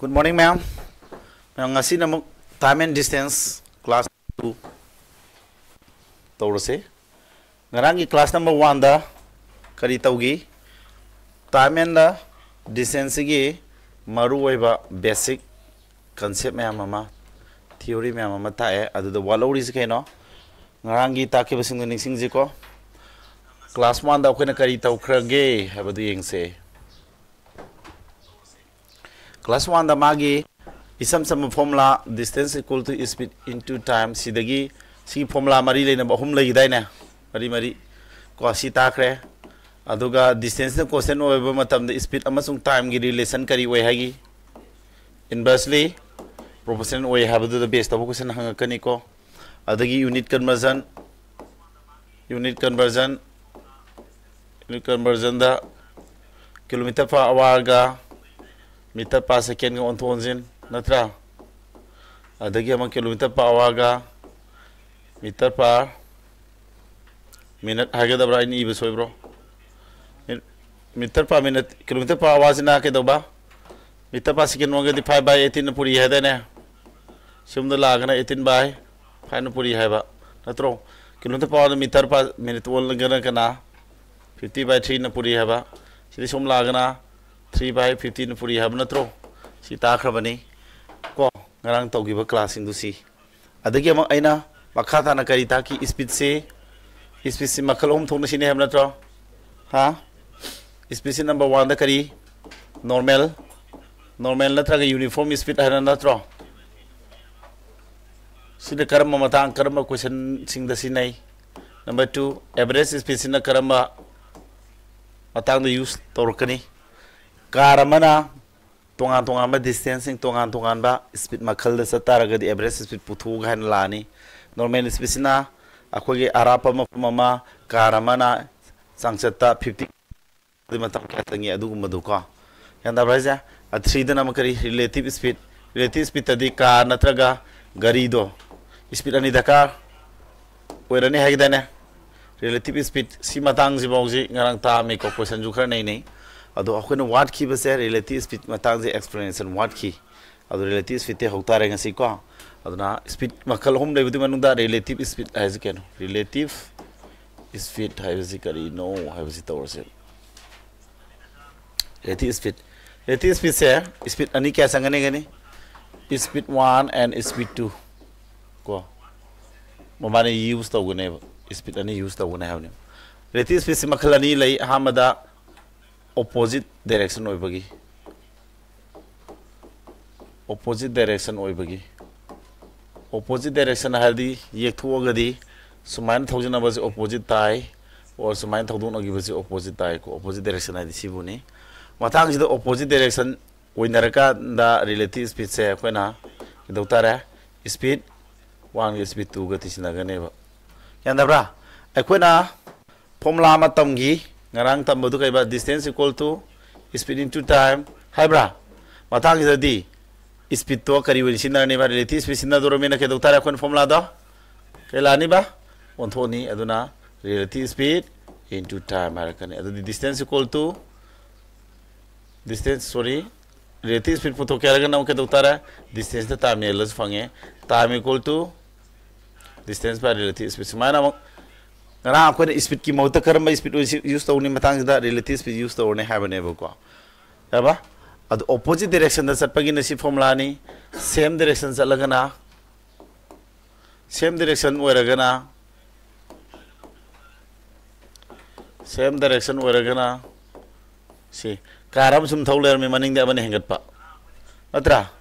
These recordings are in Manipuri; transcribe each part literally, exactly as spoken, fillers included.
Good morning, ma'am. Ma'am, ꯉꯁꯤꯅ ꯑꯃꯨꯛ time and distance class two ꯇꯧꯔꯁꯦ꯫ ꯉꯔꯥꯡꯒꯤ class number one ꯗ ꯀꯔꯤ ꯇꯧꯈꯤ? Time and distance ꯁꯤꯒꯤ ꯃꯔꯨꯑꯣꯏꯕ basic concept ꯃꯌꯥꯝ ꯑꯃ, theory ꯃꯌꯥꯝ ꯑꯃ ꯇꯥꯛꯑꯦ꯫ ꯑꯗꯨꯗ ꯋꯥꯠꯍꯧꯔꯤꯁꯤ ꯀꯩꯅꯣ? ꯉꯔꯥꯡꯒꯤ ꯇꯥꯛꯈꯤꯕꯁꯤꯡꯗꯣ ꯅꯤꯡꯁꯤꯡꯁꯤꯀꯣ꯫ Class one ꯗ ꯑꯩꯈꯣꯏꯅ ꯀꯔꯤ ꯇꯧꯈ꯭ꯔꯒꯦ ꯍꯥꯏꯕꯗꯨ ꯌꯦꯡꯁꯦ꯫ Class one ꯗ ꯃꯥꯒꯤ ꯏꯁꯝ ꯁꯝꯕ formula, distance equal to speed into time, ꯁꯤꯗꯒꯤ ꯁꯤꯒꯤ formula ꯃꯔꯤ ꯂꯩꯅꯕ ꯑꯍꯨꯝ ꯂꯩꯈꯤꯗꯥꯏꯅꯦ? ꯃꯔꯤ ꯃꯔꯤ ꯀꯣ, ꯁꯤ ꯇꯥꯛꯈ꯭ꯔꯦ꯫ ꯑꯗꯨꯒ distance ꯅ constant ꯑꯣꯏꯕ ꯃꯇꯝꯗ speed ꯑꯃꯁꯨꯡ time ꯒꯤ relation ꯀꯔꯤ ꯑꯣꯏ ꯍꯥꯏꯒꯤ? Inversely proportional ꯑꯣꯏ ꯍꯥꯏꯕꯗꯨꯗ base ꯇꯧꯕ question ꯍꯪꯉꯛꯀꯅꯤꯀꯣ꯫ ꯑꯗꯒꯤ unit conversion, unit conversion, unit conversion ꯗ kilometer per hour ꯒ meter per second ꯒ ꯑꯣꯟꯊꯣꯛ ꯑꯣꯟꯁꯤꯟ, ꯅꯠꯇ꯭ꯔꯥ? ꯑꯗꯒꯤ ꯑꯃ kilometer per hour ꯒ meter per minute ꯍꯥꯏꯒꯗꯕ꯭ꯔꯥ, ꯑꯩꯅ ꯏꯕ ꯁꯣꯏꯕ꯭ꯔꯣ? Meter per minute, kilometer per hour ꯁꯤꯅ ꯀꯩꯗꯧꯕ? Meter per second ꯑꯣꯟꯒꯗꯤ five by eighteen ꯅ ꯄꯨꯔꯤ ꯍꯥꯏꯗꯥꯏꯅꯦ? ꯁꯣꯝꯗ ꯂꯥꯛꯑꯒꯅ eighteen by five ꯅ ꯄꯨꯔꯤ ꯍꯥꯏꯕ ꯅꯠꯇ꯭ꯔꯣ? Kilometer per hour ꯗ meter per minute ꯑꯣꯜꯂꯒꯅ ꯀꯅꯥ? Fifty by three ꯅ ꯄꯨꯔꯤ ꯍꯥꯏꯕ꯫ ꯁꯤꯗꯤ ꯁꯣꯝ ꯂꯥꯛꯑꯒꯅ three by fifty ꯅ ꯄꯨꯔꯤ ꯍꯥꯏꯕ ꯅꯠꯇ꯭ꯔꯣ? ꯁꯤ ꯇꯥꯛꯈ꯭ꯔꯕꯅꯤ ꯀꯣ, ꯉꯔꯥꯡ ꯇꯧꯈꯤꯕ class ꯁꯤꯡꯗꯨ ꯁꯤ꯫ ꯑꯗꯒꯤ ꯑꯃꯨꯛ ꯑꯩꯅ ꯃꯈꯥ ꯇꯥꯅ ꯀꯔꯤ ꯇꯥꯛꯈꯤ? Speed ꯁꯤ, speed ꯁꯤ ꯃꯈꯜ ꯑꯍꯨꯝ ꯊꯣꯛꯅ ꯁꯤꯟꯅꯩ ꯍꯥꯏꯕ ꯅꯠꯇ꯭ꯔꯣ? ꯍꯥ? Speed ꯁꯤ number one ꯗ ꯀꯔꯤ? Normal, normal ꯅꯠꯇ꯭ꯔꯒ uniform speed ꯍꯥꯏꯅ ꯅꯠꯇ꯭ꯔꯣ? ꯁꯤꯗ ꯀꯔꯝꯕ ꯃꯇꯥꯡ, ꯀꯔꯝꯕ question ꯁꯤꯡꯗ ꯁꯤꯖꯤꯟꯅꯩ? Number two, average speed ꯁꯤꯅ ꯀꯔꯝꯕ ꯃꯇꯥꯡꯗ use ꯇꯧꯔꯛꯀꯅꯤ? Car ꯑꯃꯅ ꯇꯣꯉꯥꯟ ꯇꯣꯉꯥꯟꯕ distance ꯁꯤꯡ, ꯇꯣꯉꯥꯟ ꯇꯣꯉꯥꯟꯕ speed ꯃꯈꯜꯗ ꯆꯠ ꯇꯥꯔꯒꯗꯤ average speed ꯄꯨꯊꯣꯛꯎ ꯍꯥꯏꯅ ꯂꯥꯛꯑꯅꯤ꯫ Normal speed ꯁꯤꯅ ꯑꯩꯈꯣꯏꯒꯤ ꯑꯔꯥꯞꯄ ꯃꯐꯝ ꯑꯃ car ꯑꯃꯅ ꯆꯥꯡꯆꯠꯇ fifty ꯑꯗꯨ ꯃꯇꯝ ꯀꯌꯥ ꯆꯪꯉꯤ ꯑꯗꯨꯒꯨꯝꯕꯗꯨꯀꯣ꯫ ꯒ꯭ꯌꯥꯟ ꯇꯥꯕ꯭ꯔꯥ ꯍꯥꯏꯁꯦ? ꯑ, three ꯗꯅ ꯑꯃꯨꯛ ꯀꯔꯤ? Relative speed꯫ Relative speed ꯇꯗꯤ car ꯅꯠꯇ꯭ꯔꯒ ꯒꯥꯔꯤꯗꯣ speed ꯑꯅꯤ ꯗꯔꯀꯥꯔ ꯑꯣꯏꯔꯅꯤ ꯍꯥꯏꯒꯗꯥꯏꯅꯦ? Relative speed ꯁꯤ ꯃꯇꯥꯡꯁꯤꯐꯥꯎꯁꯤ ꯉꯔꯥꯡ ꯇꯥꯛꯑꯝꯃꯤꯀꯣ, question ꯁꯨ ꯈꯔ ꯅꯩꯅꯩ꯫ ꯑꯗꯣ ꯑꯩꯈꯣꯏꯅ ꯋꯥꯠꯈꯤꯕꯁꯦ relative speed ꯃꯇꯥꯡꯁꯦ explanation ꯋꯥꯠꯈꯤ꯫ ꯑꯗꯣ relative speedꯇꯩ ꯍꯧ ꯇꯥꯔꯦ ꯉꯁꯤꯀꯣ꯫ ꯑꯗꯨꯅ speed ꯃꯈꯜ ꯑꯍꯨꯝ ꯂꯩꯕꯗꯨꯒꯤ ꯃꯅꯨꯡꯗ relative speed ꯍꯥꯏꯁꯦ ꯀꯩꯅꯣ? Relative speed ꯍꯥꯏꯕꯁꯤ ꯀꯔꯤꯅꯣ ꯍꯥꯏꯕꯁꯤ ꯇꯧꯔꯁꯦ꯫ Relative speed, relative speedꯁꯦ speed ꯑꯅꯤ ꯀꯌꯥ ꯆꯪꯒꯅꯤ ꯒꯅꯤ? Speed one and speed two ꯀꯣ, ꯃꯕꯥꯅꯤ use ꯇꯧꯒꯅꯦꯕ꯫ Speed ꯑꯅꯤ use ꯇꯧꯒꯅꯤ ꯍꯥꯏꯕꯅꯦꯕ꯫ Relative speedꯁꯤ ꯃꯈꯜ ꯑꯅꯤ ꯂꯩ꯫ ꯑꯍꯥꯟꯕꯗ opposite direction ꯑꯣꯏꯕꯒꯤ, opposite direction ꯑꯣꯏꯕꯒꯤ, opposite direction ꯍꯥꯏꯔꯗꯤ ꯌꯦꯛꯊꯣꯛꯑꯒꯗꯤ ꯁꯨꯃꯥꯏꯅ ꯊꯧꯖꯤꯟꯅꯕꯁꯦ opposite ꯇꯥꯏ, or ꯁꯨꯃꯥꯏꯅ ꯊꯧꯗꯣꯛꯅꯈꯤꯕꯁꯦ opposite ꯇꯥꯏꯀꯣ꯫ Opposite direction ꯍꯥꯏꯗꯤ ꯁꯤꯕꯨꯅꯤ꯫ ꯃꯇꯥꯡꯁꯤꯗ opposite direction ꯑꯣꯏꯅꯔꯀꯥꯟꯗ relative speedꯁꯦ ꯑꯩꯈꯣꯏꯅ ꯀꯩꯗꯧ ꯇꯥꯔꯦ? Speed oneꯒ speed twoꯒ ꯇꯤꯟꯁꯤꯟꯅꯒꯅꯦꯕ꯫ ꯒ꯭ꯌꯥꯟ ꯇꯥꯕ꯭ꯔꯥ? ꯑꯩꯈꯣꯏꯅ formula ꯑꯃ ꯇꯝꯈꯤ ꯉꯔꯥꯡ ꯇꯝꯕꯗꯨ ꯀꯩꯕ? Distance equal to speed into time ꯍꯥꯏꯕ꯭ꯔꯥ? ꯃꯇꯥꯡꯁꯤꯗꯗꯤ speedꯇꯣ ꯀꯔꯤ ꯑꯣꯏꯅ ꯁꯤꯖꯤꯟꯅꯔꯅꯤꯕ? Relative speed ꯁꯤꯖꯤꯟꯅꯗꯧꯔꯕꯅꯤꯅ ꯀꯩꯗꯧ ꯇꯥꯔꯦ? ꯑꯩꯈꯣꯏꯅ formulaꯗꯣ ꯀꯩ ꯂꯥꯛꯑꯅꯤꯕ? ꯑꯣꯟꯊꯣꯛꯑꯅꯤ꯫ ꯑꯗꯨꯅ relative speed into time ꯍꯥꯏꯔꯛꯀꯅꯤ꯫ ꯑꯗꯨꯗꯤ distance equal to distance, sorry, relative speed ꯄꯨꯊꯣꯛꯀꯦ ꯍꯥꯏꯔꯒꯅ ꯑꯃꯨꯛ ꯀꯩꯗꯧ ꯇꯥꯔꯦ? Distanceꯇ time ꯌꯦꯜꯂꯁꯨ ꯐꯪꯉꯦ꯫ Time equal to distance by relative speed꯫ ꯁꯨꯃꯥꯏꯅ ꯑꯃꯨꯛ ꯉꯔꯥꯡ ꯑꯩꯈꯣꯏꯅ speedꯀꯤ ꯃꯍꯨꯠꯇ ꯀꯔꯝꯕ speed use ꯇꯧꯅꯤ? ꯃꯇꯥꯡꯁꯤꯗ relative speed use ꯇꯧꯔꯅꯤ ꯍꯥꯏꯕꯅꯦꯕꯀꯣ꯫ ꯌꯥꯔꯕ? ꯑꯗꯨ opposite directionꯗ ꯆꯠꯄꯒꯤꯅ ꯁꯤ formulaꯅꯤ꯫ Same direction ꯆꯠꯂꯒꯅ, same direction ꯑꯣꯏꯔꯒꯅ, same direction ꯑꯣꯏꯔꯒꯅ ꯁꯤ car ꯑꯃ ꯁꯨꯝ ꯊꯧ ꯂꯩꯔꯝꯃꯤ, ꯃꯅꯤꯡꯗ ꯑꯃꯅ ꯍꯦꯟꯒꯠꯄ, ꯅꯠꯇ꯭ꯔꯥ?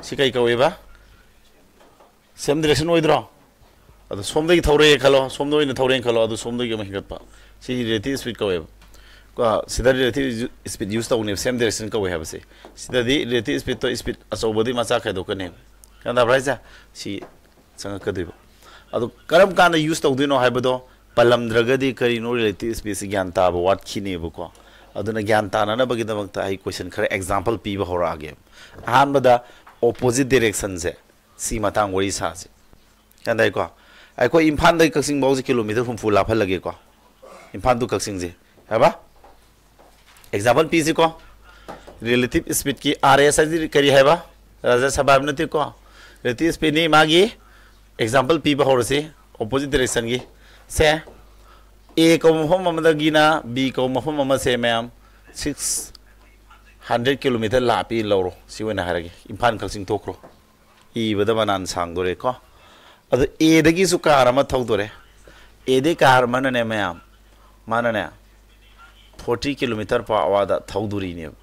ꯁꯤ ꯀꯩ ꯀꯧꯋꯦꯕ? Same direction ꯑꯣꯏꯗ꯭ꯔꯣ? ꯑꯗꯣ ꯁꯣꯝꯗꯒꯤ ꯊꯧꯔꯛꯑꯦ ꯈꯜꯂꯣ, ꯁꯣꯝꯗ ꯑꯣꯏꯅ ꯊꯧꯔꯛꯑꯦꯅ ꯈꯜꯂꯣ, ꯑꯗꯨ ꯁꯣꯝꯗꯒꯤ ꯑꯃ ꯍꯦꯟꯒꯠꯄ, ꯁꯤ relative speed ꯀꯧꯋꯦꯕ꯫ ꯀꯣ, ꯁꯤꯗ relative speed use ꯇꯧꯅꯦꯕ, same direction ꯀꯧꯋꯦ ꯍꯥꯏꯕꯁꯦ꯫ ꯁꯤꯗꯗꯤ relative speedꯇꯣ speed ꯑꯆꯧꯕꯗꯤ ꯃꯆꯥ ꯈꯥꯏꯗꯣꯛꯀꯅꯦꯕ꯫ ꯒ꯭ꯌꯥꯟ ꯇꯥꯕ꯭ꯔꯥ ꯍꯥꯏꯁꯦ? ꯁꯤ ꯆꯪꯉꯛꯀꯗꯣꯏꯕ꯫ ꯑꯗꯣ ꯀꯔꯝ ꯀꯥꯟꯗ use ꯇꯧꯗꯣꯏꯅꯣ ꯍꯥꯏꯕꯗꯣ ꯄꯜꯂꯝꯗ꯭ꯔꯒꯗꯤ ꯀꯔꯤꯅꯣ relative speedꯁꯤ ꯒ꯭ꯌꯥꯟ ꯇꯥꯕ ꯋꯥꯠꯈꯤꯅꯦꯕꯀꯣ꯫ ꯑꯗꯨꯅ ꯒ꯭ꯌꯥꯟ ꯇꯥꯅꯅꯕꯒꯤꯗꯃꯛꯇ ꯑꯩ question ꯈꯔ example ꯄꯤꯕ ꯍꯧꯔꯛꯑꯒꯦ꯫ ꯑꯍꯥꯟꯕꯗ opposite directionꯁꯦ, ꯁꯤ ꯃꯇꯥꯡ ꯋꯥꯔꯤ ꯁꯥꯁꯦ꯫ ꯒ꯭ꯌꯥꯟ ꯇꯥꯏꯀꯣ? ꯑꯩꯈꯣꯏ ꯏꯝꯐꯥꯜꯗꯒꯤ ꯀꯛꯆꯤꯡ ꯐꯥꯎꯁꯦ kilometre ꯍꯨꯝꯐꯨ ꯂꯥꯞꯍꯜꯂꯒꯦꯀꯣ꯫ ꯏꯝꯐꯥꯜ to ꯀꯛꯆꯤꯡꯁꯦ, ꯍꯥꯏꯕ? ꯑꯦꯛꯖꯥꯝꯄꯜ ꯄꯤꯁꯤꯀꯣ, ꯔꯤꯂꯦꯇꯤꯞ ꯁ꯭ꯄꯤꯠꯀꯤ ꯑꯥꯔ ꯑꯦꯁ ꯍꯥꯏꯁꯤ ꯀꯔꯤ ꯍꯥꯏꯕ? ꯔꯥꯖꯥ ꯁꯥꯕ ꯍꯥꯏꯕ ꯅꯠꯇꯦꯀꯣ, ꯔꯤꯂꯦꯇꯤꯞ ꯁ꯭ꯄꯤꯠꯅꯤ꯫ ꯃꯥꯒꯤ ꯑꯦꯛꯖꯥꯝꯄꯜ ꯄꯤꯕ ꯍꯧꯔꯁꯤ ꯑꯣꯄꯣꯖꯤꯠ ꯗꯥꯏꯔꯦꯛꯁꯟꯒꯤ꯫ ꯁꯦ, ꯑꯦ ꯀꯧꯕ ꯃꯐꯝ ꯑꯃꯗꯒꯤꯅ ꯕꯤ ꯀꯧꯕ ꯃꯐꯝ ꯑꯃꯁꯦ ꯃꯌꯥꯝ ꯁꯤꯛꯁ ꯍꯟꯗ꯭ꯔꯦꯠ ꯀꯤꯂꯣꯃꯤꯇꯔ ꯂꯥꯞꯄꯤ ꯂꯧꯔꯣ꯫ ꯁꯤ ꯑꯣꯏꯅ ꯍꯥꯏꯔꯒꯦ, ꯏꯝꯐꯥꯜ ꯀꯛꯆꯤꯡ ꯊꯣꯛꯈ꯭ꯔꯣ꯫ ꯏꯕꯗ ꯃꯅꯥꯟ ꯁꯥꯡꯗꯣꯔꯦꯀꯣ꯫ ꯑꯗꯣ ꯑꯦꯗꯒꯤꯁꯨ ꯀꯥꯔ ꯑꯃ ꯊꯧꯗꯣꯔꯦ꯫ ꯑꯦꯗꯒꯤ ꯀꯥꯔ ꯑꯃꯅꯅꯦ ꯃꯌꯥꯝ, ꯃꯥꯅꯅꯦ ꯐꯣꯔꯇꯤ ꯀꯤꯂꯣꯃꯤꯇꯔ ꯄꯔ ꯑꯋꯥꯔꯗ ꯊꯧꯗꯣꯔꯤꯅꯦꯕ꯫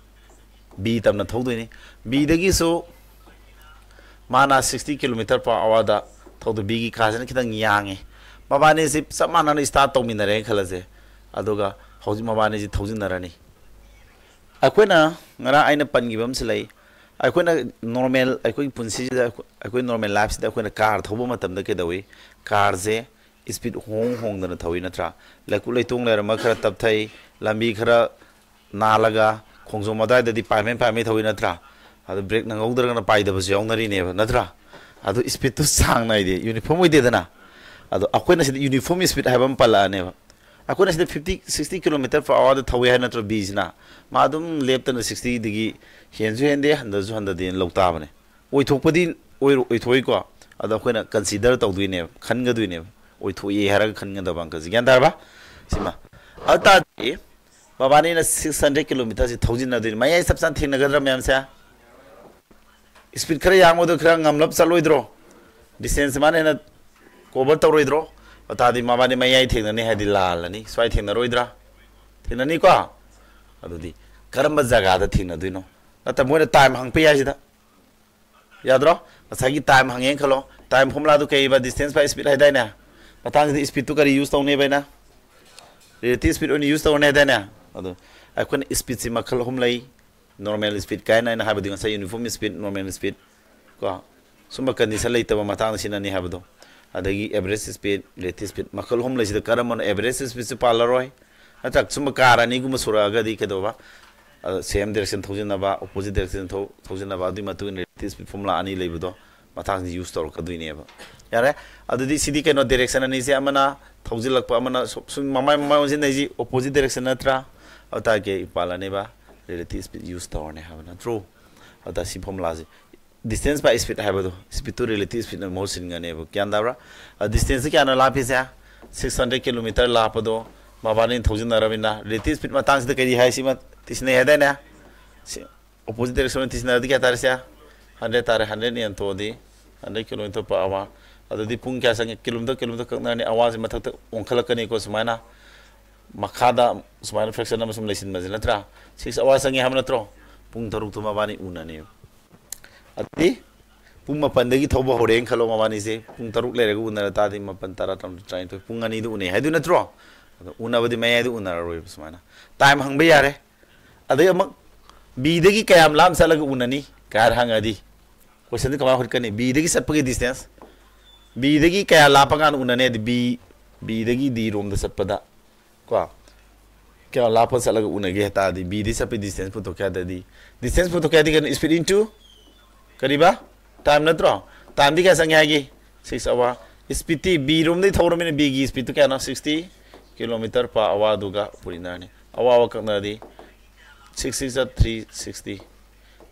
ꯕꯤ ꯇꯝꯅ ꯊꯧꯗꯣꯏꯅꯤ꯫ ꯕꯤꯗꯒꯤꯁꯨ ꯃꯥꯅ ꯁꯤꯛꯁꯇꯤ ꯀꯤꯂꯣꯃꯤꯇꯔ ꯄꯔ ꯑꯋꯥꯔꯗ ꯊꯧꯗꯣꯏ꯫ ꯕꯤꯒꯤ ꯀꯥꯁꯤꯅ ꯈꯤꯇꯪ ꯌꯥꯡꯉꯦ꯫ ꯃꯕꯥꯅꯤꯁꯤ ꯆꯞ ꯃꯥꯟꯅꯅ ꯁ꯭ꯇꯥꯔꯠ ꯇꯧꯃꯤꯟꯅꯔꯦꯅ ꯈꯜꯂꯁꯦ꯫ ꯑꯗꯨꯒ ꯍꯧꯖꯤꯛ ꯃꯕꯥꯅꯤꯁꯤ ꯊꯧꯖꯤꯟꯅꯔꯅꯤ꯫ ꯑꯩꯈꯣꯏꯅ ꯉꯔꯥꯡ ꯑꯩꯅ ꯄꯟꯈꯤꯕ ꯑꯃꯁꯨ ꯂꯩ꯫ ꯑꯩꯈꯣꯏꯅ ꯅꯣꯔꯃꯦꯜ, ꯑꯩꯈꯣꯏꯒꯤ ꯄꯨꯟꯁꯤꯁꯤꯗ, ꯑꯩꯈꯣꯏ ꯅꯣꯔꯃꯦꯜ ꯂꯥꯏꯐꯁꯤꯗ ꯑꯩꯈꯣꯏꯅ ꯀꯥꯔ ꯊꯧꯕ ꯃꯇꯝꯗ ꯀꯩꯗꯧꯏ? ꯀꯥꯔꯁꯦ ꯁ꯭ꯄꯤꯠ ꯍꯣꯡ ꯍꯣꯡꯗꯅ ꯊꯧꯏ ꯅꯠꯇ꯭ꯔꯥ? ꯂꯩꯀꯨ ꯂꯩꯇꯣꯡ ꯂꯩꯔꯝꯃ ꯈꯔ ꯇꯞꯊꯩ, ꯂꯝꯕꯤ ꯈꯔ ꯅꯥꯜꯂꯒ ꯈꯣꯡꯖꯣꯝ ꯑꯗꯨꯋꯥꯏꯗꯗꯤ ꯄꯥꯏꯃꯩ ꯄꯥꯏꯃꯩ ꯊꯧꯏ ꯅꯠꯇ꯭ꯔꯥ? ꯑꯗꯨ ꯕ꯭ꯔꯦꯛ ꯅꯪꯍꯧꯗ꯭ꯔꯒꯅ ꯄꯥꯏꯗꯕꯁꯨ ꯌꯥꯎꯅꯔꯤꯅꯦꯕ ꯅꯠꯇ꯭ꯔꯥ? ꯑꯗꯨ ꯁ꯭ꯄꯤꯠꯇꯨ ꯆꯥꯡ ꯅꯥꯏꯗꯦ, ꯌꯨꯅꯤꯐꯣꯔꯝ ꯑꯣꯏꯗꯦꯗꯅ꯫ ꯑꯗꯣ ꯑꯩꯈꯣꯏꯅ ꯁꯤꯗ ꯌꯨꯅꯤꯐꯣꯔꯝ ꯁ꯭ꯄꯤꯠ ꯍꯥꯏꯕ ꯑꯃ ꯄꯜꯂꯛꯑꯅꯦꯕ꯫ ꯑꯩꯈꯣꯏꯅ ꯁꯤꯗ ꯐꯤꯐꯇꯤ, ꯁꯤꯛꯁꯇꯤ ꯀꯤꯂꯣꯃꯤꯇꯔ ꯄꯔ ꯑꯋꯥꯔꯗ ꯊꯧꯏ ꯍꯥꯏ ꯅꯠꯇ꯭ꯔꯣ ꯕꯤꯁꯤꯅ? ꯃꯥ ꯑꯗꯨꯝ ꯂꯦꯞꯇꯅ ꯁꯤꯛꯁꯇꯤꯗꯒꯤ ꯍꯦꯟꯁꯨ ꯍꯦꯟꯗꯦ, ꯍꯟꯊꯁꯨ ꯍꯟꯊꯗꯦꯅ ꯂꯧ ꯇꯥꯕꯅꯦ꯫ ꯑꯣꯏꯊꯣꯛꯄꯗꯤ ꯑꯣꯏꯔꯣ-, ꯑꯣꯏꯊꯣꯛꯏꯀꯣ꯫ ꯑꯗꯣ ꯑꯩꯈꯣꯏꯅ ꯀꯟꯁꯤꯗꯔ ꯇꯧꯗꯣꯏꯅꯦꯕ, ꯈꯟꯒꯗꯣꯏꯅꯦꯕ꯫ ꯑꯣꯏꯊꯣꯛꯏ ꯍꯥꯏꯔꯒ ꯈꯟꯒꯗꯕ ꯑꯪꯀꯁꯦ꯫ ꯒ꯭ꯌꯥꯟ ꯇꯥꯔꯕ? ꯁꯤꯃ꯫ ꯑꯗꯨ ꯇꯥꯔꯗꯤ ꯃꯕꯥꯅꯤꯅ ꯁꯤꯛꯁ ꯍꯟꯗ꯭ꯔꯦꯠ ꯀꯤꯂꯣꯃꯤꯇꯔꯁꯤ ꯊꯧꯖꯤꯟꯅꯗꯣꯏꯅꯤ꯫ ꯃꯌꯥꯏ ꯆꯞ ꯆꯥꯅ ꯊꯦꯡꯅꯒꯗ꯭ꯔꯥ ꯃꯌꯥꯝꯁꯦ? ꯁ꯭ꯄꯤꯠ ꯈꯔ ꯌꯥꯡꯕꯗꯣ ꯈꯔ ꯉꯝꯂꯞ ꯆꯠꯂꯣꯏꯗ꯭ꯔꯣ? ꯗꯤꯁꯇꯦꯟꯁ ꯃꯥꯅ ꯍꯦꯟꯅ ꯀꯣꯚꯔ ꯇꯧꯔꯣꯏꯗ꯭ꯔꯣ? ꯑꯗꯨ ꯇꯥꯔꯗꯤ ꯃꯕꯥꯅꯤ ꯃꯌꯥꯏ ꯊꯦꯡꯅꯅꯤ ꯍꯥꯏꯗꯤ ꯂꯥꯜꯂꯅꯤ꯫ ꯁ꯭ꯋꯥꯏ ꯊꯦꯡꯅꯔꯣꯏꯗ꯭ꯔꯥ? ꯊꯦꯡꯅꯅꯤꯀꯣ? ꯑꯗꯨꯗꯤ ꯀꯔꯝꯕ ꯖꯒꯥꯗ ꯊꯦꯡꯅꯗꯣꯏꯅꯣ? ꯅꯠꯇ꯭ꯔ ꯃꯣꯏꯅ ꯇꯥꯏꯝ ꯍꯪꯉꯛꯄ ꯌꯥꯏ ꯁꯤꯗ꯫ ꯌꯥꯗ꯭ꯔꯣ? ꯉꯁꯥꯏꯒꯤ ꯇꯥꯏꯝ ꯍꯪꯉꯦꯅ ꯈꯜꯂꯣ꯫ ꯇꯥꯏꯝ ꯐꯣꯔꯃꯨꯂꯥꯗꯨ ꯀꯩꯕ? Distance by speed ꯍꯥꯏꯗꯥꯏꯅꯦ? ꯃꯊꯪꯁꯤꯗ ꯁ꯭ꯄꯤꯠꯇꯨ ꯀꯔꯤ ꯌꯨꯁ ꯇꯧꯅꯦꯕ ꯑꯩꯅ? ꯔꯤꯂꯦꯇꯤꯚ ꯁ꯭ꯄꯤꯠ ꯑꯣꯏꯅ ꯌꯨꯁ ꯇꯧꯔꯅꯤ ꯍꯥꯏꯗꯥꯏꯅꯦ? ꯑꯗꯣ ꯑꯩꯈꯣꯏꯅ ꯁ꯭ꯄꯤꯠꯁꯤ ꯃꯈꯜ ꯑꯍꯨꯝ ꯂꯩ꯫ ꯅꯣꯔꯃꯦꯜ ꯁ꯭ꯄꯤꯠ ꯀꯥꯏꯅ ꯑꯩꯅ ꯍꯥꯏꯕꯗꯤ ꯉꯁꯥꯏ ꯌꯨꯅꯤꯐꯣꯔꯝ ꯁ꯭ꯄꯤꯠ, ꯅꯣꯔꯃꯦꯜ ꯁ꯭ꯄꯤꯠ ꯀꯣ, ꯁꯨꯝꯕ ꯀꯟꯗꯤꯁꯟ ꯂꯩꯇꯕ ꯃꯇꯥꯡꯗ ꯁꯤꯖꯤꯟꯅꯅꯤ ꯍꯥꯏꯕꯗꯣ꯫ ꯑꯗꯒꯤ ꯑꯦꯚꯔꯦꯖ ꯁ꯭ꯄꯤꯠ, ꯔꯤꯂꯦꯇꯤꯚ ꯁ꯭ꯄꯤꯠ ꯃꯈꯜ ꯑꯍꯨꯝ ꯂꯩꯁꯤꯗ ꯀꯔꯝꯕꯅꯣ? ꯑꯦꯚꯔꯦꯖ ꯁ꯭ꯄꯤꯠꯁꯨ ꯄꯥꯜꯂꯔꯣꯏ꯫ ꯅꯠꯇ꯭ꯔ ꯁꯨꯝꯕ ꯀꯥꯔ ꯑꯅꯤꯒꯨꯝꯕ ꯁꯨꯔꯛꯑꯒꯗꯤ ꯀꯩꯗꯧꯕ? ꯑ, ꯁꯦꯝ ꯗꯥꯏꯔꯦꯛꯁꯟ ꯊꯧꯖꯤꯟꯅꯕ, ꯑꯣꯄꯣꯖꯤꯠ ꯗꯥꯏꯔꯦꯛꯁꯟ ꯊꯧ-, ꯊꯧꯖꯤꯟꯅꯕ, ꯑꯗꯨꯒꯤ ꯃꯇꯨꯡ ꯏꯟꯅ ꯔꯤꯂꯦꯇꯤꯚ ꯁ꯭ꯄꯤꯠ ꯐꯣꯔꯃꯨꯂꯥ ꯑꯅꯤ ꯂꯩꯕꯗꯣ ꯃꯇꯥꯡꯁꯤ ꯌꯨꯁ ꯇꯧꯔꯛꯀꯗꯣꯏꯅꯦꯕ꯫ ꯌꯥꯔꯦ? ꯑꯗꯨꯗꯤ ꯁꯤꯗꯤ ꯀꯩꯅꯣ, ꯗꯥꯏꯔꯦꯛꯁꯟ ꯑꯅꯤꯁꯦ ꯑꯃꯅ ꯊꯧꯖꯤꯜꯂꯛꯄ, ꯑꯃꯅ ꯁꯨꯝ, ꯁꯨꯝ ꯃꯃꯥꯏ ꯃꯃꯥꯏ ꯑꯣꯟꯁꯤꯟꯅꯩꯁꯤ ꯑꯣꯄꯣꯖꯤꯠ ꯗꯥꯏꯔꯦꯛꯁꯟ ꯅꯠꯇ꯭ꯔꯥ? ꯑꯇꯥꯒꯤ ꯏꯄꯥꯜꯂꯅꯦꯕ, relative speed use ꯇꯧꯔꯅꯤ ꯍꯥꯏꯕ ꯅꯠꯇ꯭ꯔꯣ? ꯑꯗ ꯁꯤ formulaꯁꯦ, distance by speed ꯍꯥꯏꯕꯗꯣ, speed ꯇꯨ relative speedꯅ ꯃꯍꯨꯠ ꯁꯤꯟꯒꯅꯦꯕ꯫ ꯒ꯭ꯌꯥꯟ ꯇꯥꯕ꯭ꯔꯥ? ꯑ, distance ꯀꯌꯥꯅꯣ ꯂꯥꯞꯄꯤꯁꯦ? Six hundred kilometer ꯂꯥꯞꯄꯗꯣ ꯃꯕꯥꯅꯤ ꯊꯧꯖꯤꯟꯅꯔꯕꯅꯤꯅ, relative speed ꯃꯇꯥꯡꯁꯤꯗ ꯀꯔꯤ ꯍꯥꯏ? ꯁꯤꯃ ꯇꯤꯁꯤꯟꯅꯩ ꯍꯥꯏꯗꯥꯏꯅꯦ? ꯁꯤ opposite direction ꯇꯤꯁꯤꯟꯅꯔꯗꯤ ꯀꯌꯥ ꯇꯥꯔꯦ ꯁꯦ? Hundred ꯇꯥꯔꯦ꯫ Hundred ꯌꯦꯟꯊꯣꯛꯑꯗꯤ hundred kilometer per hour꯫ ꯑꯗꯨꯗꯤ ꯄꯨꯡ ꯀꯌꯥ ꯆꯪꯉꯤ? Kilometer, kilometer ꯀꯛꯅꯔꯅꯤ꯫ Hourꯁꯦ ꯃꯊꯛꯇ ꯑꯣꯟꯈꯠꯂꯛꯀꯅꯤꯀꯣ, ꯁꯨꯃꯥꯏꯅ꯫ ꯃꯈꯥꯗ ꯁꯨꯃꯥꯏꯅ fraction ꯑꯃ ꯁꯨꯝ ꯂꯩꯁꯤꯟꯕꯁꯦ ꯅꯠꯇ꯭ꯔꯥ? Six hour ꯆꯪꯉꯦ ꯍꯥꯏꯕ ꯅꯠꯇ꯭ꯔꯣ? ꯄꯨꯡ ꯇꯔꯨꯛꯇꯨ ꯃꯕꯥꯅꯤ ꯎꯅꯅꯦꯕ꯫ ꯑꯗꯨꯗꯤ ꯄꯨꯡ ꯃꯥꯄꯟꯗꯒꯤ ꯊꯧꯕ ꯍꯧꯔꯦꯅ ꯈꯜꯂꯣ, ꯃꯕꯥꯅꯤꯁꯦ ꯄꯨꯡ ꯇꯔꯨꯛ ꯂꯩꯔꯒ ꯎꯅꯔ ꯇꯥꯔꯗꯤ ꯃꯥꯄꯟ, ꯇꯔꯥ, ꯇꯔꯥꯃꯥꯊꯣꯏ, ꯇꯔꯥꯅꯤꯊꯣꯏ, ꯄꯨꯡ ꯑꯅꯤꯗ ꯎꯅꯩ ꯍꯥꯏꯗꯣꯏ ꯅꯠꯇ꯭ꯔꯣ? ꯑꯗꯣ ꯎꯅꯕꯗꯤ ꯃꯌꯥꯏꯗ ꯎꯅꯔꯔꯣꯏꯕ꯫ ꯁꯨꯃꯥꯏꯅ time ꯍꯪꯕ ꯌꯥꯔꯦ꯫ ꯑꯗꯩ ꯑꯃꯨꯛ Bꯗꯒꯤ ꯀꯌꯥꯝ ꯂꯥꯞꯅ ꯆꯠꯂꯒ ꯎꯅꯅꯤ ꯀꯥꯏꯅ ꯍꯪꯉꯗꯤ, questionꯗꯤ ꯀꯃꯥꯏꯅ ꯍꯣꯠꯀꯅꯤ? Bꯗꯒꯤ ꯆꯠꯄꯒꯤ distance, Bꯗꯒꯤ ꯀꯌꯥ ꯂꯥꯞꯄ ꯀꯥꯟꯗ ꯎꯅꯅꯤ ꯍꯥꯏꯗꯤ, B, Bꯗꯒꯤ D ꯔꯣꯝꯗ ꯆꯠꯄꯗ ꯀꯣ, ꯀꯌꯥ ꯂꯥꯞꯄ ꯆꯠꯂꯒ ꯎꯅꯒꯦ ꯍꯥꯏ ꯇꯥꯔꯗꯤ, Bꯗꯒꯤ ꯆꯠꯄꯒꯤ distance ꯄꯨꯊꯣꯛꯀꯦ ꯍꯥꯏ ꯇꯥꯔꯗꯤ, distance ꯄꯨꯊꯣꯛꯀꯦ ꯍꯥꯏꯗꯤ ꯀꯩꯅꯣ? Speed into ꯀꯔꯤꯕ? Time ꯅꯠꯇ꯭ꯔꯣ? Timeꯗꯤ ꯀꯌꯥ ꯆꯪꯉꯦ ꯍꯥꯏꯒꯦ? Six hour꯫ Speedꯇꯤ B ꯔꯣꯝꯗꯒꯤ ꯊꯧꯔꯃꯤꯅ, Bꯒꯤ speedꯇꯨ ꯀꯌꯥꯅꯣ? Sixty kilometer per hour꯫ ꯑꯗꯨꯒ ꯄꯨꯔꯤꯅꯔꯅꯤ꯫ ꯑꯋꯥꯕ ꯀꯛꯅꯔꯗꯤ six six are three sixty꯫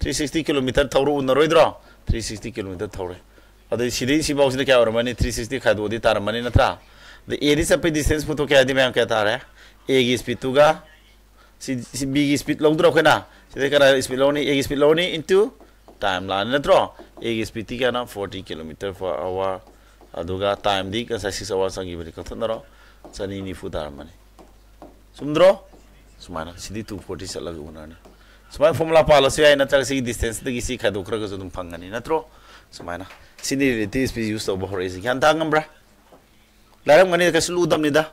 Three sixty kilometer ꯊꯧꯔ ꯎꯅꯔꯣꯏꯗ꯭ꯔꯣ? Three sixty kilometer ꯊꯧꯔꯦ꯫ ꯑꯗꯩ ꯁꯤꯗꯩ ꯁꯤꯐꯥꯎꯁꯤꯗ ꯀꯌꯥ ꯑꯣꯏꯔꯝꯃꯅꯤ? Three sixty ꯈꯥꯏꯗꯣꯛꯑꯗꯤ ꯇꯥꯔꯝꯃꯅꯤ ꯅꯠꯇ꯭ꯔꯥ? ꯑꯗꯩ Aꯗꯤ ꯆꯠꯄꯩ distance ꯄꯨꯊꯣꯛꯀꯦ ꯍꯥꯏꯗꯤ ꯃꯌꯥꯝ ꯀꯌꯥ ꯇꯥꯔꯦ? Aꯒꯤ speedꯇꯨꯒ ꯁꯤ, ꯁꯤ Bꯒꯤ speed ꯂꯧꯗ꯭ꯔꯣ ꯑꯩꯈꯣꯏꯅ? ꯁꯤꯗꯩ ꯀꯅꯥ speed ꯂꯧꯅꯤ? Aꯒꯤ speed ꯂꯧꯅꯤ into time ꯂꯥꯛꯑꯅꯤ ꯅꯠꯇ꯭ꯔꯣ? Aꯒꯤ speedꯇꯤ ꯀꯌꯥꯅꯣ? Forty kilometer per hour꯫ ꯑꯗꯨꯒ timeꯗꯤ ꯉꯁꯥꯏ six hour ꯆꯪꯈꯤꯕꯅꯤ, ꯀꯛꯊꯠꯅꯔꯣ꯫ ꯆꯅꯤ ꯅꯤꯐꯨ ꯇꯥꯔꯝꯃꯅꯤ꯫ ꯆꯨꯝꯗ꯭ꯔꯣ? ꯁꯨꯃꯥꯏꯅ ꯁꯤꯗꯤ two forty ꯆꯠꯂꯒ ꯎꯅꯔꯅꯤ꯫ ꯁꯨꯃꯥꯏꯅ formula ꯄꯥꯜꯂꯁꯨ ꯌꯥꯏ, ꯅꯠꯇ꯭ꯔꯒ ꯁꯤꯒꯤ distanceꯗꯒꯤ ꯁꯤ ꯈꯥꯏꯗꯣꯛꯈ꯭ꯔꯒꯁꯨ ꯑꯗꯨꯝ ꯐꯪꯒꯅꯤ ꯅꯠꯇ꯭ꯔꯣ? ꯁꯨꯃꯥꯏꯅ ꯁꯤꯅꯤ relative speed use ꯇꯧꯕ ꯍꯧꯔꯛꯏꯁꯦ꯫ ꯒ꯭ꯌꯥꯟ ꯇꯥ ꯉꯝꯕ꯭ꯔꯥ? ꯂꯥꯏꯔꯝꯒꯅꯤꯗ, ꯀꯩꯁꯨ ꯂꯨꯗꯕꯅꯤꯗ꯫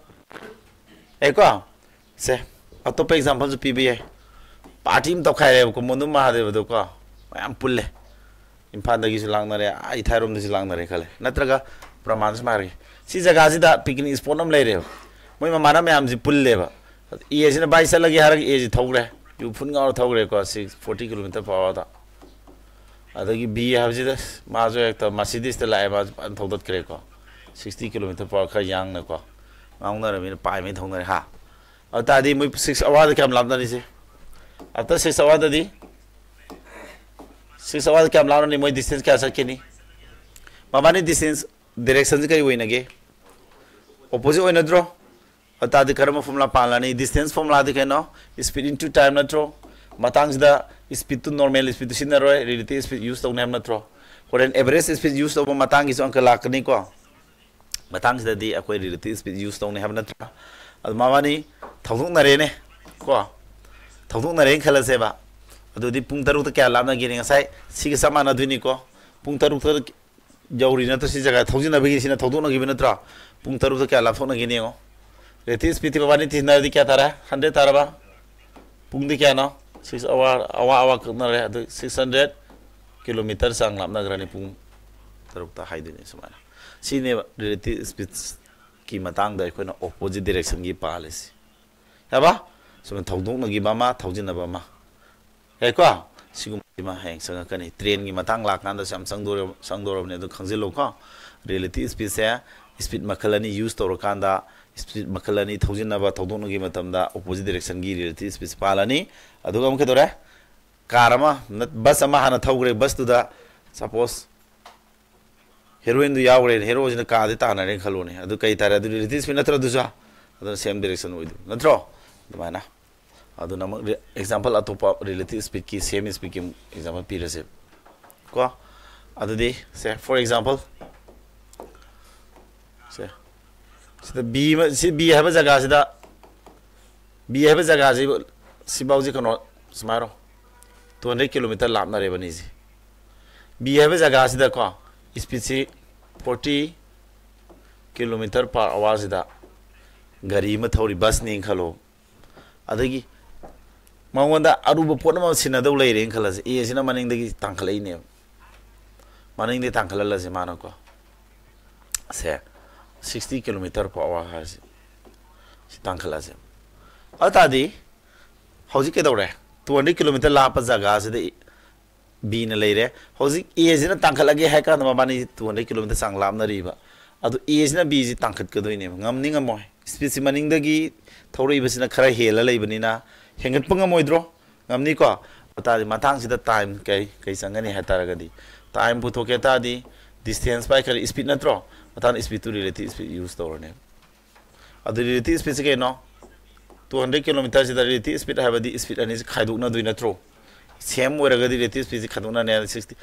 ꯌꯥꯏꯀꯣ? ꯁꯦ, ꯑꯇꯣꯞꯄ exampleꯁꯨ ꯄꯤꯕ ꯌꯥꯏ꯫ Party ꯑꯃ ꯇꯧꯈꯥꯏꯔꯦꯕꯀꯣ, ꯃꯣꯟꯗꯨꯝ ꯃꯍꯥꯗꯦꯕꯗꯀꯣ, ꯃꯌꯥꯝ ꯄꯨꯜꯂꯦ꯫ ꯏꯝꯐꯥꯜꯗꯒꯤꯁꯨ ꯂꯥꯛꯅꯔꯦ, ꯑꯥ ꯏꯊꯥꯏꯔꯣꯝꯗꯒꯤꯁꯨ ꯂꯥꯛꯅꯔꯦ ꯈꯜꯂꯦ꯫ ꯅꯠꯇ꯭ꯔꯒ ꯄ꯭ꯔꯃꯥꯟ ꯁꯨꯝ ꯍꯥꯏꯔꯒꯦ, ꯁꯤ ꯖꯒꯥꯁꯤꯗ picnic spot ꯑꯃ ꯂꯩꯔꯦꯕ꯫ ꯃꯣꯏ ꯃꯃꯥꯟꯅꯕ ꯃꯌꯥꯝꯁꯤ ꯄꯨꯜꯂꯦꯕ꯫ Aꯁꯤꯅ ꯚꯥꯏ ꯆꯠꯂꯒꯦ ꯍꯥꯏꯔꯒ Aꯁꯤ ꯊꯧꯈ꯭ꯔꯦ, ꯌꯨ ꯐꯨꯟ ꯉꯥꯎꯔ ꯊꯧꯈ꯭ꯔꯦꯀꯣ, six, forty kilometer per hourꯗ꯫ ꯑꯗꯒꯤ B ꯍꯥꯏꯕꯁꯤꯗ ꯃꯥꯁꯨ ꯍꯦꯛꯇ Mercedesꯇ ꯂꯥꯛꯑꯦ, ꯃꯥꯁꯨ ꯐꯖꯅ ꯊꯧꯗꯠꯈ꯭ꯔꯦꯀꯣ, sixty kilometer per hour ꯈꯔ ꯌꯥꯡꯅꯀꯣ꯫ ꯉꯥꯎꯅꯔꯕꯅꯤꯅ ꯄꯥꯏꯃꯩ ꯊꯧꯅꯔꯦ ꯍꯥ꯫ ꯑꯗꯨ ꯇꯥꯔꯗꯤ ꯃꯣꯏ six hourꯗ ꯀꯌꯥꯝ ꯂꯥꯞꯅꯔꯤꯁꯦ? After six hourꯗꯗꯤ six hourꯗ ꯀꯌꯥꯝ ꯂꯥꯞꯅꯅꯤ? ꯃꯣꯏ distance ꯀꯌꯥ ꯆꯠꯈꯤꯅꯤ? ꯃꯕꯥꯅꯤ distance directionꯁꯦ ꯀꯔꯤ ꯑꯣꯏꯅꯒꯦ? Opposite ꯑꯣꯏꯅꯗ꯭ꯔꯣ? ꯑꯗꯨ ꯇꯥꯔꯗꯤ ꯀꯔꯝꯕ formula ꯄꯥꯜꯂꯅꯤ? Distance formulaꯗꯤ ꯀꯩꯅꯣ? Speed into time ꯅꯠꯇ꯭ꯔꯣ? ꯃꯇꯥꯡꯁꯤꯗ speedꯇꯨ normal speedꯇꯨ ꯁꯤꯖꯤꯟꯅꯔꯣꯏ, relative speed use ꯇꯧꯅꯤ ꯍꯥꯏꯕ ꯅꯠꯇ꯭ꯔꯣ? ꯍꯣꯔꯦꯟ average speed use ꯇꯧꯕ ꯃꯇꯥꯡꯒꯤꯁꯨ ꯑꯪꯀ ꯂꯥꯛꯀꯅꯤꯀꯣ꯫ ꯃꯇꯥꯡꯁꯤꯗꯗꯤ ꯑꯩꯈꯣꯏ relative speed use ꯇꯧꯅꯤ ꯍꯥꯏꯕ ꯅꯠꯇ꯭ꯔꯥ? ꯑꯗꯨ ꯃꯕꯥꯅꯤ ꯊꯧꯗꯣꯛꯅꯔꯦꯅꯦ ꯀꯣ, ꯊꯧꯗꯣꯛꯅꯔꯦꯅ ꯈꯜꯂꯁꯦꯕ꯫ ꯑꯗꯨꯗꯤ ꯄꯨꯡ ꯇꯔꯨꯛꯇ ꯀꯌꯥ ꯂꯥꯞꯅꯒꯦꯅꯦ? ꯉꯁꯥꯏ ꯁꯤꯒ ꯆꯞ ꯃꯥꯟꯅꯗꯣꯏꯅꯤꯀꯣ꯫ ꯄꯨꯡ ꯇꯔꯨꯛꯇ ꯌꯧꯔꯤ ꯅꯠꯇ꯭ꯔꯣ? ꯁꯤ ꯖꯒꯥ ꯊꯧꯖꯤꯟꯅꯕꯒꯤ ꯁꯤꯅ ꯊꯧꯗꯣꯛꯅꯈꯤꯕ ꯅꯠꯇ꯭ꯔꯣ? ꯄꯨꯡ ꯇꯔꯨꯛꯇ ꯀꯌꯥ ꯂꯥꯞꯊꯣꯛꯅꯒꯦꯅ ꯌꯦꯡꯉꯣ꯫ Relative speedꯇꯤ ꯃꯕꯥꯅꯤ ꯇꯤꯟꯅꯔꯗꯤ ꯀꯌꯥ ꯇꯥꯔꯦ? Hundred ꯇꯥꯔꯕ? ꯄꯨꯡꯗꯤ ꯀꯌꯥꯅꯣ? Six hour, ꯑꯋꯥ ꯑꯋꯥ ꯀꯛꯅꯔꯦ꯫ ꯑꯗꯨ six hundred kilometer ꯆꯥꯡ ꯂꯥꯞꯅꯈ꯭ꯔꯅꯤ ꯄꯨꯡ ꯇꯔꯨꯛꯇ ꯍꯥꯏꯗꯣꯏꯅꯤ ꯁꯨꯃꯥꯏꯅ꯫ ꯁꯤꯅꯦꯕ relative speedꯀꯤ ꯃꯇꯥꯡꯗ ꯑꯩꯈꯣꯏꯅ opposite directionꯒꯤ ꯄꯥꯜꯂꯤꯁꯤ꯫ ꯌꯥꯕ? ꯁꯨꯃꯥꯏꯅ ꯊꯧꯗꯣꯛꯅꯈꯤꯕ ꯑꯃ, ꯊꯧꯖꯤꯟꯅꯕ ꯑꯃ꯫ ꯌꯥꯏꯀꯣ? ꯁꯤꯒꯨꯝꯕꯁꯤꯃ ꯍꯌꯦꯡ ꯆꯪꯉꯛꯀꯅꯤ꯫ Trainꯒꯤ ꯃꯇꯥꯡ ꯂꯥꯛꯀꯥꯟꯗꯁꯨ ꯌꯥꯝ ꯆꯪꯗꯣꯔ-, ꯆꯪꯗꯣꯔꯕꯅꯤ, ꯑꯗꯨ ꯈꯪꯖꯤꯜꯂꯨꯀꯣ꯫ Relative speedꯁꯦ speed ꯃꯈꯜ ꯑꯅꯤ use ꯇꯧꯔꯀꯥꯟꯗ, speed ꯃꯈꯜ ꯑꯅꯤ ꯊꯧꯖꯤꯟꯅꯕ, ꯊꯧꯗꯣꯛꯅꯈꯤꯕ ꯃꯇꯝꯗ opposite directionꯒꯤ relative speed ꯄꯥꯜꯂꯅꯤ꯫ ꯑꯗꯨꯒ ꯑꯃꯨꯛ ꯀꯩꯗꯧꯔꯦ? Car ꯑꯃ, ꯅꯠ-, bus ꯑꯃ ꯍꯥꯟꯅ ꯊꯧꯈ꯭ꯔꯦ, busꯇꯨꯗ suppose heroineꯗꯨ ꯌꯥꯎꯈ꯭ꯔꯦ, heroꯁꯤꯅ carꯗꯤ ꯇꯥꯟꯅꯔꯦꯅ ꯈꯜꯂꯣꯅꯦ꯫ ꯑꯗꯨ ꯀꯩ ꯇꯥꯔꯦ? ꯑꯗꯨ relative speed ꯅꯠꯇ꯭ꯔꯣ ꯑꯗꯨꯁꯨ? ꯑꯗꯨꯅ same direction ꯑꯣꯏꯗꯣꯏ ꯅꯠꯇ꯭ꯔꯣ? ꯑꯗꯨꯃꯥꯏꯅ꯫ ꯑꯗꯨꯅ ꯑꯃꯨꯛ ꯔꯤ-, example ꯑꯇꯣꯞꯄ relative speedꯀꯤ, same speedꯀꯤ ꯑꯃꯨꯛ example ꯄꯤꯔꯁꯦ ꯀꯣ꯫ ꯑꯗꯨꯗꯤ ꯁꯦ, for example, ꯁꯦ, ꯁꯤꯗ B ꯑꯃ, ꯁꯤ B ꯍꯥꯏꯕ ꯖꯒꯥꯁꯤꯗ, B ꯍꯥꯏꯕ ꯖꯒꯥꯁꯤ, ꯁꯤꯐꯥꯎꯁꯤ ꯀꯩꯅꯣ, ꯁꯨꯃꯥꯏꯅ two hundred kilometer ꯂꯥꯞꯅꯔꯦꯕ ꯑꯅꯤꯁꯤ꯫ B ꯍꯥꯏꯕ ꯖꯒꯥꯁꯤꯗꯀꯣ, speedꯁꯤ forty kilometer per hourꯁꯤꯗ ꯒꯥꯔꯤ ꯑꯃ ꯊꯧꯔꯤ, busꯅꯦꯅ ꯈꯜꯂꯣ꯫ ꯑꯗꯒꯤ ꯃꯉꯣꯟꯗ ꯑꯔꯨꯕ ꯄꯣꯠ ꯑꯃ ꯁꯤꯟꯅꯗꯧ ꯂꯩꯔꯦꯅ ꯈꯜꯂꯁꯤ, Aꯁꯤꯅ ꯃꯅꯤꯡꯗꯒꯤ ꯇꯥꯡꯈꯠꯂꯛꯏꯅꯦꯕ꯫ ꯃꯅꯤꯡꯗꯒꯤ ꯇꯥꯡꯈꯠꯍꯜꯂꯁꯤ ꯃꯥꯅꯀꯣ꯫ ꯁꯦ, sixty kilometer per hour ꯍꯥꯏꯔꯁꯤ꯫ ꯁꯤ ꯇꯥꯡꯈꯠꯂꯁꯦ꯫ ꯑꯗꯨ ꯇꯥꯔꯗꯤ ꯍꯧꯖꯤꯛ ꯀꯩꯗꯧꯔꯦ? Two hundred kilometer ꯂꯥꯞꯄ ꯖꯒꯥꯁꯤꯗ Bꯅ ꯂꯩꯔꯦ꯫ ꯍꯧꯖꯤꯛ Aꯁꯤꯅ ꯇꯥꯡꯈꯠꯂꯒꯦ ꯍꯥꯏ ꯀꯥꯟꯗ ꯃꯕꯥꯅꯤ two hundred kilometer ꯆꯥꯡ ꯂꯥꯞꯅꯔꯤꯕ꯫ ꯑꯗꯨ Aꯁꯤꯅ Bꯁꯤ ꯇꯥꯡꯈꯠꯀꯗꯣꯏꯅꯦꯕ꯫ ꯉꯝꯅꯤ ꯉꯝꯃꯣꯏ? ꯁ꯭ꯄꯤꯠꯁꯤ ꯃꯅꯤꯡꯗꯒꯤ ꯊꯧꯔꯛꯏꯕꯁꯤꯅ ꯈꯔ ꯍꯦꯜꯂ ꯂꯩꯕꯅꯤꯅ ꯍꯦꯟꯒꯠꯄ ꯉꯝꯃꯣꯏꯗ꯭ꯔꯣ? ꯉꯝꯅꯤꯀꯣ? ꯑꯗꯨ ꯇꯥꯔꯗꯤ ꯃꯇꯥꯡꯁꯤꯗ ꯇꯥꯏꯝ ꯀꯩ ꯀꯩ ꯆꯪꯒꯅꯤ ꯍꯥꯏ ꯇꯥꯔꯒꯗꯤ, ꯇꯥꯏꯝ ꯄꯨꯊꯣꯛꯀꯦ ꯇꯥꯔꯗꯤ ꯗꯤꯁꯇꯦꯟꯁ ꯕꯥꯏ ꯀꯔꯤ ꯁ꯭ꯄꯤꯠ ꯅꯠꯇ꯭ꯔꯣ? ꯃꯇꯥꯡꯗ ꯁ꯭ꯄꯤꯠꯇꯨ ꯔꯤꯂꯦꯇꯤꯚ ꯁ꯭ꯄꯤꯠ ꯌꯨꯁ ꯇꯧꯔꯅꯦꯕ꯫ ꯑꯗꯨ ꯔꯤꯂꯦꯇꯤꯚ ꯁ꯭ꯄꯤꯠꯁꯤ ꯀꯩꯅꯣ? ꯇꯨ ꯍꯟꯗ꯭ꯔꯦꯗ ꯀꯤꯂꯣꯃꯤꯇꯔꯁꯤꯗ ꯔꯤꯂꯦꯇꯤꯚ ꯁ꯭ꯄꯤꯠ ꯍꯥꯏꯕꯗꯤ ꯁ꯭ꯄꯤꯠ ꯑꯅꯤꯁꯤ ꯈꯥꯏꯗꯣꯛꯅꯗꯣꯏ ꯅꯠꯇ꯭ꯔꯣ? ꯁꯦꯝ ꯑꯣꯏꯔꯒꯗꯤ ꯔꯤꯂꯦꯇꯤꯚ ꯁ꯭ꯄꯤꯠꯁꯤ ꯈꯥꯏꯗꯣꯛꯅꯅꯦ ꯁꯤꯛꯁꯇꯤ꯫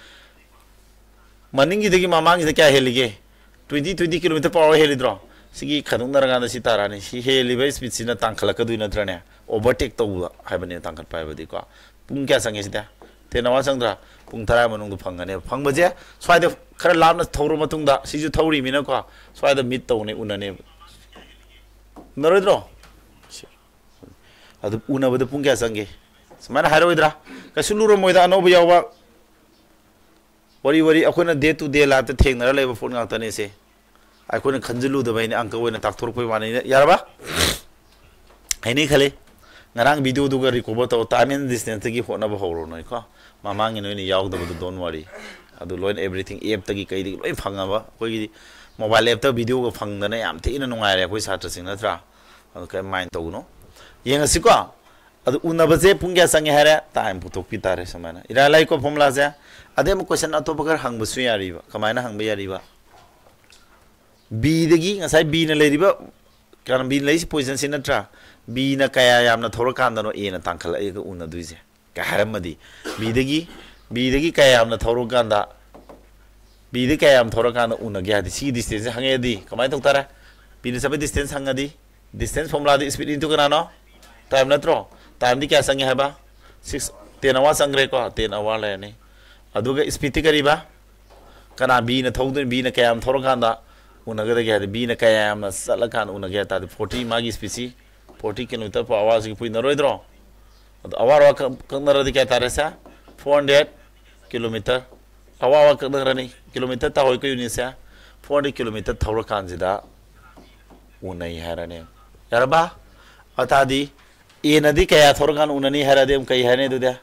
ꯃꯅꯤꯡꯒꯤꯗꯒꯤ ꯃꯃꯥꯡꯒꯤꯗ ꯀꯌꯥ ꯍꯦꯜꯂꯤꯒꯦ? ꯇ꯭ꯋꯦꯟꯇꯤ, ꯇ꯭ꯋꯦꯟꯇꯤ ꯀꯤꯂꯣꯃꯤꯇꯔ ꯄꯔ ꯑꯋꯥꯔ ꯍꯦꯜꯂꯤꯗ꯭ꯔꯣ? ꯁꯤꯒꯤ ꯈꯥꯏꯗꯣꯛꯅꯔꯀꯥꯟꯗ ꯁꯤ ꯇꯥꯔꯛꯑꯅꯤ꯫ ꯁꯤ ꯍꯦꯜꯂꯤꯕ ꯁ꯭ꯄꯤꯠꯁꯤꯅ ꯇꯥꯡꯈꯠꯂꯛꯀꯗꯣꯏ ꯅꯠꯇ꯭ꯔꯅꯦ? ꯑꯣꯚꯔꯇꯦꯛ ꯇꯧꯕ ꯍꯥꯏꯕꯅꯦ ꯇꯥꯡꯈꯠꯄ ꯍꯥꯏꯕꯗꯤꯀꯣ꯫ ꯄꯨꯡ ꯀꯌꯥ ꯆꯪꯉꯦ ꯁꯤꯗ? ꯇꯦꯟ ꯑꯋꯥꯔ ꯆꯪꯗ꯭ꯔꯥ? ꯄꯨꯡ ꯇꯔꯥ ꯃꯅꯨꯡꯗ ꯐꯪꯒꯅꯦꯕ꯫ ꯐꯪꯕꯁꯦ ꯁ꯭ꯋꯥꯏꯗ ꯈꯔ ꯂꯥꯞꯅ ꯊꯧꯔ ꯃꯇꯨꯡꯗ, ꯁꯤꯁꯨ ꯊꯧꯔꯤꯃꯤꯅꯀꯣ, ꯁ꯭ꯋꯥꯏꯗ ꯃꯤꯠ ꯇꯧꯅꯦ, ꯎꯅꯅꯦꯕ꯫ ꯎꯅꯔꯣꯏꯗ꯭ꯔꯣ? ꯑꯗꯨ ꯎꯅꯕꯗ ꯄꯨꯡ ꯀꯌꯥ ꯆꯪꯒꯦ? ꯁꯨꯃꯥꯏꯅ ꯍꯥꯏꯔꯛꯑꯣꯏꯗ꯭ꯔꯥ? ꯀꯩꯁꯨ ꯂꯨꯔꯝꯃꯣꯏꯗ, ꯑꯅꯧꯕ ꯌꯥꯎꯕ꯫ ꯋꯥꯔꯤ ꯋꯥꯔꯤ ꯑꯩꯈꯣꯏꯅ ꯗꯦ ꯇꯨ ꯗꯦ ꯂꯥꯏꯐꯇ ꯊꯦꯡꯅꯔ ꯂꯩꯕ ꯄꯣꯠ ꯉꯥꯛꯇꯅꯦ ꯁꯦ꯫ ꯑꯩꯈꯣꯏꯅ ꯈꯟꯖꯤꯜꯂꯨꯗꯕꯩꯅꯦ, ꯑꯪꯀ ꯑꯣꯏꯅ ꯇꯥꯛꯊꯣꯔꯛꯄꯩ ꯋꯥꯅꯤ꯫ ꯌꯥꯔꯕ? ꯍꯩꯅꯤ ꯈꯜꯂꯤ꯫ ꯉꯔꯥꯡ ꯚꯤꯗꯤꯑꯣꯗꯨꯒ ꯔꯤꯀꯣꯚꯔ ꯇꯧ, ꯇꯥꯏꯝ ꯑꯦꯟ ꯗꯤꯁꯇꯦꯟꯁꯇꯒꯤ ꯍꯣꯠꯅꯕ ꯍꯧꯔꯣ ꯅꯣꯏꯀꯣ꯫ ꯃꯃꯥꯡꯒꯤ ꯅꯣꯏꯅ ꯌꯥꯎꯗꯕꯗꯣ, ꯗꯣꯟ ꯋꯥꯔꯤ꯫ ꯑꯗꯨ ꯂꯣꯏꯅ ꯑꯦꯚ꯭ꯔꯤꯊꯤꯡ, ꯑꯦꯞꯇꯒꯤ ꯀꯩꯗꯒꯤ ꯂꯣꯏ ꯐꯪꯉꯕ꯫ ꯑꯩꯈꯣꯏꯒꯤꯗꯤ ꯃꯣꯕꯥꯏꯜ ꯑꯦꯞꯇ ꯚꯤꯗꯤꯑꯣꯒ ꯐꯪꯗꯅ ꯌꯥꯝ ꯊꯤꯅ ꯅꯨꯡꯉꯥꯏꯔꯦ ꯑꯩꯈꯣꯏ ꯁꯥꯇ꯭ꯔꯁꯤꯡ, ꯅꯠꯇ꯭ꯔꯥ? ꯑꯗꯨ ꯀꯔꯤꯝ ꯃꯥꯏꯟ ꯇꯧꯒꯅꯨ꯫ ꯌꯦꯡꯉꯁꯤꯀꯣ꯫ ꯑꯗꯨ ꯎꯅꯕꯁꯦ ꯄꯨꯡ ꯀꯌꯥ ꯆꯪꯉꯦ ꯍꯥꯏꯔꯦ? ꯇꯥꯏꯝ ꯄꯨꯊꯣꯛꯄꯤ ꯇꯥꯔꯦ ꯁꯨꯃꯥꯏꯅ꯫ ꯏꯔꯥꯏ ꯂꯥꯏꯀꯣ ꯐꯣꯔꯃꯨꯂꯥꯁꯦ꯫ ꯑꯗꯩ ꯑꯃꯨꯛ ꯀꯣꯏꯁꯟ ꯑꯇꯣꯞꯄ ꯈꯔ ꯍꯪꯕꯁꯨ ꯌꯥꯔꯤꯕ꯫ ꯀꯃꯥꯏꯅ ꯍꯪꯕ ꯌꯥꯔꯤꯕ? ꯕꯤꯗꯒꯤ, ꯉꯁꯥꯏ ꯕꯤꯅ ꯂꯩꯔꯤꯕ, ꯀꯩꯅꯣ, ꯕꯤꯅ ꯂꯩꯔꯤꯁꯤ ꯄꯣꯖꯤꯁꯟꯁꯤ ꯅꯠꯇ꯭ꯔꯥ? ꯕꯤꯅ ꯀꯌꯥ ꯌꯥꯝꯅ ꯊꯧꯔꯀꯥꯟꯗꯅꯣ ꯑꯦꯅ ꯇꯥꯡꯈꯠꯂꯛꯑꯒ ꯎꯅꯗꯣꯏꯁꯦ? ꯀꯩ ꯍꯥꯏꯔꯝꯃꯗꯤ, ꯕꯤꯗꯒꯤ, ꯕꯤꯗꯒꯤ ꯀꯌꯥ ꯌꯥꯝꯅ ꯊꯧꯔꯀꯥꯟꯗ, ꯕꯤꯗ ꯀꯌꯥ ꯌꯥꯝ ꯊꯧꯔꯀꯥꯟꯗ ꯎꯅꯒꯦ ꯍꯥꯏꯗꯤ, ꯁꯤꯒꯤ ꯗꯤꯁꯇꯦꯟꯁꯁꯦ ꯍꯪꯉꯛꯑꯗꯤ ꯀꯃꯥꯏꯅ ꯇꯧ ꯇꯥꯔꯦ? ꯕꯤꯅ ꯆꯠꯄ ꯗꯤꯁꯇꯦꯟꯁ ꯍꯪꯉꯗꯤ, ꯗꯤꯁꯇꯦꯟꯁ ꯐꯣꯔꯃꯨꯂꯥꯗꯤ ꯁ꯭ꯄꯤꯠ ꯏꯟꯇꯨ ꯀꯅꯥꯅꯣ? ꯇꯥꯏꯝ ꯅꯠꯇ꯭ꯔꯣ? ꯇꯥꯏꯝꯗꯤ ꯀꯌꯥ ꯆꯪꯉꯦ ꯍꯥꯏꯕ? ꯁꯤꯛꯁ, ꯇꯦꯟ ꯑꯋꯥꯔ ꯆꯪꯈ꯭ꯔꯦꯀꯣ, ꯇꯦꯟ ꯑꯋꯥꯔ ꯂꯩꯔꯅꯤ꯫ ꯑꯗꯨꯒ ꯁ꯭ꯄꯤꯠꯇꯤ ꯀꯔꯤꯕ? ꯀꯅꯥ ꯕꯤꯅ ꯊꯧꯗꯣꯏꯅꯣ? ꯕꯤꯅ ꯀꯌꯥꯝ ꯊꯧꯔꯀꯥꯟꯗ ꯎꯅꯒꯗꯒꯦ ꯍꯥꯏꯗꯤ, ꯕꯤꯅ ꯀꯌꯥ ꯌꯥꯝꯅ ꯆꯠꯂꯀꯥꯟꯗ ꯎꯅꯒꯦ ꯍꯥꯏ ꯇꯥꯔꯗꯤ, ꯐꯣꯔꯇꯤ ꯃꯥꯒꯤ ꯁ꯭ꯄꯤꯠꯁꯤ, ꯐꯣꯔꯇꯤ ꯀꯤꯂꯣꯃꯤꯇꯔ ꯄꯔ ꯑꯋꯥꯔꯁꯤꯒꯤ ꯄꯨꯏꯅꯔꯣꯏꯗ꯭ꯔꯣ? ꯑꯗꯣ ꯑꯋꯥꯔ ꯑꯋꯥꯔ ꯀꯛ-, ꯀꯛꯅꯔꯗꯤ ꯀꯌꯥ ꯇꯥꯔꯦ ꯁꯦ? Four hundred kilometre. Hour hour ꯀꯛꯅꯔꯅꯤ, ꯀꯤꯂꯣꯃꯤꯇꯔ ꯇꯥꯍꯣꯏ ꯀꯩ ꯌꯨꯅꯤꯠꯁꯦ? ꯐꯣꯔ ꯍꯟꯗ꯭ꯔꯦꯗ ꯀꯤꯂꯣꯃꯤꯇꯔ ꯊꯧꯔꯀꯥꯟꯁꯤꯗ ꯎꯅꯩ ꯍꯥꯏꯔꯅꯤ꯫ ꯌꯥꯔꯕ? ꯑꯇꯥꯗꯤ ꯑꯦꯅꯗꯤ ꯀꯌꯥ ꯊꯧꯔꯀꯥꯟꯗ ꯎꯅꯅꯤ ꯍꯥꯏꯔꯗꯤ ꯑꯃꯨꯛ ꯀꯩ ꯍꯥꯏꯅꯤ ꯑꯗꯨꯗꯤ?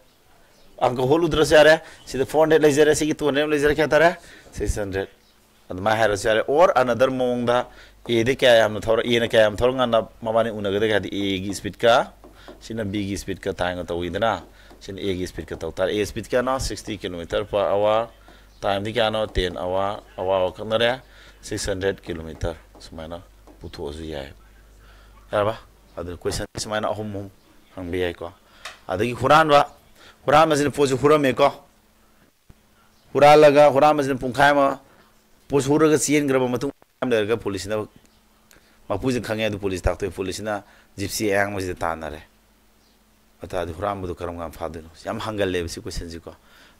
ꯑꯪꯀ ꯍꯣꯠꯂꯨꯗ꯭ꯔꯁꯨ ꯌꯥꯔꯦ꯫ ꯁꯤꯗ ꯐꯣꯔ ꯍꯟꯗ꯭ꯔꯦꯗ ꯂꯩꯖꯔꯦ, ꯁꯤꯒꯤ ꯇꯨ ꯍꯟꯗ꯭ꯔꯦꯗ ꯑꯃ ꯂꯩꯖꯔꯦ, ꯀꯌꯥ ꯇꯥꯔꯦ? Six hundred. ꯑꯗꯨꯃꯥꯏꯅ ꯍꯥꯏꯔꯁꯨ ꯌꯥꯔꯦ꯫ Or another ꯃꯑꯣꯡꯗ ꯑꯦꯗ ꯀꯌꯥ ꯌꯥꯝꯅ ꯊꯧꯔ ꯑꯦꯅ ꯀꯌꯥꯝ ꯊꯧꯔꯀꯥꯟꯗ ꯃꯕꯥꯅꯤ ꯎꯅꯒꯗꯒꯦ ꯍꯥꯏꯗꯤ ꯑꯦꯒꯤ ꯏꯁꯄꯤꯠꯀ ꯁꯤꯅ ꯕꯤꯒꯤ ꯏꯁꯄꯤꯠꯀ ꯇꯥꯏꯝꯒ ꯇꯧꯋꯤꯗꯅ꯫ ꯁꯤꯅ ꯑꯦꯒꯤ ꯏꯁꯄꯤꯠꯀ ꯇꯧ ꯇꯥꯔꯦ꯫ ꯑꯦ ꯏꯁꯄꯤꯠ ꯀꯌꯥꯅꯣ? Sixty kilometer per hour꯫ ꯇꯥꯏꯝꯗꯤ ꯀꯌꯥꯅꯣ? Ten hour꯫ ꯑꯋꯥ ꯈꯪꯅꯔꯦ꯫ Six hundred kilometer ꯁꯨꯃꯥꯏꯅ ꯄꯨꯊꯣꯛꯑꯁꯨ ꯌꯥꯏ꯫ ꯌꯥꯔꯕ? ꯑꯗꯨ ꯀꯣꯏꯁꯟ ꯁꯨꯃꯥꯏꯅ ꯑꯍꯨꯝ ꯑꯍꯨꯝ ꯍꯪꯕ ꯌꯥꯏꯀꯣ꯫ ꯑꯗꯒꯤ ꯍꯨꯔꯥꯟꯕ꯫ ꯍꯨꯔꯥꯟꯕꯁꯤꯅ ꯄꯣꯠꯁꯤ ꯍꯨꯔꯝꯃꯦꯀꯣ꯫ ꯍꯨꯔꯥꯜꯂꯒ ꯍꯨꯔꯥꯟꯕꯁꯤꯅ ꯄꯨꯡꯈꯥꯏ ꯑꯃ ꯄꯣꯠ ꯍꯨꯔꯒ ꯆꯦꯟꯈ꯭ꯔꯕ ꯃꯇꯨꯡ ꯂꯩꯔꯒ ꯄꯨꯂꯤꯁꯁꯤꯅ ꯃꯄꯨꯁꯤꯅ ꯈꯪꯉꯦ꯫ ꯑꯗꯨ ꯄꯨꯂꯤꯁ ꯇꯥꯛꯊꯣꯛꯑꯦ꯫ ꯄꯨꯂꯤꯁꯁꯤꯅ ꯖꯤꯞꯁꯤ ꯑꯌꯥꯡꯕꯁꯤꯗ ꯇꯥꯟꯅꯔꯦ꯫ ꯑꯗꯨ ꯇꯥꯔꯗꯤ ꯍꯨꯔꯥꯟꯕꯗꯨ ꯀꯔꯝ ꯀꯥꯟꯗ ꯐꯥꯗꯣꯏꯅꯣ? ꯌꯥꯝ ꯍꯪꯒꯜꯂꯦꯕ ꯁꯤ ꯀꯣꯏꯁꯟꯁꯤꯀꯣ꯫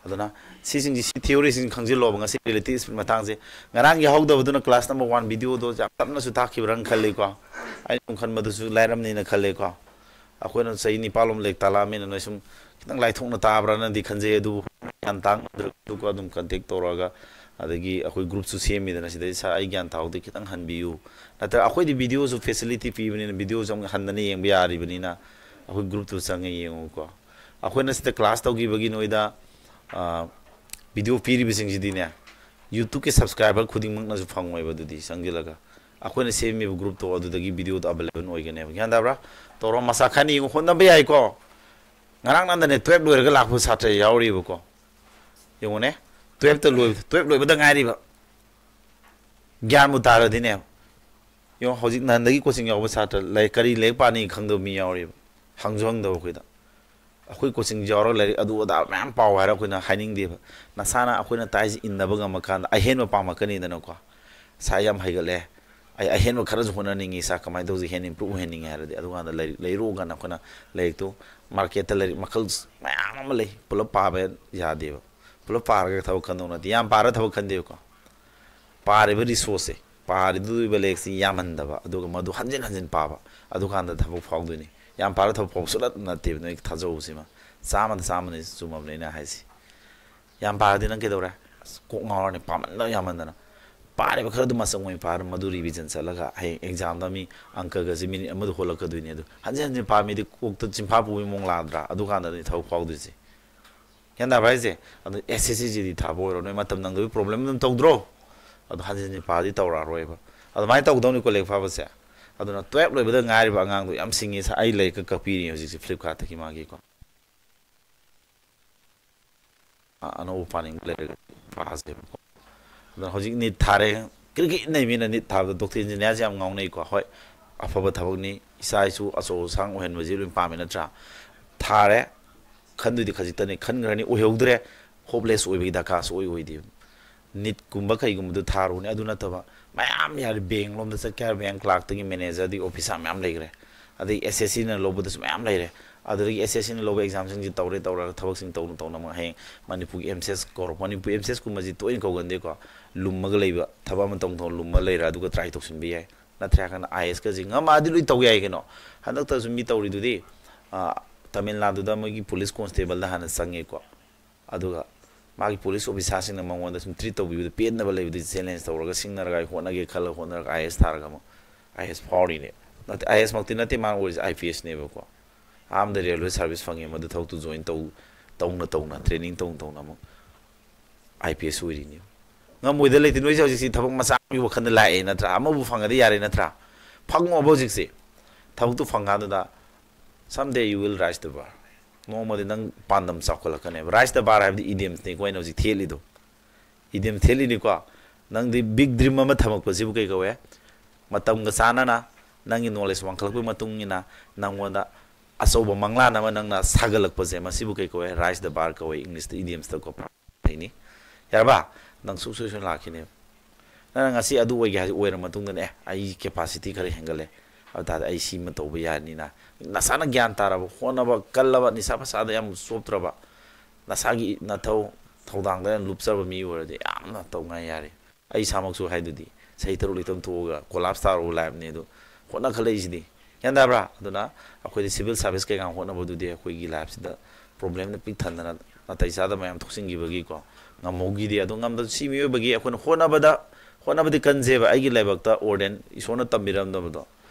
ꯑꯗꯨꯅ ꯁꯤꯁꯤꯡꯁꯤ, ꯁꯤ ꯊꯤꯑꯣꯔꯤꯁꯤꯡ ꯈꯪꯖꯤꯜꯂꯣꯕ꯫ ꯉꯁꯤ ꯔꯤꯂꯦꯇꯤꯚ ꯏꯁꯄꯤꯠ ꯃꯇꯥꯡꯁꯦ ꯉꯔꯥꯡꯒꯤ ꯍꯧꯗꯕꯗꯨꯅ ꯀ꯭ꯂꯥꯁ ꯅꯝꯕꯔ ꯋꯥꯟ ꯚꯤꯗꯤꯑꯣꯗꯣ ꯌꯥꯝ ꯇꯞꯅꯁꯨ ꯇꯥꯛꯈꯤꯕ꯭ꯔꯥꯅ ꯈꯜꯂꯤꯀꯣ꯫ ꯑꯩꯅ ꯁꯨꯝ ꯈꯟꯕꯗꯨꯁꯨ ꯂꯥꯏꯔꯝꯅꯤꯅ ꯈꯜꯂꯦꯀꯣ꯫ ꯑꯩꯈꯣꯏꯅ ꯆꯍꯤ ꯅꯤꯄꯥꯜꯂꯣꯝ ꯂꯥꯏꯔꯤꯛ ꯇꯥꯛꯂꯛꯑꯃꯤꯅ ꯅꯣꯏ ꯁꯨꯝ ꯈꯤꯇꯪ ꯂꯥꯏꯊꯣꯛꯅ ꯇꯥꯕ꯭ꯔꯥꯅꯗꯤ ꯈꯟꯖꯩ꯫ ꯑꯗꯨꯕꯨ ꯒ꯭ꯌꯥꯟ ꯇꯥ ꯉꯝꯗ꯭ꯔꯒꯁꯨꯀꯣ ꯑꯗꯨꯝ ꯀꯟꯇꯦꯛ ꯇꯧꯔꯛꯑꯒ, ꯑꯗꯒꯤ ꯑꯩꯈꯣꯏ ꯒ꯭ꯔꯨꯞꯁꯨ ꯁꯦꯝꯃꯤꯗꯅ ꯁꯤꯗꯩ, "ꯁꯥꯔ, ꯑꯩ ꯒ꯭ꯌꯥꯟ ꯇꯥꯍꯧꯗꯦ, ꯈꯤꯇꯪ ꯍꯟꯕꯤꯌꯨ"꯫ ꯅꯠꯇ꯭ꯔꯒ ꯑꯩꯈꯣꯏꯗꯤ ꯚꯤꯗꯤꯑꯣꯁꯨ ꯐꯦꯁꯤꯂꯤꯇꯤ ꯄꯤꯕꯅꯤꯅ ꯚꯤꯗꯤꯑꯣꯁꯨ ꯑꯃꯨꯛ ꯍꯟꯗꯅ ꯌꯦꯡꯕ ꯌꯥꯔꯤꯕꯅꯤꯅ ꯑꯩꯈꯣꯏ ꯒ꯭ꯔꯨꯞꯇꯨ ꯆꯪꯉ ꯌꯦꯡꯉꯨꯀꯣ꯫ ꯑꯩꯈꯣꯏꯅ ꯁꯤꯗ ꯀ꯭ꯂꯥꯁ ꯇꯧꯈꯤꯕꯒꯤ ꯅꯣꯏꯗ, ꯑ, ꯚꯤꯗꯤꯑꯣ ꯄꯤꯔꯤꯕꯁꯤꯡꯁꯤꯗꯤꯅꯦ, YouTubeꯀꯤ subscriber ꯈꯨꯗꯤꯡꯃꯛꯅꯁꯨ ꯐꯪꯉꯣꯏꯕ꯫ ꯑꯗꯨꯗꯤ ꯆꯪꯁꯤꯜꯂꯒ ꯑꯩꯈꯣꯏꯅ ꯁꯦꯝꯃꯤꯕ ꯒ꯭ꯔꯨꯞꯇꯣ ꯑꯗꯨꯗꯒꯤ ꯚꯤꯗꯤꯑꯣꯗꯣ available ꯑꯣꯏꯒꯅꯦꯕ꯫ ꯒ꯭ꯌꯥꯟ ꯇꯥꯕ꯭ꯔꯥ? ꯇꯧꯔꯣ, ꯃꯁꯥ ꯈꯔ ꯌꯦꯡꯉꯨ, ꯍꯣꯠꯅꯕ ꯌꯥꯏꯀꯣ꯫ ꯉꯔꯥꯡ ꯅꯍꯥꯟꯗꯅꯦ twelve ꯂꯣꯏꯔꯒ ꯂꯥꯛꯄ ꯁꯥꯇ꯭ꯔ ꯌꯥꯎꯔꯤꯕꯀꯣ꯫ ꯌꯦꯡꯉꯨꯅꯦ, twelveꯇ ꯂꯣꯏꯕ, twelve ꯂꯣꯏꯕꯗ ꯉꯥꯏꯔꯤꯕ꯫ ꯒ꯭ꯌꯥꯟꯕꯨ ꯇꯥꯔꯗꯤꯅꯦ, ꯌꯦꯡꯉꯣ, ꯍꯧꯖꯤꯛ ꯅꯍꯥꯟꯗꯒꯤ ꯀꯣꯆꯤꯡ ꯌꯥꯎꯕ ꯁꯥꯇ꯭ꯔ ꯂꯥꯏꯔꯤꯛ, ꯀꯔꯤ ꯂꯥꯏꯔꯤꯛ ꯄꯥꯅꯤ ꯈꯪꯗꯕ ꯃꯤ ꯌꯥꯎꯔꯤꯕ꯫ ꯍꯪꯁꯨ ꯍꯪꯗꯕ ꯑꯩꯈꯣꯏꯗ꯫ ꯑꯩꯈꯣꯏ ꯀꯣꯆꯤꯡ ꯌꯥꯎꯔꯒ ꯂꯥꯏꯔꯤꯛ ꯑꯗꯨ ꯑꯗꯥ ꯃꯌꯥꯝ ꯄꯥꯎ ꯍꯥꯏꯔ ꯑꯩꯈꯣꯏꯅ ꯍꯥꯏꯅꯤꯡꯗꯦꯕ꯫ ꯅꯁꯥꯅ ꯑꯩꯈꯣꯏꯅ ꯇꯥꯛꯏꯁꯤ ꯏꯟꯅꯕ ꯉꯝꯃꯀꯥꯟꯗ ꯑꯍꯦꯟꯕ ꯄꯥꯝꯃꯛꯀꯅꯤꯗꯅꯀꯣ꯫ "ꯁꯥꯔ, ꯌꯥꯝ ꯍꯩꯒꯠꯂꯦ, ꯑꯩ ꯑꯍꯦꯟꯕ ꯈꯔꯁꯨ ꯍꯣꯠꯅꯅꯤꯡꯉꯤ ꯁꯥꯔ, ꯀꯃꯥꯏꯅ ꯇꯧꯁꯤ, ꯍꯦꯟꯅ improve ꯑꯣꯏꯍꯟꯅꯤꯡꯉꯤ" ꯍꯥꯏꯔꯗꯤ, ꯑꯗꯨꯀꯥꯟꯗ ꯂꯥꯏꯔꯤꯛ ꯂꯩꯔꯛꯑꯣ ꯀꯥꯟꯗ ꯑꯩꯈꯣꯏꯅ ꯂꯥꯏꯔꯤꯛꯇꯣ, marketꯇ ꯂꯥꯏꯔꯤꯛ ꯃꯈꯜ ꯃꯌꯥꯝ ꯑꯃ ꯂꯩ, ꯄꯨꯂꯞ ꯄꯥꯕ ꯌꯥꯗꯦꯕ꯫ ꯄꯨꯂꯞ ꯄꯥꯔꯒ ꯊꯕꯛ ꯈꯟꯗꯧ ꯅꯠꯇꯦ꯫ ꯌꯥꯝ ꯄꯥꯔ ꯊꯕꯛ ꯈꯟꯗꯦꯕꯀꯣ꯫ ꯄꯥꯔꯤꯕ resourceꯁꯦ, ꯄꯥꯔꯤꯕ ꯂꯥꯏꯔꯤꯛꯁꯤ ꯌꯥꯝꯍꯟꯗꯕ, ꯑꯗꯨꯒ ꯃꯗꯨ ꯍꯟꯖꯤꯟ ꯍꯟꯖꯤꯟ ꯄꯥꯕ, ꯑꯗꯨꯀꯥꯟꯗ ꯊꯕꯛ ꯐꯥꯎꯗꯣꯏꯅꯤ꯫ ꯌꯥꯝ ꯄꯥꯔ ꯊꯕꯛ ꯐꯥꯎꯕ ꯁꯨꯡꯅꯠ ꯅꯠꯇꯦꯕ, ꯅꯣꯏ ꯊꯥꯖꯧ ꯁꯤꯃ꯫ ꯆꯥꯝꯃꯗ ꯆꯥꯝꯃꯅꯤ ꯆꯨꯝꯃꯕꯅꯦ ꯑꯩꯅ ꯍꯥꯏꯁꯤ꯫ ꯌꯥꯝ ꯄꯥꯔꯗꯤ ꯅꯪ ꯀꯩꯗꯧꯔꯦ? ꯑꯁ, ꯀꯣꯛ ꯉꯥꯎꯔꯅꯤ, ꯄꯥꯃꯟꯗꯕ ꯌꯥꯝꯃꯟꯗꯅ꯫ ꯄꯥꯔꯤꯕ ꯈꯔꯗꯨ ꯃꯆꯪ ꯑꯣꯏꯅ ꯄꯥꯔ ꯃꯗꯨ revision ꯆꯠꯂꯒ ꯍꯌꯦꯡ examꯗ ꯃꯤ ꯑꯪꯀꯒꯁꯤ minute ꯑꯃꯗ ꯍꯣꯜꯂꯛꯀꯗꯣꯏꯅꯤ꯫ ꯑꯗꯨ ꯍꯟꯖꯤꯟ ꯍꯟꯖꯤꯟ ꯄꯥ ꯃꯤꯗꯤ ꯀꯣꯛꯇ ꯆꯤꯟꯐꯥ ꯄꯨꯕꯒꯤ ꯃꯑꯣꯡ ꯂꯥꯛꯗ꯭ꯔꯥ? ꯑꯗꯨꯀꯥꯟꯗꯗꯤ ꯊꯕꯛ ꯐꯥꯎꯗꯣꯏꯁꯦ꯫ ꯒ꯭ꯌꯥꯟ ꯇꯥꯕ꯭ꯔꯥ ꯍꯥꯏꯁꯦ? ꯑꯗꯨ SSCꯒꯤꯗꯤ ꯊꯥꯕ ꯑꯣꯏꯔꯣ, ꯅꯣꯏ ꯃꯇꯝ ꯅꯪꯗꯕꯒꯤ problem ꯑꯗꯨꯝ ꯇꯧꯗ꯭ꯔꯣ? ꯑꯗꯣ ꯍꯟꯖꯤꯟ ꯍꯟꯖꯤꯟ ꯄꯥꯗꯤ ꯇꯧꯔꯛꯑꯔꯣꯏꯕ꯫ ꯑꯗꯨꯃꯥꯏꯅ ꯇꯧꯒꯗꯧꯅꯤꯀꯣ ꯂꯥꯏꯔꯤꯛ ꯐꯕꯁꯦ꯫ ꯑꯗꯨꯅ twelve ꯂꯣꯏꯕꯗ ꯉꯥꯏꯔꯤꯕ ꯑꯉꯥꯡꯗꯣ ꯌꯥꯝ ꯁꯤꯡꯉꯤ꯫ ꯁ-, ꯑꯩ ꯂꯥꯏꯔꯤꯛꯀ ꯀꯛꯄꯤꯔꯤ ꯍꯧꯖꯤꯛꯁꯦ Flipkartꯇꯒꯤ ꯃꯥꯒꯤꯀꯣ꯫ ꯑ-, ꯑꯅꯧꯕ ꯄꯥꯅꯤꯡꯕ ꯂꯩꯔꯒꯗꯤ ꯄꯥꯁꯦꯕꯀꯣ꯫ ꯑꯗꯨꯅ ꯍꯧꯖꯤꯛ NEET ꯊꯥꯔꯦ, ꯀ꯭ꯔꯤꯛ ꯀ꯭ꯔꯤꯛ ꯏꯟꯅꯩ ꯃꯤꯅ NEET ꯊꯥꯕꯗ꯫ Doctor engineerꯁꯦ ꯌꯥꯝ ꯉꯥꯎꯅꯩꯀꯣ꯫ ꯍꯣꯏ, ꯑꯐꯕ ꯊꯕꯛꯅꯤ, ꯏꯆꯥ ꯏꯁꯨ ꯑꯆꯧ ꯑꯁꯥꯡ ꯑꯣꯏꯍꯟꯕꯁꯤ ꯂꯣꯏ ꯄꯥꯝꯃꯤ ꯅꯠꯇ꯭ꯔꯥ? ꯊꯥꯔꯦ, ꯈꯟꯗꯣꯏꯗꯤ ꯈꯖꯤꯛꯇꯅꯤ, ꯈꯟꯈ꯭ꯔꯅꯤ, ꯑꯣꯏꯍꯧꯗ꯭ꯔꯦ, hopeless ꯑꯣꯏꯕꯒꯤ ꯗꯔꯀꯥꯔꯁꯨ ꯑꯣꯏ ꯑꯣꯏꯗꯦ꯫ NEETꯀꯨꯝꯕ ꯀꯩꯒꯨꯝꯕꯗꯨ ꯊꯥꯔꯨꯅꯦ꯫ ꯑꯗꯨ ꯅꯠꯇꯕ ꯃꯌꯥꯝ ꯌꯥꯔꯦ, bank ꯂꯣꯝꯗ ꯆꯠꯀꯦ ꯍꯥꯏꯔ bank clerkꯇꯒꯤ managerꯗꯒꯤ officerꯃꯌꯥꯝ ꯂꯩꯈ꯭ꯔꯦ, ꯑꯗꯒꯤ SSCꯅ ꯂꯧꯕꯗꯁꯨ ꯃꯌꯥꯝ ꯂꯩꯔꯦ꯫ ꯑꯗꯨꯗꯒꯤ SSCꯅ ꯂꯧꯕ examꯁꯤꯡꯁꯤ ꯇꯧꯔꯦ, ꯇꯧꯔꯒ ꯊꯕꯛꯁꯤꯡ ꯇꯧꯅ ꯇꯧꯅ ꯑꯃꯨꯛ ꯍꯌꯦꯡ ꯃꯅꯤꯄꯨꯔꯒꯤ MCET ꯀꯧꯔꯛꯄ꯫ ꯃꯅꯤꯄꯨꯔ MCETꯀꯨꯝꯕꯁꯤ ꯇꯣꯏꯅ ꯀꯧꯒꯟꯗꯦꯀꯣ꯫ ꯂꯨꯝꯃꯒ ꯂꯩꯕ, ꯊꯕꯛ ꯑꯃ ꯇꯧ ꯇꯧ ꯂꯨꯝꯃ ꯂꯩꯔ ꯑꯗꯨꯒ try ꯇꯧꯁꯤꯟꯕ ꯌꯥꯏ꯫ ꯅꯠꯇ꯭ꯔꯦ ꯍꯥꯏꯔ ꯀꯥꯟꯗ IASꯀꯁꯤ ꯉꯝꯃꯛꯑꯗꯤ ꯂꯣꯏ ꯇꯧ ꯌꯥꯏ ꯀꯩꯅꯣ꯫ ꯍꯟꯗꯛꯇꯁꯨ ꯃꯤ ꯇꯧꯔꯤꯗꯨꯗꯤ, ꯑ, ꯇꯥꯃꯤꯜ ꯅꯥꯗꯨꯗ ꯃꯣꯏꯒꯤ police constableꯗ ꯍꯥꯟꯅ ꯆꯪꯉꯦꯀꯣ꯫ ꯑꯗꯨꯒ ꯃꯥꯒꯤ police officerꯁꯤꯡꯅ ꯃꯉꯣꯟꯗ ꯁꯨꯝ treat ꯇꯧꯕꯤꯕꯗ ꯄꯦꯟꯗꯕ ꯂꯩꯕꯗꯨ challenge ꯇꯧꯔꯒ ꯁꯤꯡꯅꯔꯒ ꯑꯩ ꯍꯣꯠꯅꯒꯦ ꯈꯜꯂꯒ ꯍꯣꯠꯅꯔꯒ IAS ꯊꯥꯔꯒ ꯑꯃꯨꯛ IAS ꯐꯥꯎꯔꯤꯅꯦ꯫ ꯅꯠꯇꯦ, IASꯃꯛꯇꯤ ꯅꯠꯇꯦ ꯃꯥꯅ ꯑꯣꯏꯔꯤꯁꯦ, IPSꯅꯦꯕꯀꯣ꯫ ꯑꯍꯥꯟꯕꯗ railway service ꯐꯪꯉꯦ, ꯃꯗꯨ ꯊꯕꯛꯇꯨ join ꯇꯧ-, ꯇꯧꯅ ꯇꯧꯅ, training ꯇꯧꯅ ꯇꯧꯅ ꯑꯃꯨꯛ IPS ꯑꯣꯏꯔꯤꯅꯤ꯫ ꯉꯝꯃꯣꯏꯗ ꯂꯩꯇꯦ꯫ ꯅꯣꯏꯁꯦ ꯍꯧꯖꯤꯛꯁꯤ ꯊꯕꯛ ꯃꯆꯥ ꯑꯃꯒꯤ ꯋꯥꯈꯜꯗ ꯂꯥꯛꯑꯦ ꯅꯠꯇ꯭ꯔꯥ? ꯑꯃꯕꯨ ꯐꯪꯉꯗꯤ ꯌꯥꯔꯦ ꯅꯠꯇ꯭ꯔꯥ? ꯐꯪꯉꯣꯕ ꯍꯧꯖꯤꯛꯁꯦ꯫ ꯊꯕꯛꯇꯨ ꯐꯪꯀꯥꯟꯗꯨꯗ someday you will rise the bar. ꯅꯣꯡꯃꯗꯤ ꯅꯪ ꯄꯥꯟꯗꯝ ꯆꯥꯎꯈꯠꯂꯛꯀꯅꯦꯕ꯫ Rise the bar ꯍꯥꯏꯕꯗꯤ idiomsꯅꯤꯀꯣ ꯑꯩꯅ ꯍꯧꯖꯤꯛ ꯊꯦꯠꯂꯤꯗꯣ꯫ Idiom ꯊꯦꯠꯂꯤꯅꯤꯀꯣ꯫ ꯅꯪꯗꯤ big dream ꯑꯃ ꯊꯝꯃꯛꯄꯁꯤꯕꯨ ꯀꯩ ꯀꯧꯋꯦ? ꯃꯇꯝꯒ ꯆꯥꯟꯅꯅ ꯅꯪꯒꯤ knowledge ꯋꯥꯡꯈꯠꯂꯛꯄꯒꯤ ꯃꯇꯨꯡ ꯏꯟꯅ ꯅꯪꯉꯣꯟꯗ ꯑꯆꯧꯕ ꯃꯪꯂꯥꯟ ꯑꯃ ꯅꯪꯅ ꯁꯥꯒꯠꯂꯛꯄꯁꯦ, ꯃꯁꯤꯕꯨ ꯀꯩ ꯀꯧꯋꯦ? Rise the bar ꯀꯧꯋꯦ, Englishꯇ, idiomsꯇꯀꯣ꯫ ꯂꯩꯅꯤ꯫ ꯌꯥꯔꯕ? ꯅꯪ ꯁꯨꯡꯁꯣꯏ ꯁꯣꯏꯗꯅ ꯂꯥꯛꯈꯤꯅꯦꯕ꯫ ꯅꯪꯅ ꯉꯁꯤ ꯑꯗꯨ ꯑꯣꯏꯒꯦ ꯍꯥꯏꯁꯦ ꯑꯣꯏꯔ ꯃꯇꯨꯡꯗꯅꯦ, "ꯑꯦ, ꯑꯩ capacity ꯈꯔ ꯍꯦꯟꯒꯠꯂꯦ, ꯑꯗꯨ ꯇꯥꯔꯗꯤ ꯑꯩ ꯁꯤꯃ ꯇꯧꯕ ꯌꯥꯔꯅꯤꯅ", ꯅꯁꯥꯅ ꯒ꯭ꯌꯥꯟ ꯇꯥꯔꯕ, ꯍꯣꯠꯅꯕ ꯀꯜꯂꯕ, ꯅꯤꯁꯥ ꯄꯁꯥꯗ ꯌꯥꯝ ꯆꯣꯞꯇ꯭ꯔꯕ, ꯅꯁꯥꯒꯤ ꯅꯊꯧ ꯊꯧꯗꯥꯡꯗ ꯌꯥꯝ ꯂꯨꯞꯆꯕ ꯃꯤ ꯑꯣꯏꯔꯗꯤ ꯌꯥꯝꯅ ꯇꯧꯉꯥꯏ ꯌꯥꯔꯦ꯫ ꯑꯩ ꯏꯁꯥꯃꯛꯁꯨ ꯍꯥꯏꯗꯨꯗꯤ, ꯆꯍꯤ ꯇꯔꯨꯛ ꯂꯩꯇꯝ ꯊꯣꯛꯑꯒ collapse ꯇꯥꯔꯨꯕ lifeꯅꯤ ꯑꯗꯨ꯫ ꯍꯣꯠꯅꯈꯠꯂꯛꯏꯁꯤꯗꯤ꯫ ꯒ꯭ꯌꯥꯟ ꯇꯥꯕ꯭ꯔꯥ? ꯑꯗꯨꯅ ꯑꯩꯈꯣꯏꯗꯤ civil service ꯀꯩꯀꯥ ꯍꯣꯠꯅꯕꯗꯨꯗꯤ ꯑꯩꯈꯣꯏꯒꯤ lifeꯁꯤꯗ problemꯅ ꯄꯤꯛ ꯊꯟꯗꯅ ꯅꯥꯇꯩ ꯆꯥꯗꯕ ꯃꯌꯥꯝ ꯊꯣꯛꯆꯤꯟꯈꯤꯕꯒꯤꯀꯣ ꯉꯝꯍꯧꯈꯤꯗꯦ꯫ ꯑꯗꯣ ꯉꯝꯗꯕ ꯁꯤ ꯃꯤꯑꯣꯏꯕꯒꯤ ꯑꯩꯈꯣꯏꯅ ꯍꯣꯠꯅꯕꯗ, ꯍꯣꯠꯅꯕꯗꯤ ꯀꯟꯖꯩꯕ, ꯑꯩꯒꯤ ꯂꯥꯏꯕꯛꯇ ꯑꯣꯔꯗꯦꯟ ꯏꯁꯣꯔꯅ ꯇꯝꯕꯤꯔꯝꯗꯕꯗꯣ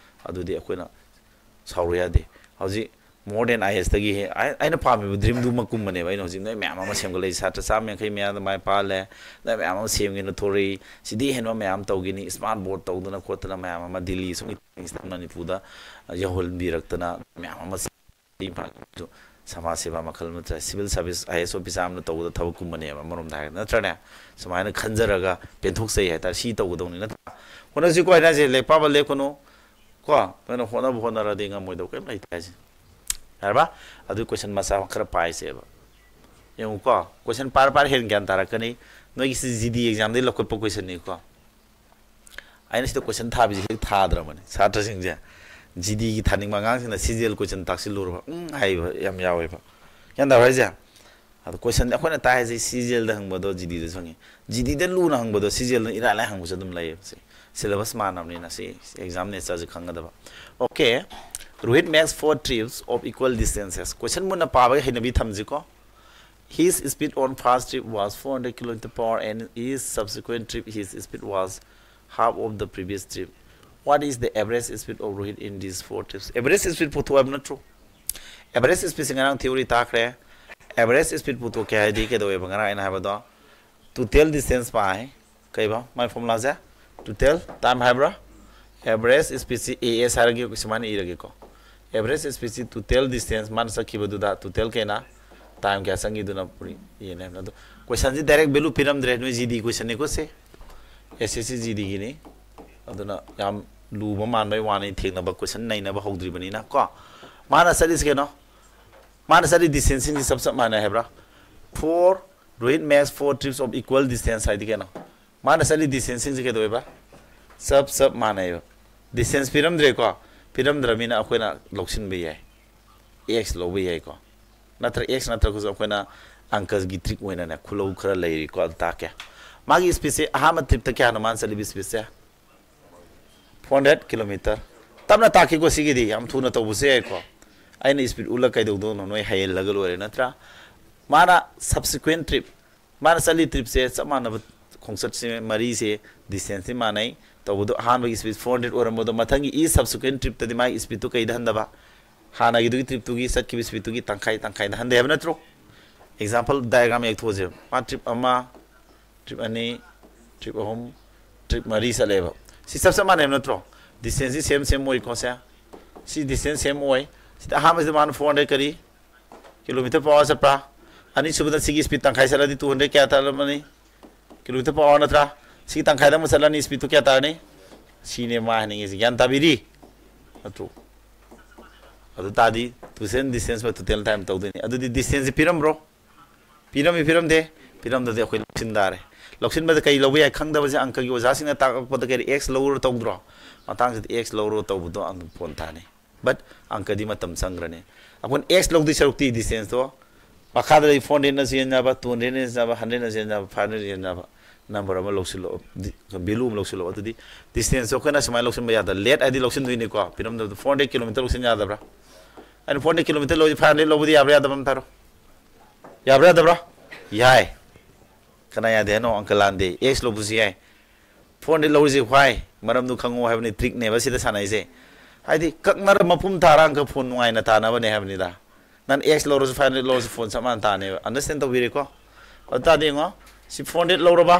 ꯑꯗꯨꯗꯤ ꯑꯩꯈꯣꯏꯅ ꯁꯥꯎꯔꯨ ꯌꯥꯗꯦ꯫ ꯍꯧꯖꯤꯛ More than IAS ꯇꯒꯤ ꯍꯦ-, ꯑꯩ-, ꯑꯩꯅ ꯄꯥꯝꯃꯤꯕ dream ꯗꯨꯃꯛ ꯀꯨꯝꯕꯅꯦꯕ꯫ ꯑꯩꯅ ꯍꯧꯖꯤꯛ ꯅꯣꯏ ꯃꯌꯥꯝ ꯑꯃ ꯁꯦꯝꯒꯠꯂꯛꯏ, ꯁꯥꯇ꯭ꯔ ꯆꯥꯝꯃ ꯌꯥꯡꯈꯩ ꯃꯌꯥꯗ ꯃꯥꯏ ꯄꯥꯛꯍꯜꯂꯦ, ꯅꯣꯏ ꯃꯌꯥꯝ ꯑꯃ ꯁꯦꯝꯒꯦꯅ ꯊꯣꯔꯛꯏ, ꯁꯤꯗꯤ ꯍꯦꯟꯕ ꯃꯌꯥꯝ ꯇꯧꯒꯅꯤ, smart board ꯇꯧꯗꯅ ꯈꯣꯠꯇꯅ ꯃꯌꯥꯝ ꯑꯃ ꯗꯤꯜꯂꯤ ꯁꯨꯝ ꯃꯅꯤꯄꯨꯔꯗ ꯌꯧꯍꯟꯕꯤꯔꯛꯇꯅ ꯃꯌꯥꯝ ꯑꯃ ꯏꯝꯐꯥꯜꯒꯤꯁꯨ ꯁꯃꯥꯖ ꯁꯦꯕꯥ ꯃꯈꯜ ꯑꯃ ꯆꯠ-, civil service IAS officer ꯑꯃꯅ ꯇꯧꯕꯗ ꯊꯕꯛ ꯀꯨꯝꯕꯅꯦꯕ, ꯑꯃꯔꯣꯝꯗ ꯍꯥꯏꯔꯒꯗꯤ, ꯅꯠꯇ꯭ꯔꯅꯦ? ꯁꯨꯃꯥꯏꯅ ꯈꯟꯖꯔꯒ ꯄꯦꯟꯊꯣꯛꯆꯩ ꯍꯥꯏꯇꯥꯔꯦ, ꯁꯤ ꯇꯧꯒꯗꯧꯅꯤ, ꯅꯠꯇ꯭ꯔꯥ? ꯍꯣꯠꯅꯁꯤꯀꯣ ꯍꯥꯏꯅ ꯍꯥꯏꯁꯦ, ꯂꯥꯏꯔꯤꯛ ꯄꯥꯕ ꯂꯦꯞꯀꯅꯨ ꯀꯣ, ꯅꯣꯏꯅ ꯍꯣꯠꯅꯕ ꯍꯣꯠꯅꯔꯗꯤ ꯉꯝꯃꯣꯏꯗꯧꯕ ꯀꯩꯝ ꯂꯩꯇꯦ ꯍꯥꯏꯁꯦ꯫ ꯌꯥꯔꯕ? ꯑꯗꯨ question ꯃꯆꯥ ꯈꯔ ꯄꯥꯏꯁꯦꯕ꯫ ꯌꯦꯡꯉꯨꯀꯣ, question ꯄꯥꯔ ꯄꯥꯔ ꯍꯦꯟꯅ ꯒ꯭ꯌꯥꯟ ꯇꯥꯔꯛꯀꯅꯤ꯫ ꯅꯣꯏꯒꯤꯁꯤ GD exam ꯗꯒꯤ ꯂꯧꯈꯠꯄ question ꯅꯤꯀꯣ꯫ ꯑꯩꯅ ꯁꯤꯗ question ꯊꯥꯕꯤꯁꯦ ꯍꯦꯛ ꯊꯥꯗ꯭ꯔꯕꯅꯦ ꯁꯥꯇ꯭ꯔꯁꯤꯡꯁꯦ꯫ GD ꯒꯤ ꯊꯥꯅꯤꯡꯕ ꯑꯉꯥꯡꯁꯤꯡꯅ CGL question ꯇꯥꯛꯁꯤꯜꯂꯨꯔꯕ, ꯎꯝ ꯍꯥꯏꯕ ꯌꯥꯝ ꯌꯥꯎꯋꯦꯕ꯫ ꯒ꯭ꯌꯥꯟ ꯇꯥꯕ꯭ꯔꯥ ꯍꯥꯏꯁꯦ? ꯑꯗꯣ question ꯑꯩꯈꯣꯏꯅ ꯇꯥꯏ ꯍꯥꯏꯁꯦ CGL ꯗ ꯍꯪꯕꯗꯣ GD ꯗꯁꯨ ꯍꯪꯉꯤ, GD ꯗ ꯂꯨꯅ ꯍꯪꯕꯗꯣ CGL ꯅ ꯏꯔꯥꯏ ꯂꯥꯏ ꯍꯪꯕꯁꯨ ꯑꯗꯨꯝ ꯂꯩꯌꯦꯕ꯫ ꯁꯤ syllabus ꯃꯥꯟꯅꯕꯅꯤꯅ ꯁꯤ exam nature say ꯈꯪꯒꯗꯕ꯫ Okay, Rohit makes four trips of equal distances꯫ Question ꯃꯨꯟꯅ ꯄꯥꯕꯒꯤ ꯍꯩꯅꯕꯤ ꯊꯝꯁꯤꯀꯣ꯫ His speed on first trip was four hundred kilometer per hour and his subsequent trip his speed was half of the previous trip꯫ What is the average speed of Rohit in these four trips? Average speed ꯄꯨꯊꯣꯛꯑꯣ ꯍꯥꯏꯕ ꯅꯠꯇ꯭ꯔꯣ? Average speed ꯁꯤ ꯉꯔꯥꯡ theory ꯇꯥꯈ꯭ꯔꯦ꯫ Average speed ꯄꯨꯊꯣꯛꯀꯦ ꯍꯥꯏꯗꯤ ꯀꯩꯗꯧꯋꯦꯕ ꯉꯔꯥꯡ ꯑꯩꯅ ꯍꯥꯏꯕꯗꯣ? Total distance by ꯀꯩꯕ ꯃꯥꯏ formula ꯁꯦ? Total time ꯍꯥꯏꯕ꯭ꯔꯥ? Average speed ꯁꯤ AS ꯍꯥꯏꯔꯒꯦ, ꯁꯨꯃꯥꯏꯅ ꯏꯔꯒꯦꯀꯣ꯫ Average speed ꯁꯤ total distance ꯃꯥꯅ ꯆꯠꯈꯤꯕꯗꯨꯗ total ꯀꯩꯅ time ꯀꯌꯥ ꯆꯪꯈꯤꯗꯨꯅ ꯄꯨꯔꯤ ꯌꯦꯡꯅꯦ ꯍꯥꯏꯕꯅ꯫ ꯑꯗꯣ question ꯁꯤ direct value ꯄꯤꯔꯝꯗ꯭ꯔꯦ, ꯅꯣꯏ GD question ꯅꯤꯀꯣ ꯁꯦ꯫ SSC GD Guinea. ꯑꯗꯨꯅ ꯌꯥꯝ ꯂꯨꯕ ꯃꯥꯟꯕꯩ ꯋꯥꯅꯤ, ꯊꯦꯡꯅꯕ question ꯅꯩꯅꯕ ꯍꯧꯗ꯭ꯔꯤꯕꯅꯤꯅ ꯀꯣ꯫ ꯃꯥꯅ ꯆꯠꯂꯤꯁꯤ ꯀꯩꯅꯣ? ꯃꯥꯅ ꯆꯠꯂꯤ distance ꯁꯤꯡꯁꯤ ꯆꯞ ꯆꯞ ꯃꯥꯟꯅꯩ ꯍꯥꯏꯕ꯭ꯔꯥ? Four, Rohit makes four trips of equal distance ꯍꯥꯏꯗꯤ ꯀꯩꯅꯣ? ꯃꯥꯅ ꯆꯠꯂꯤ distance ꯁꯤꯡꯁꯤ ꯀꯩꯗꯧꯋꯦꯕ? ꯆꯞ ꯆꯞ ꯃꯥꯟꯅꯩꯕ꯫ Distance ꯄꯤꯔꯝꯗ꯭ꯔꯦꯀꯣ? ꯄꯤꯔꯝꯗ꯭ꯔꯕꯅꯤꯅ ꯑꯩꯈꯣꯏꯅ ꯂꯧꯁꯤꯟꯕ ꯌꯥꯏ꯫ X ꯂꯧꯕ ꯌꯥꯏꯀꯣ꯫ ꯅꯠꯇ꯭ꯔ X ꯅꯠꯇ꯭ꯔꯒꯁꯨ ꯑꯩꯈꯣꯏꯅ ꯑꯪꯀꯒꯤ trick ꯑꯣꯏꯅꯅꯦ ꯈꯨꯂꯧ ꯈꯔ ꯂꯩꯔꯤꯀꯣ, ꯑꯗꯨ ꯇꯥꯛꯀꯦ꯫ ꯃꯥꯒꯤ speed ꯁꯦ ꯑꯍꯥꯟꯕ trip ꯇ ꯀꯌꯥꯅꯣ ꯃꯥꯅ ꯆꯠꯂꯤꯕ speed ꯁꯦ? Four hundred kilometer꯫ ꯇꯞꯅ ꯇꯥꯛꯀꯦꯀꯣ, ꯁꯤꯒꯤꯗꯤ ꯌꯥꯝ ꯊꯨꯅ ꯇꯧꯕꯁꯨ ꯌꯥꯏꯀꯣ꯫ ꯑꯩꯅ speed ꯎꯠꯂ ꯀꯩꯗꯧꯗꯧꯅꯣ, ꯅꯣꯏ ꯍꯩꯍꯜꯂꯒ ꯂꯣꯏꯔꯦ ꯅꯠꯇ꯭ꯔꯥ? ꯃꯥꯅ subsequent trip, ꯃꯥꯅ ꯆꯠꯂꯤ trip ꯁꯦ ꯆꯞ ꯃꯥꯟꯅꯕ ꯈꯣꯡꯆꯠꯁꯦ ꯃꯔꯤꯁꯦ distance ꯁꯤ ꯃꯥꯟꯅꯩ꯫ ꯇꯧꯕꯗꯣ ꯑꯍꯥꯟꯕꯒꯤ speed four hundred ꯑꯣꯏꯔꯝꯕꯗꯣ ꯃꯊꯪꯒꯤ each subsequent trip ꯇꯗꯤ ꯃꯥꯒꯤ speed ꯇꯨ ꯀꯩꯗ ꯍꯟꯊꯕ? ꯍꯥꯟꯅꯒꯤꯗꯨꯒꯤ ꯇ꯭ꯔꯤꯞꯇꯨꯒꯤ ꯆꯠꯈꯤꯕ ꯁ꯭ꯄꯤꯠꯇꯨꯒꯤ ꯇꯪꯈꯥꯏ ꯇꯪꯈꯥꯏꯗ ꯍꯟꯊꯩ ꯍꯥꯏꯕ ꯅꯠꯇ꯭ꯔꯣ? ꯑꯦꯛꯖꯥꯝꯄꯜ ꯗꯥꯏꯒ꯭ꯔꯥꯝ ꯌꯦꯛꯊꯣꯛꯑꯁꯦ꯫ ꯃꯥ ꯇ꯭ꯔꯤꯞ ꯑꯃ, ꯇ꯭ꯔꯤꯞ ꯑꯅꯤ, ꯇ꯭ꯔꯤꯞ ꯑꯍꯨꯝ, ꯇ꯭ꯔꯤꯞ ꯃꯔꯤ ꯆꯠꯂꯦꯕ꯫ ꯁꯤ ꯆꯞ ꯆꯞ ꯃꯥꯟꯅꯩꯕ ꯅꯠꯇ꯭ꯔꯣ? ꯗꯤꯁꯇꯦꯟꯁꯁꯤ ꯁꯦꯝ ꯁꯦꯝ ꯑꯣꯏꯀꯣ꯫ ꯁꯦ, ꯁꯤ ꯗꯤꯁꯇꯦꯟꯁ ꯁꯦꯝ ꯑꯣꯏ꯫ ꯁꯤꯗ ꯑꯍꯥꯟꯕꯁꯤꯗ ꯃꯥꯅ ꯐꯣꯔ ꯍꯟꯗ꯭ꯔꯦꯗ ꯀꯔꯤ ꯀꯤꯂꯣꯃꯤꯇꯔ ꯄꯔ ꯑꯋꯥꯔ ꯆꯠꯄ꯭ꯔꯥ? ꯑꯅꯤꯁꯨꯕꯗ ꯁꯤꯒꯤ ꯁ꯭ꯄꯤꯠ ꯇꯪꯈꯥꯏ ꯆꯠꯂꯗꯤ ꯇꯨ ꯍꯟꯗ꯭ꯔꯦꯗ ꯀꯌꯥ ꯇꯥꯔꯝꯃꯅꯤ? ꯀꯤꯂꯣꯃꯤꯇꯔ ꯄꯔ ꯑꯋꯥꯔ ꯅꯠꯇ꯭ꯔꯥ? ꯁꯤꯒꯤ ꯇꯪꯈꯥꯏꯗ ꯑꯃꯨꯛ ꯆꯠꯂꯅꯤ, ꯁ꯭ꯄꯤꯠꯇꯨ ꯀꯌꯥ ꯇꯥꯔꯅꯤ? ꯁꯤꯅꯦ ꯃꯥ ꯍꯥꯏꯅꯤꯡꯉꯤꯁꯦ꯫ ꯒ꯭ꯌꯥꯟ ꯇꯥꯕꯤꯔꯤ ꯅꯠꯇ꯭ꯔꯣ? ꯑꯗꯨ ꯇꯥꯔꯗꯤ ꯇꯨ ꯍꯟꯗ꯭ꯔꯦꯗ ꯗꯤꯁꯇꯦꯟꯁ ꯕꯥꯏ ꯇꯣꯇꯦꯜ ꯇꯥꯏꯝ ꯇꯧꯗꯣꯏꯅꯤ꯫ ꯑꯗꯨꯗꯤ ꯗꯤꯁꯇꯦꯟꯁꯁꯦ ꯄꯤꯔꯝꯕ꯭ꯔꯣ? ꯄꯤꯔꯝꯃꯤ, ꯄꯤꯔꯝꯗꯦ? ꯄꯤꯔꯝꯗꯗꯤ ꯑꯩꯈꯣꯏ ꯂꯧꯁꯤꯟ ꯇꯥꯔꯦ꯫ ꯂꯧꯁꯤꯟꯕꯗ ꯀꯔꯤ ꯂꯧꯕ ꯌꯥꯏ ꯈꯪꯗꯕꯁꯦ ꯑꯪꯀꯒꯤ ꯑꯣꯖꯥꯁꯤꯡꯅ ꯇꯥꯛꯂꯛꯄꯗ ꯀꯔꯤ ꯑꯦꯛꯁ ꯂꯧꯔ ꯇꯧꯗ꯭ꯔꯣ? ꯃꯇꯥꯡꯁꯤꯗ ꯑꯦꯛꯁ ꯂꯧꯔ ꯇꯧꯕꯗꯣ ꯑꯗꯨꯝ ꯐꯣꯟ ꯊꯥꯅꯤ꯫ ꯕꯠ ꯑꯪꯀꯗꯤ ꯃꯇꯝ ꯆꯪꯈ꯭ꯔꯅꯤ꯫ ꯑꯩꯈꯣꯏꯅ ꯑꯦꯛꯁ ꯂꯧꯗꯣꯏ ꯁꯔꯨꯛꯇꯤ ꯗꯤꯁꯇꯦꯟꯁꯇꯣ ꯃꯈꯥꯗ ꯂꯩ ꯐꯣꯔ ꯍꯟꯗ꯭ꯔꯦꯗꯅꯁꯨ ꯌꯦꯟ ꯌꯥꯕ, ꯇꯨ ꯍꯟꯗ꯭ꯔꯦꯗꯅ ꯌꯦꯟ ꯌꯥꯕ, ꯍꯟꯗ꯭ꯔꯦꯗꯅꯁꯨ ꯌꯦꯟ ꯌꯥꯕ, ꯐꯥꯏꯚ ꯍꯟꯗ꯭ꯔꯦꯗ ꯌꯦꯟ ꯌꯥꯕ ꯅꯝꯕꯔ ꯑꯃ ꯂꯧꯁꯤꯜꯂꯣ, ꯚꯦꯂꯨ ꯑꯃ ꯂꯧꯁꯤꯜꯂꯣ꯫ ꯑꯗꯨꯗꯤ ꯗꯤꯁꯇꯦꯟꯁꯇꯣ ꯑꯩꯈꯣꯏꯅ ꯁꯨꯃꯥꯏꯅ ꯂꯧꯁꯤꯟꯕ ꯌꯥꯗ, ꯂꯦꯠ ꯍꯥꯏꯗꯤ ꯂꯧꯁꯤꯟꯗꯣꯏꯅꯤꯀꯣ꯫ ꯄꯤꯔꯝꯗꯕꯗꯣ ꯐꯣꯔ ꯍꯟꯗ꯭ꯔꯦꯗ ꯀꯤꯂꯣꯃꯤꯇꯔ ꯂꯧꯁꯤꯟ ꯌꯥꯗꯕ꯭ꯔꯥ? ꯑꯩꯅ ꯐꯣꯔ ꯍꯟꯗ꯭ꯔꯦꯗ ꯀꯤꯂꯣꯃꯤꯇꯔ ꯂꯧꯔꯗꯤ ꯐꯥꯏꯚ ꯍꯟꯗ꯭ꯔꯦꯗ ꯂꯧꯕꯗꯤ ꯌꯥꯕ꯭ꯔꯥ ꯌꯥꯗꯕ꯭ꯔꯥ ꯑꯝꯇ ꯍꯥꯏꯔꯣ꯫ ꯌꯥꯕ꯭ꯔꯥ ꯌꯥꯗꯕ꯭ꯔꯥ? ꯌꯥꯏ꯫ ꯀꯅꯥ ꯌꯥꯗꯦ ꯍꯥꯏꯅꯣ? ꯑꯪꯀ ꯂꯥꯟꯗꯦ꯫ ꯑꯦꯛꯁ ꯂꯧꯕꯁꯨ ꯌꯥꯏ꯫ ꯐꯣꯔ ꯍꯟꯗ꯭ꯔꯦꯗ ꯂꯧꯔꯤꯁꯦ why? ꯃꯔꯝꯗꯨ ꯈꯪꯉꯣ ꯍꯥꯏꯕꯅꯤ, ꯇ꯭ꯔꯤꯛꯅꯦꯕ ꯁꯤꯗ ꯁꯥꯟꯅꯩꯁꯦ꯫ ꯍꯥꯏꯗꯤ ꯀꯛꯅꯔ ꯃꯄꯨꯝ ꯊꯥꯔ ꯑꯪꯀ ꯐꯣꯟ ꯅꯨꯡꯉꯥꯏꯅ ꯇꯥꯅꯕꯅꯦ ꯍꯥꯏꯕꯅꯤꯗ꯫ ꯅꯪ ꯑꯦꯛꯁ ꯂꯧꯔꯁꯨ ꯐꯥꯏꯚ ꯍꯟꯗ꯭ꯔꯦꯗ ꯂꯧꯔꯁꯨ ꯐꯣꯟ ꯆꯞ ꯃꯥꯟꯅ ꯇꯥꯅꯦꯕ꯫ ꯑꯟꯗꯔꯁꯇꯦꯟ ꯇꯧꯕꯤꯔꯦꯀꯣ? ꯑꯗꯨ ꯇꯥꯔꯗꯤ ꯌꯦꯡꯉꯣ, ꯁꯤ ꯐꯣꯔ ꯍꯟꯗ꯭ꯔꯦꯗ ꯂꯧꯔꯕ?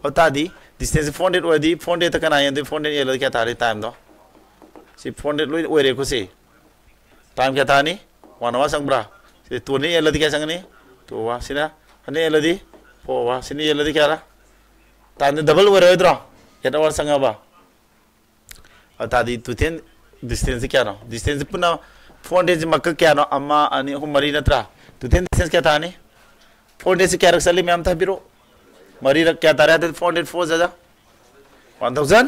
ꯑꯗꯨ ꯇꯥꯔꯗꯤ ꯗꯤꯁꯇꯦꯟꯁꯁꯦ ꯐꯣꯔ ꯍꯟꯗ꯭ꯔꯦꯗ ꯑꯣꯏꯔꯗꯤ ꯐꯣꯔ ꯍꯟꯗ꯭ꯔꯦꯗꯇ ꯀꯅꯥ ꯌꯦꯟꯗꯣꯏ? ꯐꯣꯔ ꯍꯟꯗ꯭ꯔꯦꯗ ꯌꯦꯜꯂꯗꯤ ꯀꯌꯥ ꯇꯥꯔꯦ ꯇꯥꯏꯝꯗꯣ? ꯁꯤ ꯐꯣꯔ ꯍꯟꯗ꯭ꯔꯦꯗ ꯂꯣꯏ ꯑꯣꯏꯔꯦꯀꯣ꯫ ꯁꯤ ꯇꯥꯏꯝ ꯀꯌꯥ ꯇꯥꯔꯅꯤ? ꯋꯥꯟ ꯑꯋꯥꯔ ꯆꯪꯕ꯭ꯔꯥ? ꯁꯤ ꯇꯨ ꯍꯟꯗ꯭ꯔꯦꯗ ꯌꯦꯜꯂꯗꯤ ꯀꯌꯥ ꯆꯪꯒꯅꯤ? ꯇꯨ ꯑꯋꯥꯔ꯫ ꯁꯤꯅ ꯍꯟꯗ꯭ꯔꯦꯗ ꯌꯦꯜꯂꯗꯤ ꯐꯣꯔ ꯑꯋꯥꯔ꯫ ꯁꯤꯅ ꯌꯦꯜꯂꯗꯤ ꯀꯌꯥꯔ? ꯇꯥꯏꯝꯗ ꯗꯕꯜ ꯑꯣꯏꯔꯣꯏꯗ꯭ꯔꯣ? ꯑꯦꯠ ꯑꯋꯥꯔ ꯆꯪꯉꯕ? ꯑꯗꯨ ꯇꯥꯔꯗꯤ ꯇꯨ ꯍꯟꯗ꯭ꯔꯦꯗ ꯗꯤꯁꯇꯦꯟꯁꯁꯤ ꯀꯌꯥꯅꯣ? ꯗꯤꯁꯇꯦꯟꯁꯁꯤ ꯄꯨꯟꯅ ꯐꯣꯔ ꯍꯟꯗ꯭ꯔꯦꯗꯁꯤ ꯃꯀꯛ ꯀꯌꯥꯅꯣ? ꯑꯃ, ꯑꯅꯤ, ꯑꯍꯨꯝ, ꯃꯔꯤ ꯅꯠꯇ꯭ꯔꯥ? ꯇꯨ ꯍꯟꯗ꯭ꯔꯦꯗ ꯗꯤꯁꯇꯦꯟꯁ ꯀꯌꯥ ꯇꯥꯔꯅꯤ? ꯐꯣꯔ ꯍꯟꯗ꯭ꯔꯦꯗꯁꯤ ꯀꯌꯥꯔꯛ ꯆꯠꯂꯤ ꯃꯌꯥꯝ ꯍꯥꯏꯕꯤꯔꯛꯑꯣ꯫ ꯃꯔꯤꯔꯛ꯫ ꯀꯌꯥ ꯇꯥꯔꯦ? ꯑꯗꯨꯗꯤ ꯐꯣꯔ ꯍꯟꯗ꯭ꯔꯦꯗ ꯐꯣꯔ ꯖꯥꯗ one thousand?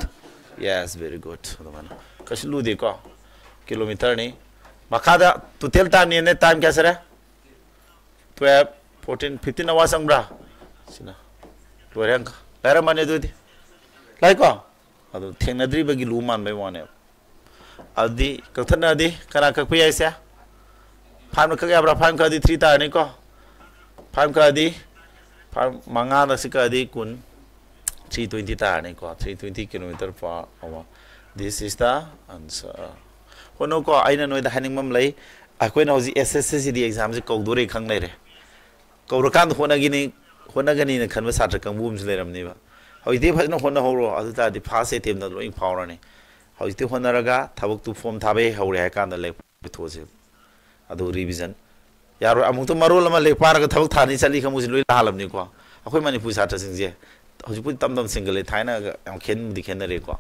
Yes, very good꯫ ꯑꯗꯨꯃꯥꯏꯅ ꯀꯩꯁꯨ ꯂꯨꯗꯦꯀꯣ꯫ ꯀꯤꯂꯣꯃꯤꯇꯔꯅꯤ꯫ ꯃꯈꯥꯗ ꯇꯣꯇꯦꯜ ꯇꯥꯏꯝꯅꯦꯅ ꯇꯥꯏꯝ ꯀꯌꯥ ꯆꯠꯂꯦ? ꯇꯨꯌꯦꯜꯐ, ꯐꯣꯔꯇꯤꯟ, ꯐꯤꯐꯇꯤꯟ ꯑꯋꯥꯔ ꯆꯪꯕ꯭ꯔꯥ? ꯁꯤꯅ ꯂꯣꯏꯔꯦ ꯑꯪꯀ꯫ ꯂꯥꯏꯔꯝꯃꯅꯤ ꯑꯗꯨꯗꯤ꯫ ꯂꯥꯏꯀꯣ? ꯑꯗꯨ ꯊꯦꯡꯅꯗ꯭ꯔꯤꯕꯒꯤ ꯂꯨ ꯃꯥꯟꯕꯩ ꯋꯥꯅꯦꯕ꯫ ꯑꯗꯨꯗꯤ ꯀꯛꯊꯠꯅꯔꯗꯤ ꯀꯅꯥ ꯀꯛꯄ ꯌꯥꯏꯁꯦ? ꯐꯥꯏꯚꯅ ꯀꯛ ꯌꯥꯕ꯭ꯔꯥ? ꯐꯥꯏꯚ ꯀꯛꯑꯗꯤ ꯊ꯭ꯔꯤ ꯇꯥꯔꯅꯤꯀꯣ꯫ ꯐꯥꯏꯚ ꯀꯛꯑꯗꯤ, ꯐꯥꯏꯚ, ꯃꯉꯥꯅ ꯁꯤ ꯀꯛꯑꯗꯤ ꯀꯨꯟ, ꯊ꯭ꯔꯤ ꯇ꯭ꯋꯦꯟꯇꯤ ꯇꯥꯔꯅꯤꯀꯣ꯫ Three twenty kilometer per hour. This is the answer. ꯍꯣꯠꯅꯧꯀꯣ꯫ ꯑꯩꯅ ꯅꯣꯏꯗ ꯍꯥꯏꯅꯤꯡꯕ ꯑꯃ ꯂꯩ꯫ ꯑꯩꯈꯣꯏꯅ ꯍꯧꯖꯤꯛ S S S C D examꯁꯦ ꯀꯧꯗꯣꯔꯦ ꯈꯪ ꯂꯩꯔꯦ꯫ ꯀꯧꯔꯀꯥꯟꯗ ꯍꯣꯠꯅꯒꯅꯤ, ꯍꯣꯠꯅꯒꯅꯤꯅ ꯈꯟꯕ ꯁꯥꯇ꯭ꯔ ꯀꯥꯡꯕꯨ ꯑꯃꯁꯨ ꯂꯩꯔꯝꯅꯦꯕ꯫ ꯍꯧꯖꯤꯛꯇꯤ ꯐꯖꯅ ꯍꯣꯠꯅꯍꯧꯔꯣ, ꯑꯗꯨ ꯇꯥꯔꯗꯤ first attempt ꯑꯗꯨ ꯂꯣꯏ ꯐꯥꯎꯔꯅꯤ꯫ ꯍꯧꯖꯤꯛꯇꯤ ꯍꯣꯠꯅꯔꯒ ꯊꯕꯛꯇꯨ form ꯊꯥꯕ ꯍꯦꯛ ꯍꯧꯔꯦ ꯍꯥꯏ ꯀꯥꯟꯗ ꯂꯥꯏꯔꯤꯛ ꯄꯥꯊꯣꯛꯑꯁꯦ꯫ ꯑꯗꯨ revision ꯌꯥꯔꯣꯏ꯫ ꯑꯃꯨꯛꯇ ꯃꯔꯣꯜ ꯑꯃ ꯂꯥꯏꯔꯤꯛ ꯄꯥꯔꯒ ꯊꯕꯛ ꯊꯥꯅꯤ ꯆꯠꯂꯤ ꯈꯪꯕꯁꯤ ꯂꯣꯏ ꯂꯥꯜꯂꯕꯅꯤꯀꯣ꯫ ꯑꯩꯈꯣꯏ ꯃꯅꯤꯄꯨꯔ ꯁꯥꯇ꯭ꯔꯁꯤꯡꯁꯦ ꯍꯧꯖꯤꯛꯄꯨꯗꯤ ꯇꯝ ꯇꯝ ꯁꯤꯡꯒꯠꯂꯦ, ꯊꯥꯏꯅꯒ ꯌꯥꯝ ꯈꯦꯠꯅꯕꯨꯗꯤ ꯈꯦꯠꯅꯔꯦꯀꯣ꯫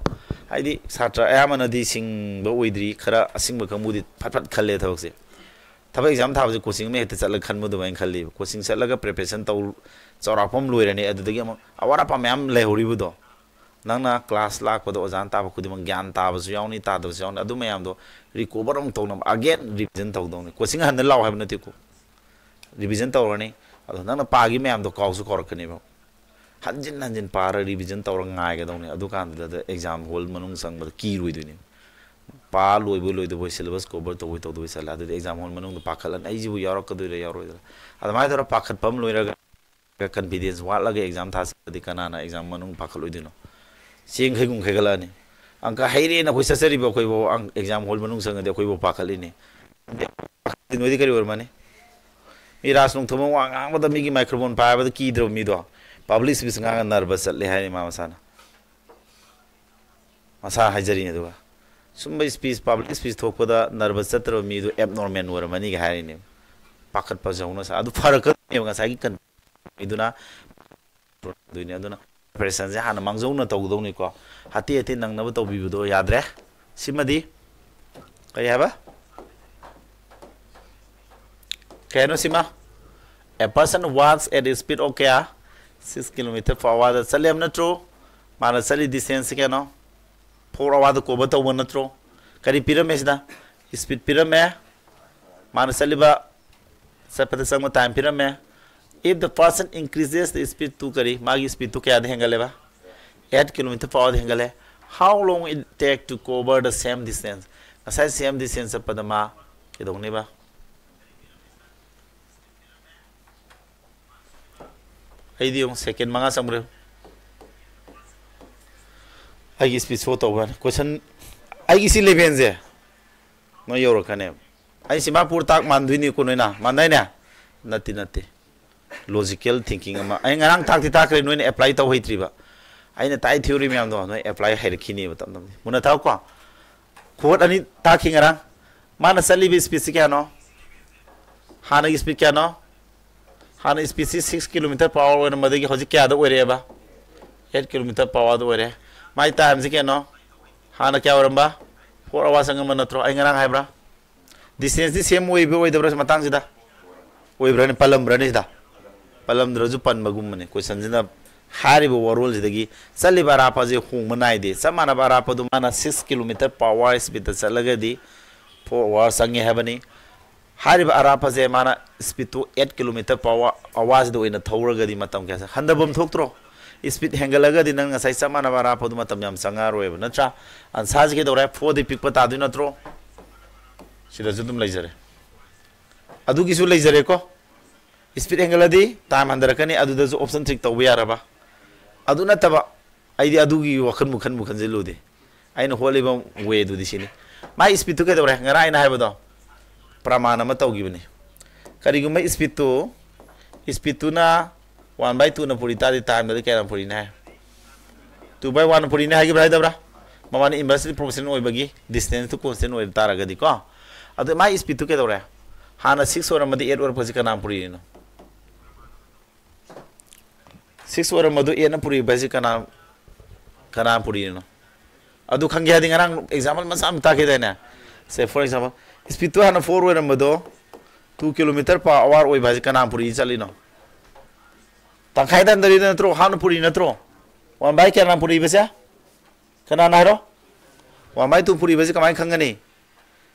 ꯍꯥꯏꯗꯤ ꯁꯥꯇ꯭ꯔ ꯑꯌꯥꯝꯕꯅꯗꯤ ꯁꯤꯡꯕ ꯑꯣꯏꯗ꯭ꯔꯤ, ꯈꯔ ꯑꯁꯤꯡꯕ ꯀꯥꯡꯕꯨꯗꯤ ꯐꯠ ꯐꯠ ꯈꯜꯂꯦ ꯊꯕꯛꯁꯦ꯫ ꯊꯕꯛ exam ꯊꯥꯕꯁꯦ coaching ꯑꯃ ꯍꯦꯛꯇ ꯆꯠꯂꯒ ꯈꯟꯕ ꯑꯗꯨꯃꯥꯏꯅ ꯈꯜꯂꯤꯕ꯫ Coaching ꯆꯠꯂꯒ preparation ꯇꯧ, ꯆꯥꯎꯔꯥꯛꯄ ꯑꯃ ꯂꯣꯏꯔꯅꯤ, ꯑꯗꯨꯗꯒꯤ ꯑꯃꯨꯛ ꯑꯋꯥꯠ ꯑꯄꯥ ꯃꯌꯥꯝ ꯂꯩꯍꯧꯔꯤꯕꯗꯣ꯫ ꯅꯪꯅ class ꯂꯥꯛꯄꯗ ꯑꯣꯖꯥꯅ ꯇꯥꯛꯄ ꯈꯨꯗꯤꯡꯃꯛ ꯒ꯭ꯌꯥꯟ ꯇꯥꯕꯁꯨ ꯌꯥꯎꯅꯤ, ꯇꯥꯗꯕꯁꯨ ꯌꯥꯎꯅꯤ꯫ ꯑꯗꯨ ꯃꯌꯥꯝꯗꯣ recover ꯑꯃꯨꯛ ꯇꯧꯅꯕ again revision ꯇꯧꯗꯧꯅꯤ꯫ Coaching ꯍꯟꯅ ꯂꯥꯛꯑꯣ ꯍꯥꯏꯕ ꯅꯠꯇꯦꯀꯣ꯫ Revision ꯇꯧꯔꯅꯤ꯫ ꯑꯗꯣ ꯅꯪꯅ ꯄꯥꯈꯤ ꯃꯌꯥꯝꯗꯣ ꯀꯥꯎꯁꯨ ꯀꯥꯎꯔꯛꯀꯅꯦꯕ꯫ ꯍꯟꯖꯤꯟ ꯍꯟꯖꯤꯟ ꯄꯥꯔ revision ꯇꯧꯔ ꯉꯥꯏꯒꯗꯧꯅꯤ꯫ ꯑꯗꯨꯀꯥꯟꯗꯨꯗ exam hall ꯃꯅꯨꯡ ꯆꯪꯕꯗ ꯀꯤꯔꯣꯏꯗꯣꯏꯅꯦ꯫ ꯄꯥ ꯂꯣꯏꯕꯣꯏ ꯂꯣꯏꯗꯕꯣꯏ syllabus cover ꯇꯧꯕꯣꯏ ꯇꯧꯗꯕꯣꯏ ꯆꯠꯂꯦ꯫ ꯑꯗꯨꯗꯤ exam hall ꯃꯅꯨꯡꯗ ꯄꯥꯈꯠꯂꯅꯤ, "ꯑꯩꯁꯤꯕꯨ ꯌꯥꯎꯔꯛꯀꯗꯣꯏꯔꯥ ꯌꯥꯎꯔꯣꯏꯗ꯭ꯔꯥ?" ꯑꯗꯨꯃꯥꯏꯅ ꯇꯧꯔ ꯄꯥꯈꯠꯄ ꯑꯃ ꯂꯣꯏꯔꯒ confidence ꯋꯥꯠꯂꯒ exam ꯊꯥꯁꯤꯜꯂꯗꯤ ꯀꯅꯥꯅ exam ꯃꯅꯨꯡ ꯄꯥꯈꯠꯂꯣꯏꯗꯣꯏꯅꯣ? ꯆꯦꯡ ꯈꯩꯒꯨꯝ ꯈꯩꯒꯠꯂꯛꯑꯅꯤ꯫ ꯑꯪꯀ ꯍꯩꯔꯦꯅ ꯑꯩꯈꯣꯏ ꯆꯠꯆꯔꯤꯕ ꯑꯩꯈꯣꯏꯐꯥꯎ ꯑꯪ-, exam hall ꯃꯅꯨꯡ ꯆꯪꯉꯗꯤ ꯑꯩꯈꯣꯏꯐꯥꯎ ꯄꯥꯈꯠꯂꯤꯅꯤ꯫ ꯅꯣꯏꯗꯤ ꯀꯔꯤ ꯑꯣꯏꯔꯝꯃꯅꯤ? ꯃꯤ ꯔꯥꯖ ꯅꯣꯡꯊꯣꯝꯕꯝ ꯋꯥ ꯉꯥꯡꯕꯗ ꯃꯤꯒꯤ microphone ꯄꯥꯏꯕꯗ ꯀꯤꯗ꯭ꯔꯕ ꯃꯤꯗꯣ? Public speech ꯉꯥꯡꯉ nervous ꯆꯠꯂꯦ ꯍꯥꯏꯔꯤ ꯃꯥ ꯃꯁꯥꯅ꯫ ꯃꯁꯥ ꯍꯥꯏꯖꯔꯤꯅꯤ꯫ ꯑꯗꯨꯒ ꯁꯨꯝꯕ speech, public speech ꯊꯣꯛꯄꯗ nervous ꯆꯠꯇ꯭ꯔꯕ ꯃꯤꯗꯨ abnormal ꯑꯣꯏꯔꯝꯃꯅꯤꯒ ꯍꯥꯏꯔꯤꯅꯦ꯫ ꯄꯥꯈꯠꯄꯁꯦ ꯍꯧꯅ ꯁꯥ-, ꯑꯗꯨ ꯐꯔꯛꯀꯗꯣꯏꯅꯦꯕ ꯉꯁꯥꯏꯒꯤ con-, ꯑꯗꯨꯅ ꯑꯗꯨꯅ preparationꯁꯦ ꯍꯥꯟꯅ ꯃꯥꯡꯖꯧꯅ ꯇꯧꯒꯗꯧꯅꯤꯀꯣ꯫ ꯍꯥꯇꯦ ꯍꯥꯇꯦ ꯅꯪꯅꯕ ꯇꯧꯕꯤꯕꯗꯣ ꯌꯥꯗ꯭ꯔꯦ꯫ ꯁꯤꯃꯗꯤ ꯀꯔꯤ ꯍꯥꯏꯕ? ꯀꯩ ꯍꯥꯏꯅꯣ ꯁꯤꯃ? A person walks at a speed of ꯀꯌꯥ? Six kilometer per hour ꯗ ꯆꯠꯂꯦ ꯍꯥꯏꯕ ꯅꯠꯇ꯭ꯔꯣ? ꯃꯥꯅ ꯆꯠꯂꯤ distance ꯁꯤ ꯀꯌꯥꯅꯣ? Four hour ꯗ cover ꯇꯧꯕ ꯅꯠꯇ꯭ꯔꯣ? ꯀꯔꯤ ꯄꯤꯔꯝꯃꯦ ꯁꯤꯗ? Speed ꯄꯤꯔꯝꯃꯦ꯫ ꯃꯥꯅ ꯆꯠꯂꯤꯕ, ꯆꯠꯄꯗ ꯆꯪꯕ time ꯄꯤꯔꯝꯃꯦ꯫ If the person increases the speed to ꯀꯔꯤ? ꯃꯥꯒꯤ speed ꯇꯨ ꯀꯌꯥꯗ ꯍꯦꯟꯒꯠꯂꯦꯕ? Eight kilometer per hour ꯗ ꯍꯦꯟꯒꯠꯂꯦ꯫ How long it take to cover the same distance? ꯉꯁꯥꯏ same distance ꯆꯠꯄꯗ ꯃꯥ ꯀꯩꯗꯧꯅꯦꯕ? ꯑꯩꯗꯤ ꯌꯦꯡꯉꯨ, second ꯃꯉꯥ ꯆꯪꯕ꯭ꯔꯦ꯫ ꯑꯩꯒꯤ speed show ꯇꯧꯕ꯭ꯔꯥꯅꯦ? Question, ꯑꯩꯒꯤ ꯁꯤ level ꯁꯦ, ꯅꯣꯏ ꯌꯧꯔꯛꯀꯅꯦꯕ꯫ ꯑꯩ ꯁꯤꯃꯥꯄꯨꯔ ꯇꯥꯛ ꯃꯥꯟꯗꯣꯏꯅꯤꯀꯣ ꯅꯣꯏꯅ꯫ ꯃꯥꯟꯗꯥꯏꯅꯦ? ꯅꯠꯇꯦ, ꯅꯠꯇꯦ꯫ Logical thinking ꯑꯃ꯫ ꯑꯩ ꯉꯔꯥꯡ ꯇꯥꯛꯇꯤ ꯇꯥꯛꯈ꯭ꯔꯦ, ꯅꯣꯏꯅ apply ꯇꯧ ꯍꯩꯇ꯭ꯔꯤꯕ꯫ ꯑꯩꯅ ꯇꯥꯛꯏ theory ꯃꯌꯥꯝꯗꯣ ꯅꯣꯏ apply ꯍꯩꯔꯛꯈꯤꯅꯦꯕ ꯇꯞ ꯇꯞꯅ꯫ ꯃꯨꯟꯅ ꯇꯥꯎꯀꯣ꯫ Quote ꯑꯅꯤ ꯇꯥꯛꯈꯤ ꯉꯔꯥꯡ꯫ ꯃꯥꯅ ꯆꯠꯂꯤꯕ speedꯁꯤ ꯀꯌꯥꯅꯣ? ꯍꯥꯟꯅꯒꯤ speed ꯀꯌꯥꯅꯣ? ꯍꯥꯟꯅ speedꯁꯤ six kilometer per hour ꯑꯣꯏꯔꯝꯕꯗꯒꯤ ꯍꯧꯖꯤꯛ ꯀꯌꯥꯗ ꯑꯣꯏꯔꯛꯑꯦꯕ? Eight kilometer per hourꯗ ꯑꯣꯏꯔꯦ꯫ ꯃꯥꯏ timeꯁꯤ ꯀꯌꯥꯅꯣ? ꯍꯥꯟꯅ ꯀꯌꯥ ꯑꯣꯏꯔꯝꯕ? Four hours ꯆꯪꯉꯝꯕ ꯅꯠꯇ꯭ꯔꯣ? ꯑꯩ ꯉꯔꯥꯡ ꯍꯥꯏꯕ꯭ꯔꯥ? Distanceꯇꯤ same ꯑꯣꯏꯕ꯭ꯔꯥ ꯑꯣꯏꯗꯕ꯭ꯔꯥ ꯃꯇꯥꯡꯁꯤꯗ? ꯑꯣꯏꯕ꯭ꯔꯥꯅꯦ? ꯄꯜꯂꯝꯕ꯭ꯔꯥꯅꯦ ꯁꯤꯗ? ꯄꯜꯂꯝꯗ꯭ꯔꯁꯨ ꯄꯟꯕꯒꯨꯝꯕꯅꯦ꯫ Questionꯁꯤꯅ ꯍꯥꯏꯔꯤꯕ ꯋꯥꯔꯣꯜꯁꯤꯗꯒꯤ ꯆꯠꯂꯤꯕ ꯑꯔꯥꯞꯄꯁꯦ ꯍꯣꯡꯕ ꯅꯥꯏꯗꯦ꯫ ꯆꯞ ꯃꯥꯟꯅꯕ ꯑꯔꯥꯞꯄꯗꯨ ꯃꯥꯅ six kilometer per hour speedꯇ ꯆꯠꯂꯒꯗꯤ four hours ꯆꯪꯉꯦ ꯍꯥꯏꯕꯅꯤ꯫ ꯍꯥꯏꯔꯤꯕ ꯑꯔꯥꯞꯄꯁꯦ ꯃꯥꯅ speedꯇꯨ eight kilometer per hourꯁꯤꯗ ꯑꯣꯏꯅ ꯊꯧꯔꯒꯗꯤ ꯃꯇꯝ ꯀꯌꯥ ꯆꯪ-, ꯍꯟꯊꯐꯝ ꯊꯣꯛꯇ꯭ꯔꯣ? Speed ꯍꯦꯟꯒꯠꯂꯒꯗꯤ ꯅꯪ ꯉꯁꯥꯏ ꯆꯞ ꯃꯥꯟꯅꯕ ꯑꯔꯥꯞꯄꯗꯨ ꯃꯇꯝ ꯌꯥꯝ ꯆꯪꯉꯛꯑꯔꯣꯏꯕ, ꯅꯠꯇ꯭ꯔꯥ? Answerꯁꯤ ꯀꯩꯗꯧꯔꯦ? Fourꯗꯤ ꯄꯤꯛꯄ ꯇꯥꯗꯣꯏ ꯅꯠꯇ꯭ꯔꯣ? ꯁꯤꯗꯁꯨ ꯑꯗꯨꯝ ꯂꯩꯖꯔꯦ꯫ ꯑꯗꯨꯒꯤꯁꯨ ꯂꯩꯖꯔꯦꯀꯣ꯫ Speed ꯍꯦꯟꯒꯠꯂꯗꯤ time ꯍꯟꯊꯔꯛꯀꯅꯤ, ꯑꯗꯨꯗꯁꯨ option trick ꯇꯧꯕ ꯌꯥꯔꯕ? ꯑꯗꯨ ꯅꯠꯇꯕ, ꯑꯩꯗꯤ ꯑꯗꯨꯒꯤ ꯋꯥꯈꯜꯕꯨ ꯈꯟꯕꯨ ꯈꯟꯖꯤꯜꯂꯨꯗꯦ꯫ ꯑꯩꯅ ꯍꯣꯠꯂꯤꯕ wayꯗꯨꯗꯤ ꯁꯤꯅꯤ꯫ ꯃꯥꯏ speedꯇꯨ ꯀꯩꯗꯧꯔꯦ? ꯉꯔꯥꯡ ꯑꯩꯅ ꯍꯥꯏꯕꯗꯣ ꯄ꯭ꯔꯃꯥꯟ ꯑꯃ ꯇꯧꯈꯤꯕꯅꯤ꯫ ꯀꯔꯤꯒꯨꯝꯕ speedꯇꯨ, speedꯇꯨꯅ one by twoꯅ ꯄꯨꯔꯤ ꯇꯥꯔꯗꯤ timeꯗꯗꯤ ꯀꯌꯥꯅ ꯄꯨꯔꯤꯅꯤ ꯍꯥꯏ? Two by oneꯅ ꯄꯨꯔꯤꯅꯤ ꯍꯥꯏꯈꯤꯕ꯭ꯔꯥ ꯍꯥꯏꯗꯕ꯭ꯔꯥ? ꯃꯕꯥꯅꯤ inversely proportional ꯑꯣꯏꯕꯒꯤ distanceꯇꯨ constant ꯑꯣꯏꯕ ꯇꯥꯔꯒꯗꯤꯀꯣ꯫ ꯑꯗꯨ ꯃꯥꯏ speedꯇꯨ ꯀꯩꯗꯧꯔꯦ? ꯍꯥꯟꯅ six ꯑꯣꯏꯔꯝꯕꯗꯤ eight ꯑꯣꯏꯔꯛꯄꯁꯤ ꯀꯅꯥꯅ ꯄꯨꯔꯤꯅꯣ? Six ꯑꯣꯏꯔꯝꯕꯗꯨ eightꯅ ꯄꯨꯔꯤꯕ ꯍꯥꯏꯁꯤ ꯀꯅꯥ, ꯀꯅꯥ ꯄꯨꯔꯤꯅꯣ? ꯑꯗꯨ ꯈꯪꯒꯦ ꯍꯥꯏꯗꯤ ꯉꯔꯥꯡ example ꯃꯆꯥ ꯑꯃ ꯇꯥꯛꯈꯤꯗꯥꯏꯅꯦ? Say for example, speedꯇꯨ ꯍꯥꯟꯅ four ꯑꯣꯏꯔꯝꯕꯗꯣ two kilometer per hour ꯑꯣꯏꯕ ꯍꯥꯏꯁꯤ ꯀꯅꯥ ꯄꯨꯔꯤ ꯆꯠꯂꯤꯅꯣ? ꯇꯪꯈꯥꯏꯗ ꯍꯟꯊꯔꯤꯗ ꯅꯠꯇ꯭ꯔꯣ? Halfꯅ ꯄꯨꯔꯤ ꯅꯠꯇ꯭ꯔꯣ? One by ꯀꯌꯥꯅ ꯄꯨꯔꯤꯕꯁꯦ? ꯀꯅꯥꯅ ꯍꯥꯏꯔꯣ? One by two ꯄꯨꯔꯤꯕꯁꯤ ꯀꯃꯥꯏꯅ ꯈꯪꯒꯅꯤ?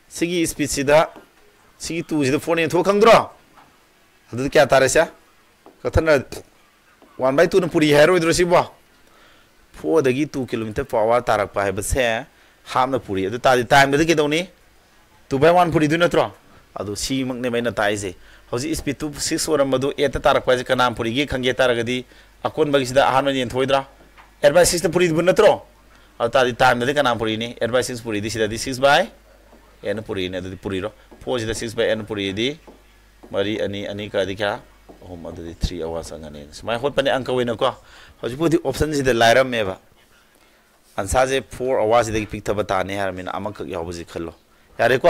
ꯁꯤꯒꯤ speedꯁꯤꯗ, ꯁꯤꯒꯤ twoꯁꯤꯗ fourꯅ ꯌꯦꯟꯊꯣꯛꯑ ꯈꯪꯗ꯭ꯔꯣ? ꯑꯗꯨꯗꯤ ꯀꯌꯥ ꯇꯥꯔꯦ ꯁꯦ? ꯀꯛꯊꯠꯅ one by twoꯅ ꯄꯨꯔꯤ ꯍꯥꯏꯔꯣꯏꯗ꯭ꯔꯣ ꯁꯤꯕꯣ? Fourꯗꯒꯤ two kilometer per hour ꯇꯥꯔꯛꯄ ꯍꯥꯏꯕꯁꯦ halfꯅ ꯄꯨꯔꯤ꯫ ꯑꯗꯨ ꯇꯥꯔꯗꯤ timeꯗꯗꯤ ꯀꯩꯗꯧꯅꯤ? Two by one ꯄꯨꯔꯤꯗꯣꯏ ꯅꯠꯇ꯭ꯔꯣ? ꯑꯗꯨ ꯁꯤꯃꯛꯅꯦꯕ ꯑꯩꯅ ꯇꯥꯛꯏꯁꯦ꯫ ꯍꯧꯖꯤꯛ speedꯇꯨ six ꯑꯣꯏꯔꯝꯕꯗꯨ eightꯇ ꯇꯥꯔꯛꯄ ꯍꯥꯏꯁꯦ ꯀꯅꯥꯅ ꯄꯨꯔꯤꯒꯦ ꯈꯪꯒꯦ ꯇꯥꯔꯒꯗꯤ ꯑꯀꯣꯟꯕꯒꯤꯁꯤꯗ ꯑꯍꯥꯟꯕ ꯌꯦꯟꯊꯣꯛꯑꯣꯏꯗ꯭ꯔꯥ? Eight by sixꯇ ꯄꯨꯔꯤꯕ ꯅꯠꯇ꯭ꯔꯣ? ꯑꯗꯨ ꯇꯥꯔꯗꯤ timeꯗꯗꯤ ꯀꯅꯥꯅ ꯄꯨꯔꯤꯅꯤ? Eight by six ꯄꯨꯔꯤꯗꯤ ꯁꯤꯗꯗꯤ six by ꯑꯦꯠꯅ ꯄꯨꯔꯛꯏꯅꯦ, ꯑꯗꯨꯗꯤ ꯄꯨꯔꯤꯔꯣ꯫ ꯐꯣꯔꯁꯤꯗ ꯁꯤꯛꯁ ꯕꯥꯏ ꯑꯦꯠꯅ ꯄꯨꯔꯛꯏꯗꯤ ꯃꯔꯤ, ꯑꯅꯤ, ꯑꯅꯤ ꯀꯛꯑꯗꯤ ꯀꯌꯥ? ꯑꯍꯨꯝ, ꯑꯗꯨꯗꯤ ꯊ꯭ꯔꯤ ꯑꯋꯥꯔ ꯆꯪꯉꯅꯤ꯫ ꯁꯨꯃꯥꯏꯅ ꯍꯣꯠꯄꯅꯦ ꯑꯪꯀ ꯑꯣꯏꯅꯀꯣ꯫ ꯍꯧꯖꯤꯛꯄꯨꯗꯤ ꯑꯣꯞꯁꯟꯁꯤꯗ ꯂꯥꯏꯔꯝꯃꯦꯕ꯫ ꯑꯟꯁꯥꯁꯦ ꯐꯣꯔ ꯑꯋꯥꯔꯁꯤꯗꯒꯤ ꯄꯤꯛꯊꯕ ꯇꯥꯅꯤ ꯍꯥꯏꯔꯕꯅꯤꯅ ꯑꯃꯈꯛ ꯌꯥꯎꯕꯁꯤ ꯈꯜꯂꯣ꯫ ꯌꯥꯔꯦꯀꯣ?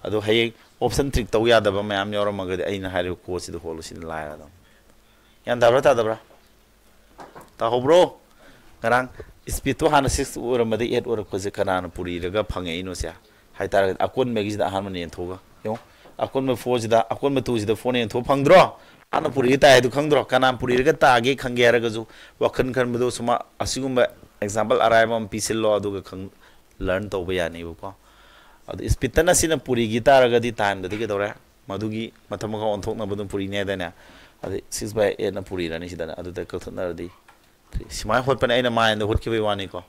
ꯑꯗꯣ ꯍꯌꯦꯡ ꯑꯣꯞꯁꯟ ꯇ꯭ꯔꯤꯛ ꯇꯧ ꯌꯥꯗꯕ ꯃꯌꯥꯝ ꯌꯥꯎꯔꯝꯃꯒꯗꯤ ꯑꯩꯅ ꯍꯥꯏꯔꯤꯕ ꯀꯣꯠꯁꯤꯗ ꯍꯣꯠꯂꯨ, ꯁꯤꯅ ꯂꯥꯏꯔꯗꯧꯅꯤ꯫ ꯒ꯭ꯌꯥꯟ ꯇꯥꯕ꯭ꯔꯥ ꯇꯥꯗꯕ꯭ꯔꯥ? ꯇꯥꯍꯧꯕ꯭ꯔꯣ? ꯉꯔꯥꯡ ꯏꯁꯄꯤꯠꯇꯣ ꯍꯥꯟꯅ ꯁꯤꯛꯁ ꯑꯣꯏꯔꯝꯕꯗꯒꯤ ꯑꯦꯠ ꯑꯣꯏꯔꯛꯄꯁꯦ ꯀꯅꯥꯅ ꯄꯨꯔꯤꯔꯒ ꯐꯪꯉꯛꯏꯅꯣꯁꯦ ꯍꯥꯏꯇꯥꯔꯒꯗꯤ ꯑꯀꯣꯟꯕꯒꯤꯁꯤꯗ ꯑꯍꯥꯟꯕꯅ ꯌꯦꯟꯊꯣꯛꯑꯒ ꯌꯦꯡꯉꯣ꯫ ꯑꯀꯣꯟꯕ ꯐꯣꯔꯁꯤꯗ, ꯑꯀꯣꯟꯕ ꯇꯨꯁꯤꯗ ꯐꯣꯔꯅ ꯌꯦꯟꯊꯣꯛꯑ ꯐꯪꯗ꯭ꯔꯣ? ꯍꯥꯟꯅ ꯄꯨꯔꯤꯒ ꯇꯥꯏ ꯍꯥꯏꯗꯣ ꯈꯪꯗ꯭ꯔꯣ? ꯀꯅꯥꯅ ꯄꯨꯔꯤꯔꯒ ꯇꯥꯒꯦ ꯈꯪꯒꯦ ꯍꯥꯏꯔꯒꯁꯨ ꯋꯥꯈꯜ ꯈꯟꯕꯗꯣ ꯁꯨꯃꯥꯏ, ꯑꯁꯤꯒꯨꯝꯕ ꯑꯦꯛꯖꯥꯝꯄꯜ ꯑꯔꯥꯏꯕ ꯑꯃ ꯄꯤꯁꯤꯜꯂꯣ, ꯑꯗꯨꯒ ꯈꯪ-, ꯂꯔꯟ ꯇꯧꯕ ꯌꯥꯅꯤꯕꯀꯣ꯫ ꯑꯗꯣ ꯏꯁꯄꯤꯠꯇꯅ ꯁꯤꯅ ꯄꯨꯔꯤꯒꯤ ꯇꯥꯔꯒꯗꯤ ꯇꯥꯏꯝꯗꯗꯤ ꯀꯩꯗꯧꯔꯦ? ꯃꯗꯨꯒꯤ ꯃꯊꯛ ꯃꯈꯥ ꯑꯣꯟꯊꯣꯛꯅꯕ ꯑꯗꯨꯝ ꯄꯨꯔꯤꯅꯦ ꯍꯥꯏꯗꯥꯏꯅꯦ? ꯑꯗꯩ ꯁꯤꯛꯁ ꯕꯥꯏ ꯑꯦꯠꯅ ꯄꯨꯔꯤꯔꯅꯤ ꯁꯤꯗꯅ, ꯑꯗꯨꯗ ꯀꯛꯊꯠꯅꯔꯗꯤ ꯁꯨꯃꯥꯏꯅ ꯍꯣꯠꯄꯅꯦ, ꯑꯩꯅ ꯃꯥꯏꯟꯗ ꯍꯣꯠꯈꯤꯕꯒꯤ ꯋꯥꯅꯤꯀꯣ꯫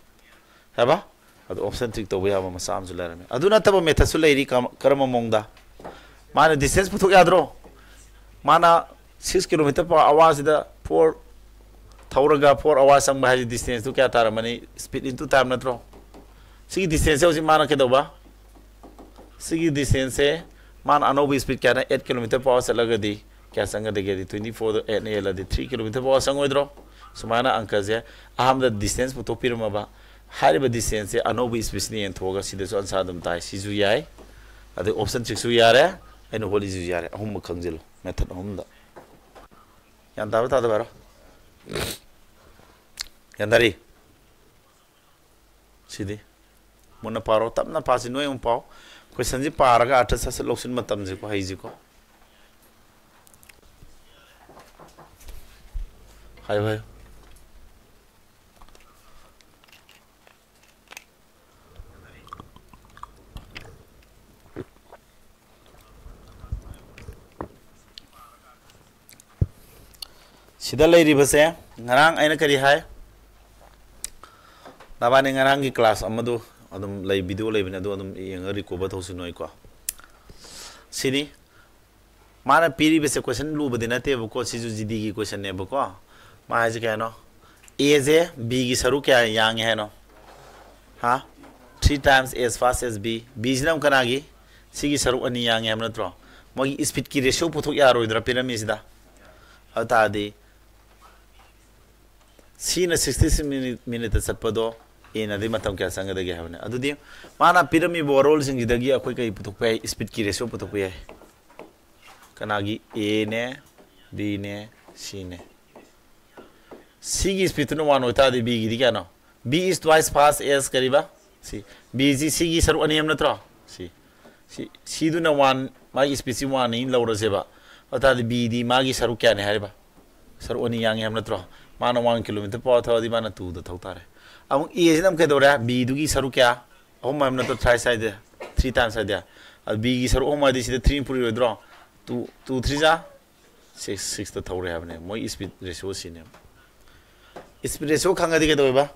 ꯍꯥꯏꯕ? ꯑꯗꯣ ꯑꯣꯞꯁꯟ ꯇ꯭ꯔꯤꯛ ꯇꯧꯕ ꯌꯥꯕ ꯃꯆꯥ ꯑꯃꯁꯨ ꯂꯩꯔꯝꯃꯦ꯫ ꯑꯗꯨ ꯅꯠꯇꯕ ꯃꯦꯊꯠꯁꯨ ꯂꯩꯔꯤ꯫ ꯀꯔꯝ-, ꯀꯔꯝꯕ ꯃꯑꯣꯡꯗ? ꯃꯥꯅ ꯗꯤꯁꯇꯦꯟꯁ ꯄꯨꯊꯣꯛ ꯌꯥꯗ꯭ꯔꯣ? ꯃꯥꯅ ꯁꯤꯛꯁ ꯀꯤꯂꯣꯃꯤꯇꯔ ꯄꯔ ꯑꯋꯥꯔꯁꯤꯗ ꯐꯣꯔ ꯊꯧꯔꯒ ꯐꯣꯔ ꯑꯋꯥꯔ ꯆꯪꯕ ꯍꯥꯏꯁꯦ ꯗꯤꯁꯇꯦꯟꯁꯇꯨ ꯀꯌꯥ ꯇꯥꯔꯝꯃꯅꯤ? ꯏꯁꯄꯤꯠ ꯏꯟꯇꯨ ꯇꯥꯏꯝ ꯅꯠꯇ꯭ꯔꯣ? ꯁꯤꯒꯤ ꯗꯤꯁꯇꯦꯟꯁꯁꯦ ꯍꯧꯖꯤꯛ ꯃꯥꯅ ꯀꯩꯗꯧꯕ? ꯁꯤꯒꯤ ꯗꯤꯁꯇꯦꯟꯁꯁꯦ ꯃꯥꯅ ꯑꯅꯧꯕ ꯏꯁꯄꯤꯠ ꯀꯌꯥꯅ? ꯑꯦꯠ ꯀꯤꯂꯣꯃꯤꯇꯔ ꯄꯔ ꯑꯋꯥꯔ ꯆꯠꯂꯒꯗꯤ ꯀꯌꯥ ꯆꯪꯒꯗꯒꯦꯗꯤ, ꯇ꯭ꯋꯦꯟꯇꯤ ꯐꯣꯔꯗ ꯑꯦꯠꯅ ꯍꯦꯜꯂꯗꯤ ꯊ꯭ꯔꯤ ꯀꯤꯂꯣꯃꯤꯇꯔ ꯄꯔ ꯑꯋꯥꯔ ꯆꯪꯉꯣꯏꯗ꯭ꯔꯣ? ꯁꯨꯃꯥꯏꯅ ꯑꯪꯀꯁꯦ ꯑꯍꯥꯟꯕꯗ ꯗꯤꯁꯇꯦꯟꯁ ꯄꯨꯊꯣꯛꯄꯤꯔꯝꯃꯕ, ꯍꯥꯏꯔꯤꯕ ꯗꯤꯁꯇꯦꯟꯁꯁꯦ ꯑꯅꯧꯕ ꯏꯁꯄꯤꯠꯁꯤꯅ ꯌꯦꯟꯊꯣꯛꯑꯒ ꯁꯤꯗꯁꯨ ꯑꯟꯁꯥꯔ ꯑꯗꯨꯝ ꯇꯥꯏ꯫ ꯁꯤꯁꯨ ꯌꯥꯏ, ꯑꯗꯩ ꯑꯣꯞꯁꯟ ꯁꯤꯛꯁꯁꯨ ꯌꯥꯔꯦ, ꯑꯩꯅ ꯍꯣꯠꯂꯤꯁꯤꯁꯨ ꯌꯥꯔꯦ꯫ ꯑꯍꯨꯝꯃꯛ ꯈꯪꯖꯤꯜꯂꯣ, ꯃꯦꯊꯠ ꯑꯍꯨꯝꯗ꯫ ꯒ꯭ꯌꯥꯟ ꯇꯥꯕ ꯇꯥꯗꯕ ꯍꯥꯏꯔꯣ? ꯒ꯭ꯌꯥꯟ ꯇꯥꯔꯤ? ꯁꯤꯗꯤ ꯃꯨꯟꯅ ꯄꯥꯔꯣ, ꯇꯞꯅ ꯄꯥꯁꯤ꯫ ꯅꯣꯏ ꯑꯃꯨꯛ ꯄꯥꯎ꯫ ꯀꯣꯏꯁꯟꯁꯤ ꯄꯥꯔꯒ ꯑꯥꯔꯊ ꯁꯠ ꯁꯠ ꯂꯧꯁꯤꯟꯕ ꯇꯝꯁꯤꯀꯣ, ꯍꯩꯁꯤꯀꯣ꯫ ꯍꯥꯏꯌꯨ, ꯍꯥꯏꯌꯨ꯫ ꯁꯤꯗ ꯂꯩꯔꯤꯕꯁꯦ, ꯉꯔꯥꯡ ꯑꯩꯅ ꯀꯔꯤ ꯍꯥꯏ? ꯅꯕꯥꯅꯤ ꯉꯔꯥꯡꯒꯤ ꯀ꯭ꯂꯥꯁ ꯑꯃꯗꯣ ꯑꯗꯨꯝ ꯂꯩ, ꯚꯤꯗꯤꯑꯣ ꯂꯩꯕꯅꯦ, ꯑꯗꯨ ꯑꯗꯨꯝ ꯌꯦꯡꯉꯒ ꯔꯤꯀꯣꯚꯔ ꯇꯧꯁꯤ ꯅꯣꯏꯀꯣ꯫ ꯁꯤꯅꯤ꯫ ꯃꯥꯅ ꯄꯤꯔꯤꯕꯁꯦ ꯀꯣꯏꯁꯟ ꯂꯨꯕꯗꯤ ꯅꯠꯇꯦꯕꯀꯣ, ꯁꯤꯁꯨ ꯖꯤꯗꯤꯒꯤ ꯀꯣꯏꯁꯟꯅꯦꯕꯀꯣ꯫ ꯃꯥ ꯍꯥꯏꯁꯦ ꯀꯩ ꯍꯥꯏꯅꯣ? ꯑꯦꯁꯦ ꯕꯤꯒꯤ ꯁꯔꯨꯛ ꯀꯌꯥ ꯌꯥꯡꯉꯦ ꯍꯥꯏꯅꯣ? ꯍꯥ? three times as fast as B. B ꯁꯤꯅ ꯑꯃꯨꯛ ꯀꯅꯥꯒꯤ? C ꯒꯤ ꯁꯔꯨꯛ ꯑꯅꯤ ꯌꯥꯡꯉꯦ ꯍꯥꯏꯕ ꯅꯠꯇ꯭ꯔꯣ? ꯃꯣꯏꯒꯤ speed ꯀꯤ ratio ꯄꯨꯊꯣꯛ ꯌꯥꯔꯣꯏꯗ꯭ꯔꯥ ꯄꯤꯔꯝꯃꯤꯁꯤꯗ? ꯑꯗꯨ ꯇꯥꯔꯗꯤ C ꯅ sixty six minute ꯇ ꯆꯠꯄꯗꯣ A ꯅꯗꯤ ꯃꯇꯝ ꯀꯌꯥ ꯆꯪꯒꯗꯒꯦ ꯍꯥꯏꯕꯅꯦ꯫ ꯑꯗꯨꯗꯤ ꯃꯥꯅ ꯄꯤꯔꯝꯃꯤꯕ ꯋꯥꯔꯣꯜꯁꯤꯡꯁꯤꯗꯒꯤ ꯑꯩꯈꯣꯏ ꯀꯔꯤ ꯄꯨꯊꯣꯛꯄ ꯌꯥꯏ? Speed ꯀꯤ ratio ꯄꯨꯊꯣꯛꯄ ꯌꯥꯏ꯫ ꯀꯅꯥꯒꯤ? A ꯅꯦ, B ꯅꯦ, C ꯅꯦ꯫ C ꯒꯤ speed ꯇꯨꯅ one ꯑꯣꯏꯇꯥꯔꯗꯤ B ꯒꯤꯗꯤ ꯀꯌꯥꯅꯣ? B is twice fast as ꯀꯔꯤꯕ? C꯫ B ꯁꯤ C ꯒꯤ ꯁꯔꯨꯛ ꯑꯅꯤ ꯑꯃ ꯅꯠꯇ꯭ꯔꯣ? C꯫ C, C ꯗꯨꯅ one, ꯃꯥꯒꯤ speed ꯁꯤ one ꯅꯤ ꯂꯧꯔꯁꯦꯕ꯫ ꯑꯗꯨ ꯇꯥꯔꯗꯤ B ꯗꯤ ꯃꯥꯒꯤ ꯁꯔꯨꯛ ꯀꯌꯥꯅꯤ ꯍꯥꯏꯔꯤꯕ? ꯁꯔꯨꯛ ꯑꯅꯤ ꯌꯥꯡꯉꯤ ꯍꯥꯏꯕ ꯅꯠꯇ꯭ꯔꯣ? ꯃꯥꯅ one kilometer per hour ꯊꯧꯔꯗꯤ ꯃꯥꯅ two ꯗ ꯊꯧ ꯇꯥꯔꯦ꯫ ꯑꯃꯨꯛ A ꯁꯤꯅ ꯑꯃꯨꯛ ꯀꯩꯗꯧꯔꯦ? B ꯗꯨꯒꯤ ꯁꯔꯨꯛ ꯀꯌꯥ? ꯑꯍꯨꯝ ꯍꯥꯏꯕ ꯅꯠꯇ꯭ꯔꯣ? Thrice ꯍꯥꯏꯗꯤ? Three times ꯍꯥꯏꯗꯤ? ꯑꯗꯨ B ꯒꯤ ꯁꯔꯨꯛ ꯑꯍꯨꯝ ꯍꯥꯏꯗꯤ ꯁꯤꯗ three ꯄꯨꯔꯤꯔꯣꯏꯗ꯭ꯔꯣ? Two, two three ꯖꯥ six, six ꯇ ꯊꯧꯔꯦ ꯍꯥꯏꯕꯅꯦ꯫ ꯃꯣꯏ speed ratio ꯁꯤꯅꯦꯕ꯫ Speed ratio ꯈꯪꯉꯗꯤ ꯀꯩꯗꯧꯋꯦꯕ?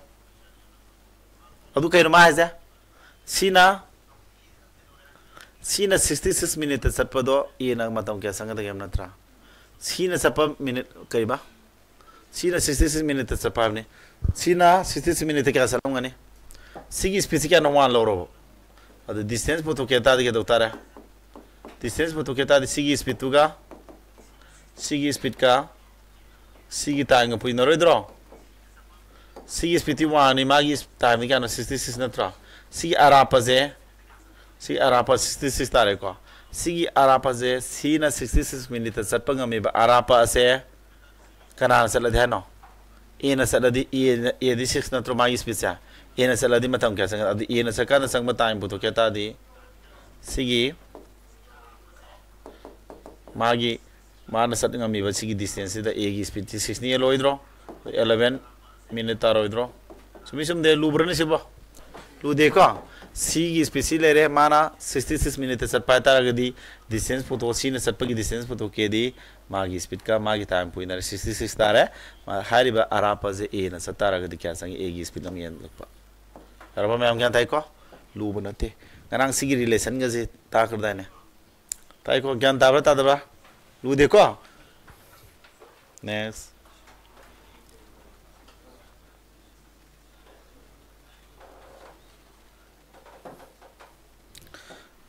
ꯑꯗꯨ ꯀꯩꯅꯣ ꯃꯥ ꯍꯥꯏꯁꯦ? C ꯅ, C ꯅ sixty six minute ꯇ ꯆꯠꯄꯗꯣ A ꯅ ꯃꯇꯝ ꯀꯌꯥ ꯆꯪꯒꯗꯒꯦ ꯍꯥꯏꯕ ꯅꯠꯇ꯭ꯔꯥ? C ꯅ ꯆꯠꯄ minute ꯀꯩꯕ? C ꯅ sixty six minute ꯇ ꯆꯠꯄ ꯍꯥꯏꯕꯅꯤ꯫ C ꯅ sixty six minute ꯇ ꯀꯌꯥ ꯆꯠꯂꯝꯒꯅꯤ? C ꯒꯤ speed ꯁꯤ ꯀꯌꯥꯅꯣ? One ꯂꯧꯔꯕ꯫ ꯑꯗꯨ distance ꯄꯨꯊꯣꯛꯀꯦ ꯇꯥꯔꯗꯤ ꯀꯩꯗꯧ ꯇꯥꯔꯦ? Distance ꯄꯨꯊꯣꯛꯀꯦ ꯇꯥꯔꯗꯤ C ꯒꯤ speed ꯇꯨꯒ, C ꯒꯤ speed ꯀ, C ꯒꯤ time ꯒ ꯄꯨꯏꯅꯔꯣꯏꯗ꯭ꯔꯣ? C ꯒꯤ speed ꯇꯤ one ꯅꯤ, ꯃꯥꯒꯤ time ꯗꯤ ꯀꯌꯥꯅꯣ? Sixty six ꯅꯠꯇ꯭ꯔꯣ? ꯁꯤꯒꯤ ꯑꯔꯥꯞꯄꯁꯦ, ꯁꯤꯒꯤ ꯑꯔꯥꯞꯄ sixty six ꯇꯥꯔꯦꯀꯣ꯫ ꯁꯤꯒꯤ ꯑꯔꯥꯞꯄꯁꯦ, C ꯅ sixty six minute ꯇ ꯆꯠꯄ ꯉꯝꯃꯤꯕ ꯑꯔꯥꯞꯄ ꯑꯁꯦ ꯀꯅꯥꯅ ꯆꯠꯂꯗꯤ ꯍꯥꯏꯅꯣ? A ꯅ ꯆꯠꯂꯗꯤ, A ꯅ, A ꯗꯤ six ꯅꯠꯇ꯭ꯔꯣ ꯃꯥꯒꯤ speed ꯁꯦ? A ꯅ ꯆꯠꯂꯗꯤ ꯃꯇꯝ ꯀꯌꯥ ꯆꯪꯒꯅꯤ? ꯑꯗꯨ A ꯅ ꯆꯠꯀꯥꯟꯗ ꯆꯪꯕ time ꯄꯨꯊꯣꯛꯀꯦ ꯇꯥꯔꯗꯤ, ꯁꯤꯒꯤ ꯃꯥꯒꯤ, ꯃꯥꯅ ꯆꯠ ꯉꯝꯃꯤꯕ ꯁꯤꯒꯤ distance ꯁꯤꯗ A ꯒꯤ speed ꯁꯤ six ꯅ ꯍꯦꯜꯂꯣꯏꯗ꯭ꯔꯣ? Eleven minute ꯇꯥꯔꯣꯏꯗ꯭ꯔꯣ? ꯆꯨꯝꯃꯤ ꯆꯨꯝꯗꯦ? ꯂꯨꯕ꯭ꯔꯅꯦ ꯁꯤꯕꯣ? ꯂꯨꯗꯦꯀꯣ? C ꯒꯤ speed ꯁꯤ ꯂꯩꯔꯦ, ꯃꯥꯅ sixty six minute ꯇ ꯆꯠꯄ ꯍꯥꯏꯇꯥꯔꯒꯗꯤ distance ꯄꯨꯊꯣꯛ, C ꯅ ꯆꯠꯄꯒꯤ distance ꯄꯨꯊꯣꯛꯀꯦꯗꯤ ꯃꯥꯒꯤ speed ꯀ ꯃꯥꯒꯤ time ꯄꯨꯏꯅꯔꯦ, sixty six ꯇꯥꯔꯦ꯫ ꯃꯥ-, ꯍꯥꯏꯔꯤꯕ ꯑꯔꯥꯞꯄꯁꯦ A ꯅ ꯆꯠ ꯇꯥꯔꯒꯗꯤ ꯀꯌꯥ ꯆꯪꯉꯤ? A ꯒꯤ speed ꯑꯃ ꯌꯦꯡꯂꯛꯄ꯫ ꯌꯥꯔꯕ ꯃꯌꯥꯝ? ꯒ꯭ꯌꯥꯟ ꯇꯥꯏꯀꯣ? ꯂꯨꯕ ꯅꯠꯇꯦ꯫ ꯉꯔꯥꯡ ꯁꯤꯒꯤ relation ꯒꯁꯦ ꯇꯥꯛꯈ꯭ꯔꯗꯥꯏꯅꯦ? ꯇꯥꯏꯀꯣ? ꯒ꯭ꯌꯥꯟ ꯇꯥꯕ꯭ꯔꯥ ꯇꯥꯗꯕ꯭ꯔꯥ? ꯂꯨꯗꯦꯀꯣ? Next꯫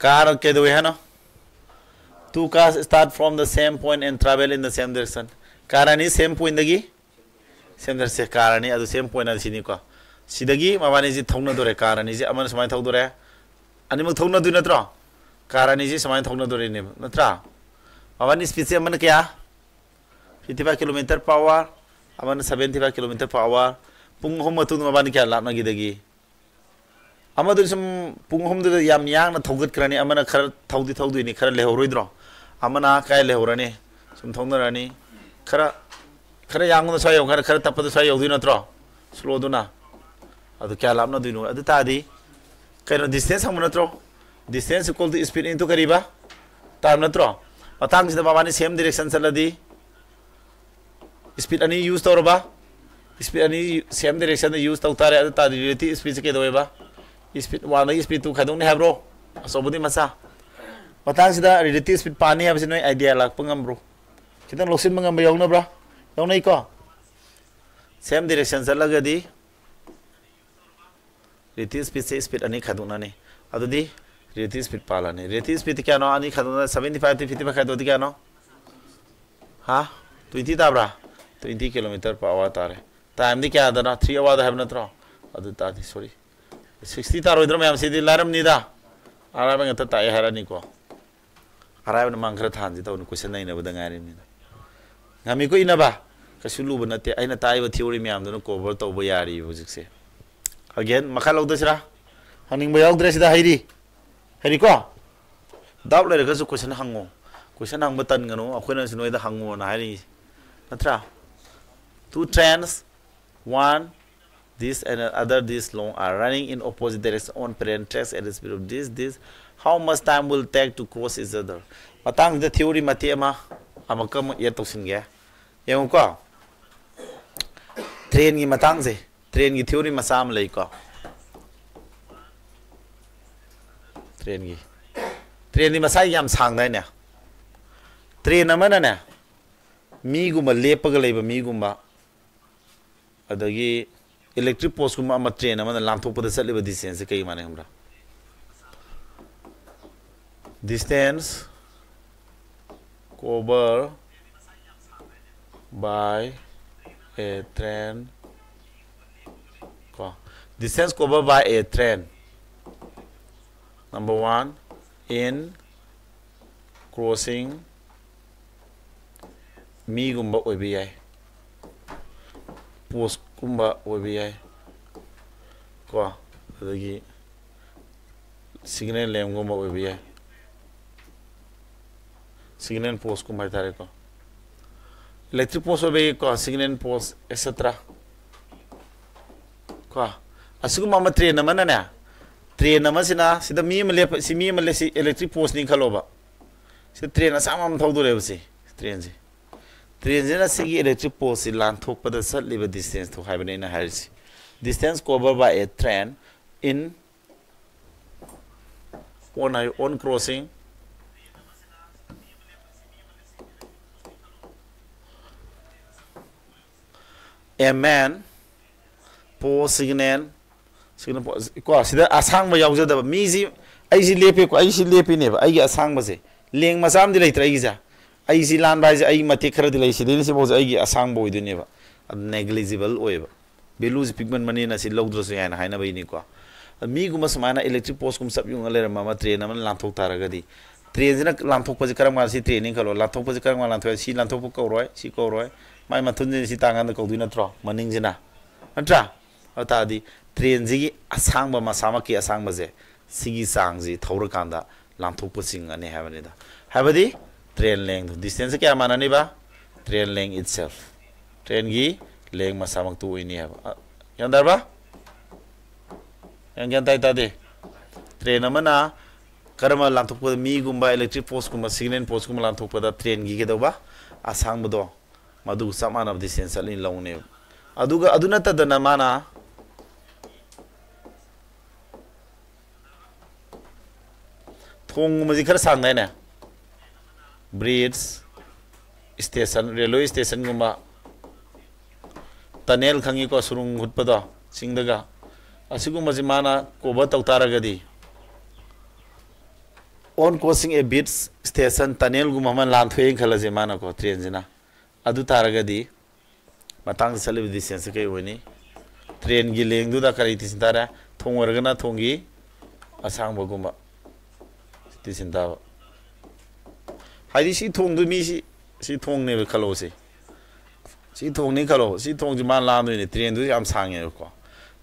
Car ꯀꯩꯗꯧꯋꯦ ꯍꯥꯏꯅꯣ? Two cars start from the same point and travel in the same direction. Car ꯑꯅꯤ same pointꯗꯒꯤ, same direction, car ꯑꯅꯤ ꯑꯗꯨ same point ꯁꯤꯅꯤꯀꯣ꯫ ꯁꯤꯗꯒꯤ ꯃꯕꯥꯅꯤꯁꯤ ꯊꯧꯅꯗꯣꯔꯦ, car ꯑꯅꯤꯁꯤ ꯑꯃꯅ ꯁꯨꯃꯥꯏꯅ ꯊꯧꯗꯣꯔꯦ, ꯑꯅꯤꯃꯛ ꯊꯧꯅꯗꯣꯏ ꯅꯠꯇ꯭ꯔꯣ? Car ꯑꯅꯤꯁꯤ ꯁꯨꯃꯥꯏꯅ ꯊꯧꯅꯗꯣꯔꯤꯅꯦꯕ, ꯅꯠꯇ꯭ꯔꯥ? ꯃꯕꯥꯅꯤ speedꯁꯦ ꯑꯃꯅ ꯀꯌꯥ? Fifty five kilometer per hour, ꯑꯃꯅ seventy five kilometer per hour꯫ ꯄꯨꯡ ꯑꯍꯨꯝ ꯃꯇꯨꯡꯗ ꯃꯕꯥꯅꯤ ꯀꯌꯥ ꯂꯥꯞꯅꯈꯤꯗꯒꯦ? ꯑꯃꯗꯨꯗꯤ ꯁꯨꯝ ꯄꯨꯡ ꯑꯍꯨꯝꯗꯨꯗ ꯌꯥꯝ ꯌꯥꯡꯅ ꯊꯧꯒꯠꯈ꯭ꯔꯅꯤ, ꯑꯃꯅ ꯈꯔ ꯊꯧꯗꯤ ꯊꯧꯗꯣꯏꯅꯤ, ꯈꯔ ꯂꯩꯍꯧꯔꯣꯏꯗ꯭ꯔꯣ? ꯑꯃꯅ ꯀꯥꯏ ꯂꯩꯍꯧꯔꯅꯤ? ꯁꯨꯝ ꯊꯧꯅꯔꯅꯤ, ꯈꯔ, ꯈꯔ ꯌꯥꯡꯕꯗ ꯁ꯭ꯋꯥꯏ ꯌꯧ, ꯈꯔ, ꯈꯔ ꯇꯞꯄꯗ ꯁ꯭ꯋꯥꯏ ꯌꯧꯗꯣꯏ ꯅꯠꯇ꯭ꯔꯣ? Slowꯗꯨꯅ꯫ ꯑꯗꯨ ꯀꯌꯥ ꯂꯥꯞꯅꯗꯣꯏꯅꯣ? ꯑꯗꯨ ꯇꯥꯔꯗꯤ ꯀꯩꯅꯣ, distance ꯍꯪꯕ ꯅꯠꯇ꯭ꯔꯣ? Distance equal to speed into ꯀꯔꯤꯕ? Time ꯅꯠꯇ꯭ꯔꯣ? ꯃꯇꯥꯡꯁꯤꯗ ꯃꯕꯥꯅꯤ same direction ꯆꯠꯂꯗꯤ, speed ꯑꯅꯤ use ꯇꯧꯔꯕ, speed ꯑꯅꯤ same directionꯗ use ꯇꯧ ꯇꯥꯔꯦ꯫ ꯑꯗꯨ ꯇꯥꯔꯗꯤ relative speedꯁꯦ ꯀꯩꯗꯧꯋꯦꯕ? Speed oneꯗꯒꯤ speed two ꯈꯥꯏꯗꯣꯛꯅꯤ ꯍꯥꯏꯕ꯭ꯔꯣ? ꯑꯆꯧꯕꯗꯤ ꯃꯆꯥ꯫ ꯃꯇꯥꯡꯁꯤꯗ relative speed ꯄꯥꯅꯤ ꯍꯥꯏꯕꯁꯤ ꯅꯣꯏ idea ꯂꯥꯛꯄ ꯉꯝꯕ꯭ꯔꯣ? ꯈꯤꯇꯪ ꯂꯧꯁꯤꯟꯕ ꯉꯝꯕ ꯌꯥꯎꯅꯕ꯭ꯔꯥ? ꯌꯥꯎꯅꯩꯀꯣ? Same direction ꯆꯠꯂꯒꯗꯤ relative speedꯁꯦ speed ꯑꯅꯤ ꯈꯥꯏꯗꯣꯛꯅꯅꯤ꯫ ꯑꯗꯨꯗꯤ relative speed ꯄꯥꯜꯂꯅꯤ꯫ Relative speed ꯀꯌꯥꯅꯣ? ꯑꯅꯤ ꯈꯥꯏꯗꯣꯛꯅ seventy five T fifty five ꯈꯥꯏꯗꯣꯛꯑꯗꯤ ꯀꯌꯥꯅꯣ? ꯍꯥ? Twenty ꯇꯥꯕ꯭ꯔꯥ? Twenty kilometer per hour ꯇꯥꯔꯦ꯫ Timeꯗꯤ ꯀꯌꯥꯗꯅꯣ? Three hourꯗ ꯍꯥꯏꯕ ꯅꯠꯇ꯭ꯔꯣ? ꯑꯗꯨ ꯇꯥꯔꯗꯤ, sorry, sixty ꯇꯥꯔꯣꯏꯗ꯭ꯔꯣ ꯃꯌꯥꯝ? ꯁꯤꯗꯤ ꯂꯥꯏꯔꯝꯅꯤꯗ꯫ ꯑꯔꯥꯏꯕ ꯉꯥꯛꯇ ꯇꯥꯛꯑꯦ ꯍꯥꯏꯔꯅꯤꯀꯣ꯫ ꯑꯔꯥꯏꯕꯅ ꯃꯥꯡ ꯈꯔ ꯊꯥꯍꯟꯁꯤ ꯇꯧꯅꯤ, question ꯅꯩꯅꯕꯗ ꯉꯥꯏꯔꯤꯕꯅꯤꯅ꯫ ꯉꯝꯃꯤꯀꯣ ꯏꯅꯕ? ꯀꯩꯁꯨ ꯂꯨꯕ ꯅꯠꯇꯦ꯫ ꯑꯩꯅ ꯇꯥꯛꯏꯕ theory ꯃꯌꯥꯝꯗꯨꯅ cover ꯇꯧꯕ ꯌꯥꯔꯤꯕ ꯍꯧꯖꯤꯛꯁꯦ꯫ Again, ꯃꯈꯥ ꯂꯧꯗꯣꯏꯁꯤꯔꯥ? ꯍꯪꯅꯤꯡꯕ ꯌꯥꯎꯗ꯭ꯔꯦ ꯁꯤꯗ, ꯍꯩꯔꯤ꯫ ꯍꯩꯔꯤꯀꯣ? Doubt ꯂꯩꯔꯒꯁꯨ question ꯍꯪꯉꯣ꯫ Question ꯍꯪꯕ ꯇꯟꯒꯅꯨ, ꯑꯩꯈꯣꯏꯅꯁꯨ ꯅꯣꯏꯗ ꯍꯪꯉꯣꯅ ꯍꯥꯏꯔꯤꯁꯦ꯫ ꯅꯠꯇ꯭ꯔꯥ? Two trains, one this and other this long, are running in opposite direction on parallel tracks at the speed of this, this. How much time will take to cross each other? ꯃꯇꯥꯡꯁꯤꯗ theory ꯃꯇꯦꯛ ꯑꯃ ꯑꯃꯨꯛꯀ ꯑꯃꯨꯛ add ꯇꯧꯁꯤꯟꯒꯦ꯫ ꯌꯦꯡꯉꯨꯀꯣ, trainꯒꯤ ꯃꯇꯥꯡꯁꯦ, trainꯒꯤ theory ꯃꯆꯥ ꯑꯃ ꯂꯩꯀꯣ꯫ Trainꯒꯤ, trainꯗꯤ ꯃꯁꯥꯒꯤ ꯌꯥꯝ ꯁꯥꯡꯗꯥꯏꯅꯦ? Train ꯑꯃꯅꯅꯦ, ꯃꯤꯒꯨꯝꯕ, ꯂꯦꯞꯄꯒ ꯂꯩꯕ ꯃꯤꯒꯨꯝꯕ, ꯑꯗꯒꯤ electric postꯀꯨꯝꯕ ꯑꯃ train ꯑꯃꯅ ꯂꯥꯟꯊꯣꯛꯄꯗ ꯆꯠꯂꯤꯕ distanceꯁꯦ ꯀꯩ ꯃꯥꯟꯅꯩ ꯈꯪꯕ꯭ꯔꯥ? Distance cover by a train, ꯀꯣ, distance cover by a train, number one, in crossing, ꯃꯤꯒꯨꯝꯕ ꯑꯣꯏꯕ ꯌꯥꯏ, ꯄꯣꯁꯀꯨꯝꯕ ꯑꯣꯏꯕ ꯌꯥꯏ, ꯀꯣ, ꯑꯗꯒꯤ ꯁꯤꯒꯅꯦꯜ ꯂꯦꯝꯒꯨꯝꯕ ꯑꯣꯏꯕ ꯌꯥꯏ, ꯁꯤꯒꯅꯦꯜ ꯄꯣꯁꯀꯨꯝꯕ ꯍꯥꯏꯇꯥꯔꯦꯀꯣ, ꯏꯂꯦꯛꯇ꯭ꯔꯤꯛ ꯄꯣꯁ ꯑꯣꯏꯕ ꯌꯥꯏꯀꯣ, ꯁꯤꯒꯅꯦꯜ ꯄꯣꯁ, ꯑꯦꯠꯁꯦꯇ꯭ꯔꯥ꯫ ꯀꯣ, ꯑꯁꯤꯒꯨꯝꯕ ꯑꯃ ꯇ꯭ꯔꯦꯟ ꯑꯃꯅꯅꯦ, ꯇ꯭ꯔꯦꯟ ꯑꯃꯁꯤꯅ ꯁꯤꯗ ꯃꯤ ꯑꯃ ꯂꯦꯞꯄ, ꯁꯤ ꯃꯤ ꯑꯃ ꯂꯦꯞ-, ꯁꯤ ꯏꯂꯦꯛꯇ꯭ꯔꯤꯛ ꯄꯣꯁꯅꯤ ꯈꯜꯂꯣꯕ꯫ ꯁꯤ ꯇ꯭ꯔꯦꯟ ꯑꯁꯥꯡꯕ ꯑꯃ ꯊꯧꯗꯣꯔꯦꯕ, ꯁꯤ ꯇ꯭ꯔꯦꯟꯁꯦ꯫ ꯇ꯭ꯔꯦꯟꯁꯤꯅ ꯁꯤꯒꯤ ꯏꯂꯦꯛꯇ꯭ꯔꯤꯛ ꯄꯣꯁꯁꯤ ꯂꯥꯟꯊꯣꯛꯄꯗ ꯆꯠꯂꯤꯕ ꯗꯤꯁꯇꯦꯟꯁꯇꯣ ꯍꯥꯏꯕꯅꯤ ꯑꯩꯅ ꯍꯥꯏꯔꯤꯁꯤ꯫ Distance covered by a train in on, on crossing a main post signal, signal post, ꯀꯣ, ꯁꯤꯗ ꯑꯁꯥꯡꯕ ꯌꯥꯎꯖꯗꯕ ꯃꯤꯁꯤ, ꯑꯩꯁꯤ ꯂꯦꯞꯄꯦꯀꯣ, ꯑꯩꯁꯤ ꯂꯦꯞꯄꯤꯅꯦꯕ, ꯑꯩꯒꯤ ꯑꯁꯥꯡꯕꯁꯦ, ꯂꯦꯡ ꯃꯆꯥ ꯑꯃꯗꯤ ꯂꯩꯇ꯭ꯔꯥ ꯑꯩꯒꯤꯁꯦ? ꯑꯩꯁꯤ ꯂꯥꯟꯕ ꯍꯥꯏꯁꯦ ꯑꯩ ꯃꯇꯦꯛ ꯈꯔꯗꯤ ꯂꯩ, ꯁꯤꯗꯩꯅ ꯁꯤꯐꯥꯎꯁꯦ ꯑꯩꯒꯤ ꯑꯁꯥꯡꯕ ꯑꯣꯏꯗꯣꯏꯅꯦꯕ꯫ ꯑꯗꯨ negligible ꯑꯣꯏꯌꯦꯕ, ꯚꯦꯂꯨꯁꯦ ꯄꯤꯛꯃꯟꯕꯅꯤꯅ ꯁꯤ ꯂꯧꯗ꯭ꯔꯁꯨ ꯌꯥꯏꯅ ꯍꯥꯏꯅꯕꯩꯅꯤꯀꯣ꯫ ꯃꯤꯒꯨꯝꯕ ꯁꯨꯃꯥꯏꯅ ꯏꯂꯦꯛꯇ꯭ꯔꯤꯛ ꯄꯣꯁꯀꯨꯝꯕ ꯆꯞ ꯌꯨꯡꯉ ꯂꯩꯔꯝꯕ ꯑꯃ ꯇ꯭ꯔꯦꯟ ꯑꯃꯅ ꯂꯥꯟꯊꯣꯛ ꯇꯥꯔꯒꯗꯤ, ꯇ꯭ꯔꯦꯟꯁꯤꯅ ꯂꯥꯟꯊꯣꯛꯄꯁꯦ ꯀꯔꯝ ꯀꯥꯟꯗ, ꯁꯤ ꯇ꯭ꯔꯦꯟꯅꯤ ꯈꯜꯂꯣ, ꯂꯥꯟꯊꯣꯛꯄꯁꯦ ꯀꯔꯝ ꯀꯥꯟꯗ ꯂꯥꯟꯊꯣꯛꯑꯦ? ꯁꯤ ꯂꯥꯟꯊꯣꯛꯄ ꯀꯧꯔꯣꯏ, ꯁꯤ ꯀꯧꯔꯣꯏ, ꯃꯥꯏ ꯃꯊꯨꯟꯁꯤꯅ ꯁꯤ ꯇꯥꯡꯀꯥꯟꯗ ꯀꯧꯗꯣꯏ ꯅꯠꯇ꯭ꯔꯣ, ꯃꯅꯤꯡꯁꯤꯅ? ꯅꯠꯇ꯭ꯔꯥ? ꯑꯗꯨ ꯇꯥꯔꯗꯤ ꯇ꯭ꯔꯦꯟꯁꯤꯒꯤ ꯑꯁꯥꯡꯕ, ꯃꯁꯥꯃꯛꯀꯤ ꯑꯁꯥꯡꯕꯁꯦ, ꯁꯤꯒꯤ ꯆꯥꯡꯁꯤ ꯊꯧꯔꯀꯥꯟꯗ ꯂꯥꯟꯊꯣꯛꯄ ꯆꯤꯡꯉꯅꯤ ꯍꯥꯏꯕꯅꯤꯗ꯫ ꯍꯥꯏꯕꯗꯤ ꯇ꯭ꯔꯦꯟ ꯂꯦꯡꯗꯣ, ꯗꯤꯁꯇꯦꯟꯁꯁꯦ ꯀꯌꯥ ꯃꯥꯟꯅꯅꯤꯕ? ꯇ꯭ꯔꯦꯟ ꯂꯦꯡ itself, ꯇ꯭ꯔꯦꯟꯒꯤ ꯂꯦꯡ ꯃꯁꯥꯃꯛꯇꯨ ꯑꯣꯏꯅꯤ ꯍꯥꯏꯕ꯫ ꯑ, ꯒ꯭ꯌꯥꯟ ꯇꯥꯔꯕ? ꯌꯥꯝ ꯒ꯭ꯌꯥꯟ ꯇꯥꯏ ꯇꯥꯗꯦ? ꯇ꯭ꯔꯦꯟ ꯑꯃꯅ ꯀꯔꯝꯕ ꯂꯥꯟꯊꯣꯛꯄꯗ, ꯃꯤꯒꯨꯝꯕ, ꯏꯂꯦꯛꯇ꯭ꯔꯤꯛ ꯄꯣꯁꯀꯨꯝꯕ, ꯁꯤꯒꯅꯦꯜ ꯄꯣꯁꯀꯨꯝꯕ ꯂꯥꯟꯊꯣꯛꯄꯗ ꯇ꯭ꯔꯦꯟꯒꯤ ꯀꯩꯗꯧꯕ? ꯑꯁꯥꯡꯕꯗꯣ, ꯃꯗꯨꯒ ꯆꯞ ꯃꯥꯟꯅꯕ ꯗꯤꯁꯇꯦꯟꯁ ꯆꯠꯂꯤ ꯂꯧꯅꯦꯕ꯫ ꯑꯗꯨꯒ ꯑꯗꯨ ꯅꯠꯇꯗꯅ ꯃꯥꯅ ꯊꯣꯡꯒꯨꯝꯕꯁꯤ ꯈꯔ ꯁꯥꯡꯗꯥꯏꯅꯦ? ꯕ꯭ꯔꯤꯖ, ꯁ꯭ꯇꯦꯁꯟ, ꯔꯦꯜꯋꯦ ꯁ꯭ꯇꯦꯁꯟꯒꯨꯝꯕ, ꯇꯅꯦꯜ ꯈꯪꯉꯤꯀꯣ, ꯁꯨꯔꯨꯡ ꯍꯨꯠꯄꯗꯣ ꯆꯤꯡꯗꯒ, ꯑꯁꯤꯒꯨꯝꯕꯁꯤ ꯃꯥꯅ ꯀꯣꯚꯔ ꯇꯧ ꯇꯥꯔꯒꯗꯤ, On crossing a bridge, station, tunnelꯒꯨꯝꯕ ꯑꯃ ꯂꯥꯟꯊꯣꯛꯑꯦꯅ ꯈꯜꯂꯁꯦ ꯃꯥꯅꯀꯣ, trainꯁꯤꯅ꯫ ꯑꯗꯨ ꯇꯥꯔꯒꯗꯤ ꯃꯇꯥꯡꯗ ꯆꯠꯂꯤꯕ distanceꯁꯦ ꯀꯩ ꯑꯣꯏꯅꯤ? Trainꯒꯤ lengthꯗꯨꯗ ꯀꯔꯤ ꯇꯤꯁꯤꯟ ꯇꯥꯔꯦ? ꯊꯣꯡ ꯑꯣꯏꯔꯒꯅ ꯊꯣꯡꯒꯤ ꯑꯁꯥꯡꯕꯒꯨꯝꯕ ꯇꯤꯁꯤꯟ ꯇꯥꯕ꯫ ꯍꯥꯏꯗꯤ ꯁꯤ ꯊꯣꯡꯗꯨ ꯃꯤꯁꯤ, ꯁꯤ ꯊꯣꯡꯅꯦꯕ ꯈꯜꯂꯣꯁꯦ꯫ ꯁꯤ ꯊꯣꯡꯅꯤ ꯈꯜꯂꯣ꯫ ꯁꯤ ꯊꯣꯡꯁꯤ ꯃꯥ ꯂꯥꯟꯗꯣꯏꯅꯦ꯫ Trainꯗꯨ ꯌꯥꯝ ꯁꯥꯡꯉꯦꯕꯀꯣ꯫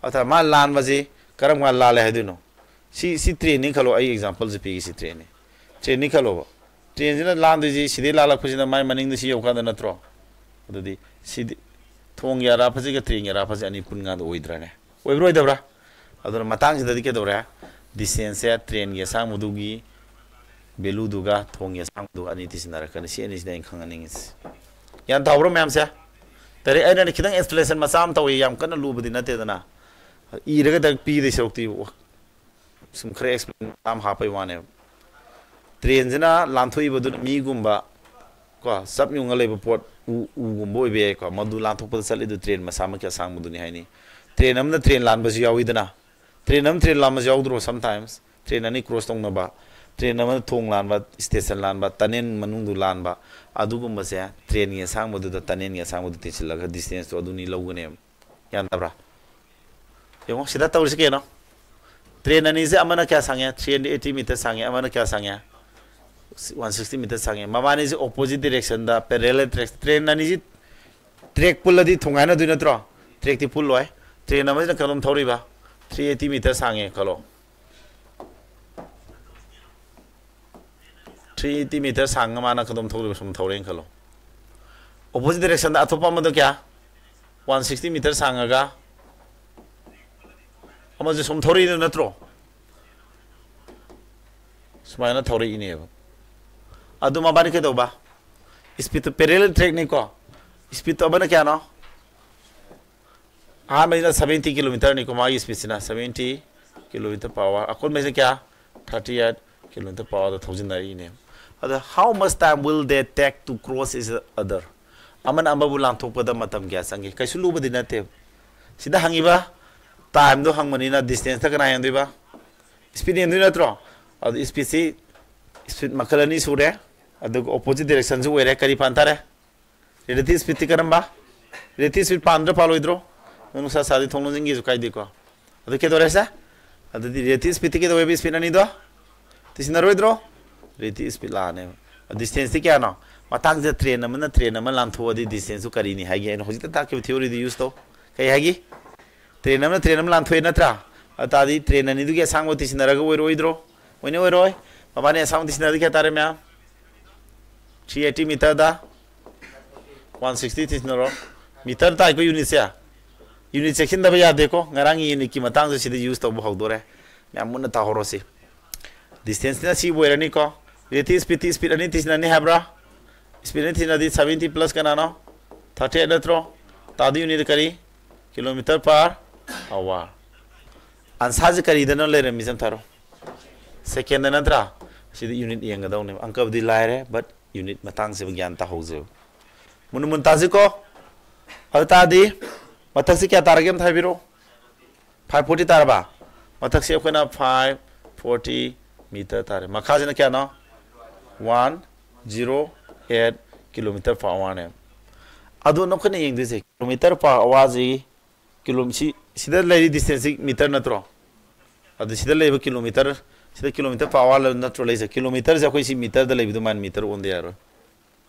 ꯑꯗ ꯃꯥ ꯂꯥꯟꯕꯁꯤ ꯀꯔꯝ ꯀꯥꯟꯗ ꯂꯥꯜꯂꯦ ꯍꯥꯏꯗꯣꯏꯅꯣ? ꯁꯤ, ꯁꯤ trainꯅꯤ ꯈꯜꯂꯣ꯫ ꯑꯩ exampleꯁꯦ ꯄꯤꯒꯦ꯫ ꯁꯤ trainꯅꯤ꯫ Trainꯅꯤ ꯈꯜꯂꯣꯕ꯫ Trainꯁꯤꯅ ꯂꯥꯟꯗꯣꯏꯁꯤ ꯁꯤꯗꯩ ꯂꯥꯜꯂꯛꯄꯁꯤꯅ ꯃꯥꯏ ꯃꯅꯤꯡꯗ ꯁꯤ ꯌꯧꯀꯥꯟꯗ ꯅꯠꯇ꯭ꯔꯣ? ꯑꯗꯨꯗꯤ ꯁꯤꯗꯤ ꯊꯣꯡꯒꯤ ꯑꯔꯥꯞꯄꯁꯤꯒ trainꯒꯤ ꯑꯔꯥꯞꯄꯁꯤ ꯑꯅꯤ ꯄꯨꯟꯀꯥꯟꯗ ꯑꯣꯏꯗ꯭ꯔꯅꯦ? ꯑꯣꯏꯕ꯭ꯔꯣ ꯑꯣꯏꯗꯕ꯭ꯔꯥ? ꯑꯗꯨꯅ ꯃꯇꯥꯡꯁꯤꯗꯗꯤ ꯀꯩꯗꯧꯔꯦ? Distanceꯁꯦ trainꯒꯤ ꯑꯁꯥꯡꯕꯗꯨꯒꯤ valueꯗꯨꯒ ꯊꯣꯡꯒꯤ ꯑꯁꯥꯡꯕꯗꯨꯒ ꯑꯅꯤ ꯇꯤꯁꯤꯟꯅꯔꯛꯀꯅꯤ꯫ ꯁꯤ ꯑꯅꯤꯁꯤꯅ ꯑꯩꯅ ꯈꯪꯍꯟꯅꯤꯡꯉꯤꯁꯦ꯫ ꯒ꯭ꯌꯥꯟ ꯇꯥꯕ꯭ꯔꯣ ꯃꯌꯥꯝꯁꯦ? Direct ꯑꯩꯅ ꯈꯤꯇꯪ explanation ꯃꯆꯥ ꯑꯃ ꯇꯧꯏ, ꯌꯥꯝ ꯀꯟꯅ ꯂꯨꯕꯗꯤ ꯅꯠꯇꯦꯗꯅ꯫ ꯏꯔꯒ direct ꯄꯤꯗꯣꯏ ꯁꯔꯨꯛꯇꯤ ꯁꯨꯝ ꯈꯔ explain ꯃꯆꯥ ꯑꯃ ꯍꯥꯞꯄꯩ ꯋꯥꯅꯦꯕ꯫ Trainꯁꯤꯅ ꯂꯥꯟꯊꯣꯛꯏꯕꯗꯨꯅ ꯃꯤꯒꯨꯝꯕ ꯀꯣ, ꯆꯞ ꯌꯨꯡꯉ ꯂꯩꯕ ꯄꯣꯠ, ꯎ, ꯎꯒꯨꯝꯕ ꯑꯣꯏꯕ ꯌꯥꯏꯀꯣ꯫ ꯃꯗꯨ ꯂꯥꯟꯊꯣꯛꯄꯗ ꯆꯠꯂꯤꯗꯨ train ꯃꯁꯥꯃꯛꯀꯤ ꯑꯁꯥꯡꯕꯗꯨꯅꯤ ꯍꯥꯏꯅꯤ꯫ Train ꯑꯃꯅ train ꯂꯥꯟꯕꯁꯨ ꯌꯥꯎꯋꯤꯗꯅ꯫ Train ꯑꯃ train ꯂꯥꯟꯕꯁꯨ ꯌꯥꯎꯗ꯭ꯔꯣ sometimes? Train ꯑꯅꯤ cross ꯇꯧꯅꯕ, train ꯑꯃꯅ ꯊꯣꯡ ꯂꯥꯟꯕ, station ꯂꯥꯟꯕ, tunnel ꯃꯅꯨꯡꯗꯨ ꯂꯥꯟꯕ, ꯑꯗꯨꯒꯨꯝꯕꯁꯦ trainꯒꯤ ꯑꯁꯥꯡꯕꯗꯨꯗ tunnelꯒꯤ ꯑꯁꯥꯡꯕꯗꯨ ꯇꯤꯟꯁꯤꯜꯂꯒ distanceꯇꯣ ꯑꯗꯨꯅꯤ ꯂꯧꯒꯅꯦꯕ꯫ ꯒ꯭ꯌꯥꯟ ꯇꯥꯕ꯭ꯔꯥ? ꯌꯦꯡꯉꯣ, ꯁꯤꯗ ꯇꯧꯔꯤꯁꯦ ꯀꯩꯅꯣ? Train ꯑꯅꯤꯁꯦ ꯑꯃꯅ ꯀꯌꯥ ꯁꯥꯡꯉꯦ? Three hundred eighty meter ꯁꯥꯡꯉꯦ꯫ ꯑꯃꯅ ꯀꯌꯥ ꯁꯥꯡꯉꯦ? One sixty meter ꯁꯥꯡꯉꯦ꯫ ꯃꯕꯥꯅꯤꯁꯦ opposite directionꯗ parallel track, train ꯑꯅꯤꯁꯤ track ꯄꯨꯜꯂꯗꯤ ꯊꯣꯡꯒꯥꯏꯅꯗꯣꯏ ꯅꯠꯇ꯭ꯔꯣ? Trackꯇꯤ ꯄꯨꯜꯂꯣꯏ꯫ Train ꯑꯃꯁꯤꯅ ꯀꯗꯣꯝ ꯊꯧꯔꯤꯕ? Three eighty meter ꯁꯥꯡꯉꯦ ꯈꯜꯂꯣ꯫ Three eighty meter ꯁꯥꯡꯉ ꯃꯥꯅ ꯀꯗꯣꯝ ꯊꯧꯔꯤꯕ? ꯁꯨꯝ ꯊꯧꯔꯦꯅ ꯈꯜꯂꯣ꯫ Opposite directionꯗ ꯑꯇꯣꯞꯄ ꯑꯃꯗ ꯀꯌꯥ? One sixty meter ꯁꯥꯡꯉꯒ ꯑꯃꯁꯨ ꯁꯨꯝ ꯊꯧꯔꯛꯏꯗꯨ ꯅꯠꯇ꯭ꯔꯣ? ꯁꯨꯃꯥꯏꯅ ꯊꯧꯔꯛꯏꯅꯦꯕ꯫ ꯑꯗꯨ ꯃꯕꯥꯅꯤ ꯀꯩꯗꯧꯕ? Speedꯇꯨ parallel trackꯅꯤꯀꯣ꯫ Speedꯇꯨ ꯑꯃꯅ ꯀꯌꯥꯅꯣ? ꯑꯍꯥꯟꯕꯁꯤꯅ seventy kilometerꯅꯤꯀꯣ, ꯃꯥꯒꯤ speedꯁꯤꯅ seventy kilometer per hour꯫ ꯑꯀꯣꯟꯕꯁꯤꯅ ꯀꯌꯥ? Thirty eight kilometer per hourꯗ ꯊꯧꯖꯤꯟꯅꯔꯛꯏꯅꯦ꯫ ꯑꯗ how much time will they take to cross each other? ꯑꯃꯅ ꯑꯃꯕꯨ ꯂꯥꯟꯊꯣꯛꯄꯗ ꯃꯇꯝ ꯀꯌꯥ ꯆꯪꯒꯦ? ꯀꯩꯁꯨ ꯂꯨꯕꯗꯤ ꯅꯠꯇꯦ꯫ ꯁꯤꯗ ꯍꯪꯉꯤꯕ timeꯗꯣ ꯍꯪꯕꯅꯤꯅ distanceꯇ ꯀꯅꯥ ꯍꯦꯟꯗꯣꯏꯕ? Speed ꯍꯦꯟꯗꯣꯏ ꯅꯠꯇ꯭ꯔꯣ? ꯑꯗꯨ speedꯁꯤ Speed ꯃꯈꯜ ꯑꯅꯤ ꯁꯨꯔꯦ, ꯑꯗꯨꯒ opposite directionꯁꯨ ꯑꯣꯏꯔꯦ꯫ ꯀꯔꯤ ꯄꯥꯟ ꯇꯥꯔꯦ? Relative speedꯇꯤ ꯀꯔꯝꯕ? Relative speed ꯄꯥꯟꯗ꯭ꯔꯥ ꯄꯥꯜꯂꯣꯏꯗ꯭ꯔꯣ? ꯅꯨꯡꯁꯥ ꯁꯥꯗꯤ ꯊꯣꯡ ꯂꯣꯟꯁꯤꯟꯒꯦꯁꯨ ꯀꯥꯏꯗꯦꯀꯣ꯫ ꯑꯗꯨ ꯀꯩꯗꯧꯔꯦ ꯁꯦ? ꯑꯗꯨꯗꯤ relative speedꯇꯤ ꯀꯩꯗꯧꯋꯦꯕ? Speed ꯑꯅꯤꯗꯣ ꯇꯤꯁꯤꯟꯅꯔꯣꯏꯗ꯭ꯔꯣ? Relative speed ꯂꯥꯛꯑꯅꯦꯕ꯫ Distanceꯇꯤ ꯀꯌꯥꯅꯣ? ꯃꯇꯥꯡꯁꯤꯗ train ꯑꯃꯅ train ꯑꯃ ꯂꯥꯟꯊꯣꯛꯑꯗꯤ distanceꯇꯨ ꯀꯔꯤꯅꯤ ꯍꯥꯏꯒꯦ? ꯑꯩꯅ ꯍꯧꯖꯤꯛꯇ ꯇꯥꯛꯈꯤꯕ theoryꯗꯨ use ꯇꯧ꯫ ꯀꯩ ꯍꯥꯏꯒꯦ? Train ꯑꯃꯅ train ꯑꯃ ꯂꯥꯟꯊꯣꯛꯑꯦ ꯅꯠꯇ꯭ꯔꯥ? ꯑꯗꯨ ꯇꯥꯔꯗꯤ train ꯑꯅꯤꯗꯨꯒꯤ ꯑꯁꯥꯡꯕ ꯇꯤꯁꯤꯟꯅꯔꯒ ꯑꯣꯏꯔꯣꯏꯗ꯭ꯔꯣ? ꯑꯣꯏꯅ ꯑꯣꯏꯔꯣꯏ꯫ ꯃꯕꯥꯅꯤ ꯑꯁꯥꯡꯕ ꯇꯤꯁꯤꯟꯅꯔꯗꯤ ꯀꯌꯥ ꯇꯥꯔꯦ ꯃꯌꯥꯝ? Three eighty meterꯗ one sixty ꯇꯤꯁꯤꯟꯅꯔꯣ꯫ Meter ꯇꯥꯏꯀꯣ unitꯁꯦ꯫ Unit ꯆꯦꯛꯁꯤꯟꯗꯕ ꯌꯥꯗꯦꯀꯣ꯫ ꯉꯔꯥꯡꯒꯤ unitꯀꯤ ꯃꯇꯥꯡꯁꯨ ꯁꯤꯗ use ꯇꯧꯕ ꯍꯧꯗꯣꯔꯦ꯫ ꯃꯌꯥꯝ ꯃꯨꯟꯅ ꯇꯥꯍꯧꯔꯣ ꯁꯤ꯫ Distanceꯅ ꯁꯤꯕꯨ ꯑꯣꯏꯔꯅꯤꯀꯣ꯫ Relative speedꯇꯤ speed ꯑꯅꯤ ꯇꯤꯁꯤꯟꯅꯅꯤ ꯍꯥꯏꯕ꯭ꯔꯥ? Speed ꯑꯅꯤ ꯇꯤꯁꯤꯟꯅꯗꯤ seventy plus ꯀꯅꯥꯅꯣ? Thirty eight ꯅꯠꯇ꯭ꯔꯣ? ꯇꯥꯗꯣꯏ unit ꯀꯔꯤ? Kilometer per hour꯫ Answerꯁꯦ ꯀꯔꯤꯗꯅꯣ ꯂꯩꯔꯝꯃꯤꯁꯦ ꯑꯝꯊꯥꯔꯣ? Secondꯗ ꯅꯠꯇ꯭ꯔꯥ? ꯁꯤꯗ unit ꯌꯦꯡꯒꯗꯧꯅꯦꯕ꯫ ꯑꯪꯀꯕꯨꯗꯤ ꯂꯥꯏꯔꯦ, but unit ꯃꯇꯥꯡꯁꯤꯕꯨ ꯒ꯭ꯌꯥꯟ ꯇꯥꯍꯧꯁꯦꯕ꯫ ꯃꯨꯟꯅ ꯃꯨꯟ ꯇꯥꯁꯤꯀꯣ꯫ ꯑꯗꯨ ꯇꯥꯔꯗꯤ ꯃꯊꯛꯁꯤ ꯀꯌꯥ ꯇꯥꯔꯒꯦ ꯑꯝꯇ ꯍꯥꯏꯕꯤꯔꯛꯑꯣ꯫ Five forty ꯇꯥꯔꯕ? ꯃꯊꯛꯁꯤ ꯑꯩꯈꯣꯏꯅ five forty meter ꯇꯥꯔꯦ꯫ ꯃꯈꯥꯁꯤꯅ ꯀꯌꯥꯅꯣ? One zero eight kilometer per hourꯅꯦ꯫ ꯑꯗꯨ ꯅꯈꯣꯏꯅ ꯌꯦꯡꯗꯣꯏꯁꯦ kilometer per hourꯁꯤ ꯀꯤꯂꯣ-, ꯁꯤ, ꯁꯤꯗ ꯂꯩꯔꯤ distanceꯁꯤ meter ꯅꯠꯇ꯭ꯔꯣ? ꯑꯗꯨ ꯁꯤꯗ ꯂꯩꯕ kilometer, ꯁꯤꯗ kilometer per hour ꯅꯠꯇ꯭ꯔꯣ ꯂꯩꯁꯦ? Kilometerꯁꯦ ꯑꯩꯈꯣꯏ ꯁꯤ meterꯗ ꯂꯩꯕ ꯑꯗꯨꯃꯥꯏꯅ meter ꯑꯣꯟꯗ ꯌꯥꯔꯣꯏ꯫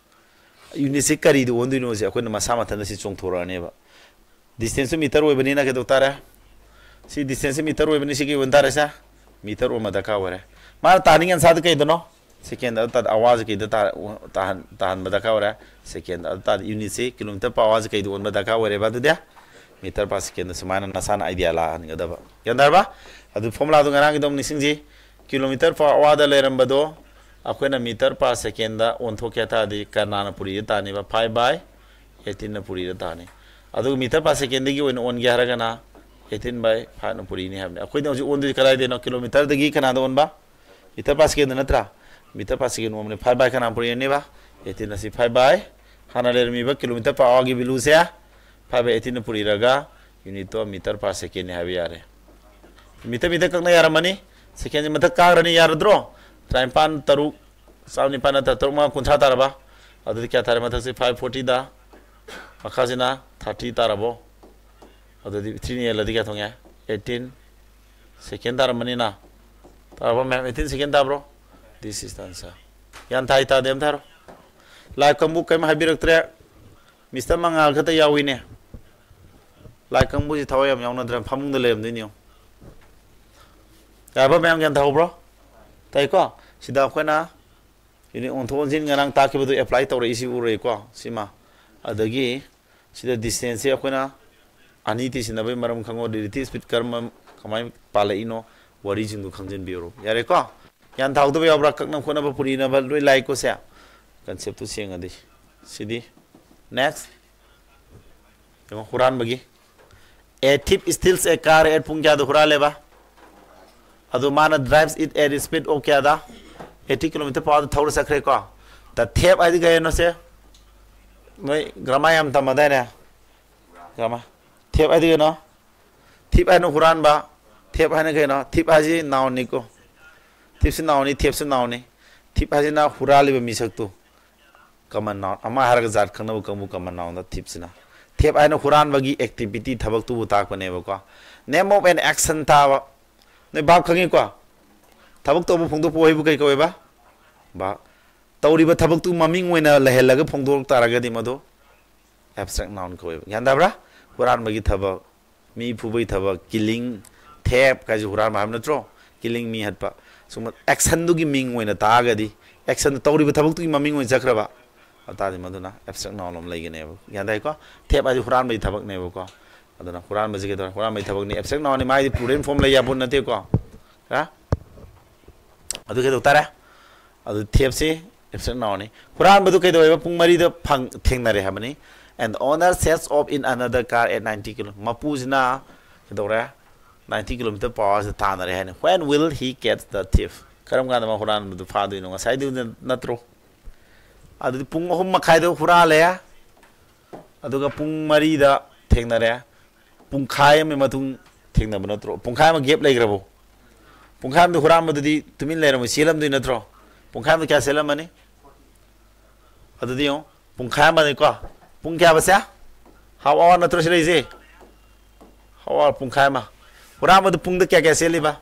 Unitꯁꯤ ꯀꯔꯤꯗ ꯑꯣꯟꯗꯣꯏꯅꯣꯁꯦ ꯑꯩꯈꯣꯏꯅ ꯃꯁꯥ ꯃꯊꯟꯇ ꯁꯤ ꯆꯣꯡꯊꯣꯔꯛꯑꯅꯦꯕ꯫ Distanceꯁꯨ meter ꯑꯣꯏꯕꯅꯤꯅ ꯀꯩꯗꯧ ꯇꯥꯔꯦ? ꯁꯤ distanceꯁꯤ meter ꯑꯣꯏꯕꯅꯤ, ꯁꯤ ꯀꯩ ꯑꯣꯏꯅ ꯇꯥꯔꯦ ꯁꯦ? Meter ꯑꯣꯟꯕ ꯗꯔꯀꯥꯔ ꯑꯣꯏꯔꯦ꯫ ꯃꯥꯅ ꯇꯥꯅꯤꯡꯉꯤ answerꯗꯨ ꯀꯩꯗꯅꯣ? Second꯫ ꯑꯗꯨ ꯇꯥꯔꯗꯤ hourꯁꯦ ꯀꯩꯗ ꯇꯥ-, ꯇꯥꯍꯟ-, ꯇꯥꯍꯟꯕ ꯗꯔꯀꯥꯔ ꯑꯣꯏꯔꯦ? Second꯫ ꯑꯗꯨ ꯇꯥꯔꯗꯤ unitꯁꯤ kilometer per hourꯁꯦ ꯀꯩꯗ ꯑꯣꯟꯕ ꯗꯔꯀꯥꯔ ꯑꯣꯏꯔꯦꯕ ꯑꯗꯨꯗꯤ? Meter per second꯫ ꯁꯨꯃꯥꯏꯅ ꯅꯁꯥꯅ idea ꯂꯥꯛꯍꯟꯒꯗꯕ꯫ ꯒ꯭ꯌꯥꯟ ꯇꯥꯔꯕ? ꯑꯗꯨ formulaꯗꯣ ꯉꯔꯥꯡꯒꯤꯗꯣ ꯑꯃꯨꯛ ꯅꯤꯡꯁꯤꯡꯁꯤ꯫ Kilometer per hourꯗ ꯂꯩꯔꯝꯕꯗꯣ ꯑꯩꯈꯣꯏꯅ meter per secondꯗ ꯑꯣꯟꯊꯣꯛꯀꯦ ꯍꯥꯏ ꯇꯥꯔꯗꯤ ꯀꯅꯥꯅ ꯄꯨꯔꯤꯗ ꯇꯥꯅꯤꯕ? Five by eighteenꯅ ꯄꯨꯔꯤꯗ ꯇꯥꯅꯤ꯫ ꯑꯗꯨꯒ meter per secondꯗꯒꯤ ꯑꯣꯏꯅ ꯑꯣꯟꯒꯦ ꯍꯥꯏꯔꯒꯅ eighteen by fiveꯅ ꯄꯨꯔꯤꯅꯤ ꯍꯥꯏꯕꯅꯤ꯫ ꯑꯩꯈꯣꯏꯅ ꯍꯧꯖꯤꯛ ꯑꯣꯟꯗꯣꯏꯁꯤ ꯀꯗꯥꯏꯗꯩꯅꯣ? Kilometerꯗꯒꯤ ꯀꯅꯥꯗ ꯑꯣꯟꯕ? Meter per second ꯅꯠꯇ꯭ꯔꯥ? Meter per second ꯑꯣꯟꯕꯅꯤ꯫ Five by ꯀꯅꯥ ꯄꯨꯔꯤꯅꯦꯕ? Eighteen ꯑꯁꯤ five by ꯍꯥꯟꯅ ꯂꯩꯔꯝꯃꯤꯕ kilometer per hourꯒꯤ valueꯁꯦ five by eighteenꯅ ꯄꯨꯔꯤꯔꯒ unitꯇꯣ meter per secondꯅꯤ ꯍꯥꯏꯕ ꯌꯥꯔꯦ꯫ Meter meter ꯀꯛꯅ ꯌꯥꯔꯝꯃꯅꯤ꯫ Secondꯁꯦ ꯃꯊꯛ ꯀꯥꯈ꯭ꯔꯅꯤ, ꯌꯥꯔꯗ꯭ꯔꯣ? ꯇꯔꯥꯅꯤꯄꯥꯟ ꯇꯔꯨꯛ, ꯆꯥꯝ ꯅꯤꯄꯥꯟ ꯅꯠꯇ꯭ꯔ ꯇꯔꯨꯛ ꯃꯉꯥ ꯀꯨꯟꯊ꯭ꯔꯥ ꯇꯥꯔꯕ? ꯑꯗꯨꯗꯤ ꯀꯌꯥ ꯇꯥꯔꯦ? ꯃꯊꯛꯁꯤ five forty ꯗ, ꯃꯈꯥꯁꯤꯅ thirty ꯇꯥꯔꯕꯣ? ꯑꯗꯨꯗꯤ three ꯅ ꯌꯦꯜꯂꯗꯤ ꯀꯌꯥ ꯊꯣꯡꯉꯦ? Eighteen second ꯇꯥꯔꯝꯃꯅꯤꯅ꯫ ꯇꯥꯔꯕꯣ ꯃꯌꯥꯝ? Eighteen second ꯇꯥꯕ꯭ꯔꯣ? This is the answer. ꯒ꯭ꯌꯥꯟ ꯇꯥꯏ ꯇꯥꯗꯦ ꯑꯝꯇ ꯍꯥꯏꯔꯣ꯫ ꯂꯥꯏ ꯀꯥꯡꯕꯨ ꯀꯔꯤꯝ ꯍꯥꯏꯕꯤꯔꯛꯇ꯭ꯔꯦ꯫ ꯃꯤꯁꯇꯔ ꯃꯉꯥꯜ ꯈꯛꯇ ꯌꯥꯎꯏꯅꯦ꯫ ꯂꯥꯏ ꯀꯥꯡꯕꯨꯁꯤ ꯊꯋꯥꯏ ꯌꯥꯝ ꯌꯥꯎꯅꯗ꯭ꯔꯦ, ꯐꯃꯨꯡꯗ ꯂꯩꯔꯝꯗꯣꯏꯅꯤ ꯌꯦꯡꯉꯣ꯫ ꯌꯥꯔꯕ ꯃꯌꯥꯝ? ꯒ꯭ꯌꯥꯟ ꯇꯥꯍꯧꯕ꯭ꯔꯣ? ꯇꯥꯏꯀꯣ? ꯁꯤꯗ ꯑꯩꯈꯣꯏꯅ unit ꯑꯣꯟꯊꯣꯛ ꯑꯣꯟꯁꯤꯟ ꯉꯔꯥꯡ ꯇꯥꯛꯈꯤꯕꯗꯨ apply ꯇꯧꯔꯛꯏꯁꯤ ꯎꯔꯦꯀꯣ? ꯁꯤꯃ꯫ ꯑꯗꯒꯤ ꯁꯤꯗ distance ꯁꯦ ꯑꯩꯈꯣꯏꯅ ꯑꯅꯤ ꯇꯤꯁꯤꯟꯅꯕꯒꯤ ꯃꯔꯝ ꯈꯪꯉꯣ, relative speed ꯀꯔꯝꯕ, ꯀꯃꯥꯏꯅ ꯄꯥꯜꯂꯛꯏꯅꯣ, ꯋꯥꯔꯤꯁꯤꯡꯗꯣ ꯈꯪꯖꯤꯟꯕꯤꯔꯣ꯫ ꯌꯥꯔꯦꯀꯣ? ꯒ꯭ꯌꯥꯟ ꯇꯥꯍꯧꯗꯕ ꯌꯥꯎꯕ꯭ꯔꯥ? ꯀꯛꯅ ꯈꯣꯠꯅꯕ ꯄꯨꯔꯤꯅꯕ ꯂꯣꯏ ꯂꯥꯛꯏꯀꯣ ꯁꯦ? Concept ꯇꯨ ꯁꯦꯡꯉꯗꯤ꯫ ꯁꯤꯗꯤ next꯫ ꯌꯦꯡꯉꯣ, ꯍꯨꯔꯥꯟꯕꯒꯤ꯫ A thief steals a car at ꯄꯨꯡ ꯀꯌꯥꯗ ꯍꯨꯔꯥꯜꯂꯦꯕ? ꯑꯗꯨ ꯃꯥꯅ drives it at speed of ꯀꯌꯥꯗ? Eighty kilometer per hour ꯗ ꯊꯧꯔ ꯆꯠꯈ꯭ꯔꯦꯀꯣ꯫ The thief ꯍꯥꯏꯗꯤ ꯀꯩꯅꯣ ꯁꯦ? ꯅꯣꯏ grammar ꯌꯥꯝ ꯇꯝꯃꯗꯥꯏꯅꯦ? Grammar꯫ Thief ꯍꯥꯏꯗꯤ ꯀꯩꯅꯣ? Thief ꯍꯥꯏꯅ ꯍꯨꯔꯥꯟꯕ꯫ Thief ꯍꯥꯏꯅ ꯀꯩꯅꯣ? Thief ꯍꯥꯏꯁꯤ noun ꯅꯤꯀꯣ꯫ Thief ꯁꯤ noun ꯅꯤ, thief ꯁꯨ noun ꯅꯤ꯫ Thief ꯍꯥꯏꯁꯤꯅ ꯍꯨꯔꯥꯜꯂꯤꯕ ꯃꯤꯁꯛꯇꯨ꯫ Common noun꯫ ꯑꯃ ꯍꯥꯏꯔꯒ ꯖꯥꯠ ꯈꯪꯅꯕ ꯀꯥꯡꯕꯨ common noun ꯗ thief ꯁꯤꯅ꯫ Thief ꯍꯥꯏꯅ ꯍꯨꯔꯥꯟꯕꯒꯤ activity, ꯊꯕꯛꯇꯨꯕꯨ ꯇꯥꯛꯄꯅꯦꯕꯀꯣ꯫ Name of an action ꯇꯥꯕ꯫ ꯅꯣꯏ verb ꯈꯪꯉꯤꯀꯣ? ꯊꯕꯛ ꯇꯧꯕ ꯐꯣꯡꯗꯣꯛꯄ ꯋꯥꯍꯩꯕꯨ ꯀꯩ ꯀꯧꯋꯦꯕ? Verb꯫ ꯇꯧꯔꯤꯕ ꯊꯕꯛꯇꯨ ꯃꯃꯤꯡ ꯑꯣꯏꯅ ꯂꯩꯍꯜꯂꯒ ꯐꯣꯡꯗꯣꯔꯛ ꯇꯥꯔꯒꯗꯤ ꯃꯗꯨ abstract noun ꯀꯧꯋꯦꯕ꯫ ꯒ꯭ꯌꯥꯟ ꯇꯥꯕ꯭ꯔꯥ? ꯍꯨꯔꯥꯟꯕꯒꯤ ꯊꯕꯛ, ꯃꯤ ꯐꯨꯕꯒꯤ ꯊꯕꯛ, killing, theft ꯀꯥꯏꯁꯦ ꯍꯨꯔꯥꯟꯕ ꯍꯥꯏꯕ ꯅꯠꯇ꯭ꯔꯣ? Killing, ꯃꯤ ꯍꯥꯠꯄ꯫ ꯁꯨꯝꯕ action ꯗꯨꯒꯤ ꯃꯤꯡ ꯑꯣꯏꯅ ꯇꯥꯛꯑꯒꯗꯤ, action ꯗꯣ ꯇꯧꯔꯤꯕ ꯊꯕꯛꯇꯨꯒꯤ ꯃꯃꯤꯡ ꯑꯣꯏꯅ ꯆꯠꯈ꯭ꯔꯕ, ꯑꯗꯨ ꯇꯥꯔꯗꯤ ꯃꯗꯨꯅ abstract noun ꯑꯃ ꯂꯩꯒꯅꯦꯕ꯫ ꯒ꯭ꯌꯥꯟ ꯇꯥꯏꯀꯣ? Theft ꯍꯥꯏꯗꯤ ꯍꯨꯔꯥꯟꯕꯒꯤ ꯊꯕꯛꯅꯦꯕꯀꯣ꯫ ꯑꯗꯨꯅ ꯍꯨꯔꯥꯟꯕꯁꯤ ꯀꯩꯗꯧꯔꯦ? ꯍꯨꯔꯥꯟꯕꯒꯤ ꯊꯕꯛꯅꯤ, abstract noun ꯅꯤ, ꯃꯥꯒꯤꯗꯤ plural form ꯂꯩ ꯌꯥꯄꯣꯠ ꯅꯠꯇꯦꯀꯣ꯫ ꯍꯥ? ꯑꯗꯨ ꯀꯩꯗꯧ ꯇꯥꯔꯦ? ꯑꯗꯨ theft ꯁꯤ abstract noun ꯅꯤ꯫ ꯍꯨꯔꯥꯟꯕꯗꯨ ꯀꯩꯗꯧꯋꯦꯕ? ꯄꯨꯡ ꯃꯔꯤꯗ ꯐꯪ-, ꯊꯦꯡꯅꯔꯦ ꯍꯥꯏꯕꯅꯤ꯫ And the owner sets off in another car at ninety kilo-, ꯃꯄꯨꯁꯤꯅ ꯀꯩꯗꯧꯔꯦ? Ninety kilometer per hour ꯁꯤꯗ ꯊꯥꯅꯔꯦ ꯍꯥꯏꯅꯤ꯫ When will he catch the thief? ꯀꯔꯝ ꯀꯥꯟꯗ ꯃꯥ ꯍꯨꯔꯥꯟꯕꯗꯨ ꯐꯥꯗꯣꯏꯅꯣ? ꯉꯁꯥꯏꯗꯨ ꯅꯠꯇ꯭ꯔꯣ? ꯑꯗꯨꯗꯤ ꯄꯨꯡ ꯑꯍꯨꯝ ꯃꯈꯥꯏꯗ ꯍꯨꯔꯥꯜꯂꯦ, ꯑꯗꯨꯒ ꯄꯨꯡ ꯃꯔꯤꯗ ꯊꯦꯡꯅꯔꯦ꯫ ꯄꯨꯡꯈꯥꯏ ꯑꯃꯒꯤ ꯃꯇꯨꯡ ꯊꯦꯡꯅꯕ ꯅꯠꯇ꯭ꯔꯣ? ꯄꯨꯡꯈꯥꯏ ꯑꯃ gap ꯂꯩꯈ꯭ꯔꯕꯣ? ꯄꯨꯡꯈꯥꯏ ꯑꯃꯗ ꯍꯨꯔꯥꯟꯕꯗꯨꯗꯤ ꯇꯨꯃꯤꯟ ꯂꯩꯔꯝꯃꯣꯏ, ꯆꯦꯜꯂꯝꯗꯣꯏ ꯅꯠꯇ꯭ꯔꯣ? ꯄꯨꯡꯈꯥꯏ ꯑꯃꯗ ꯀꯌꯥ ꯆꯦꯜꯂꯝꯃꯅꯤ? ꯑꯗꯨꯗꯤ ꯌꯦꯡꯉꯣ, ꯄꯨꯡꯈꯥꯏ ꯑꯃꯅꯤꯀꯣ꯫ ꯄꯨꯡ ꯀꯌꯥꯕꯁꯦ? ꯍꯥꯐ ꯑꯋꯥꯔ ꯅꯠꯇ꯭ꯔꯣ ꯁꯤ ꯂꯩꯔꯤꯁꯦ? ꯍꯥꯐ ꯑꯋꯥꯔ, ꯄꯨꯡꯈꯥꯏ ꯑꯃ꯫ ꯍꯨꯔꯥꯟꯕꯗꯨ ꯄꯨꯡꯗ ꯀꯌꯥ ꯀꯌꯥ ꯆꯦꯜꯂꯤꯕ?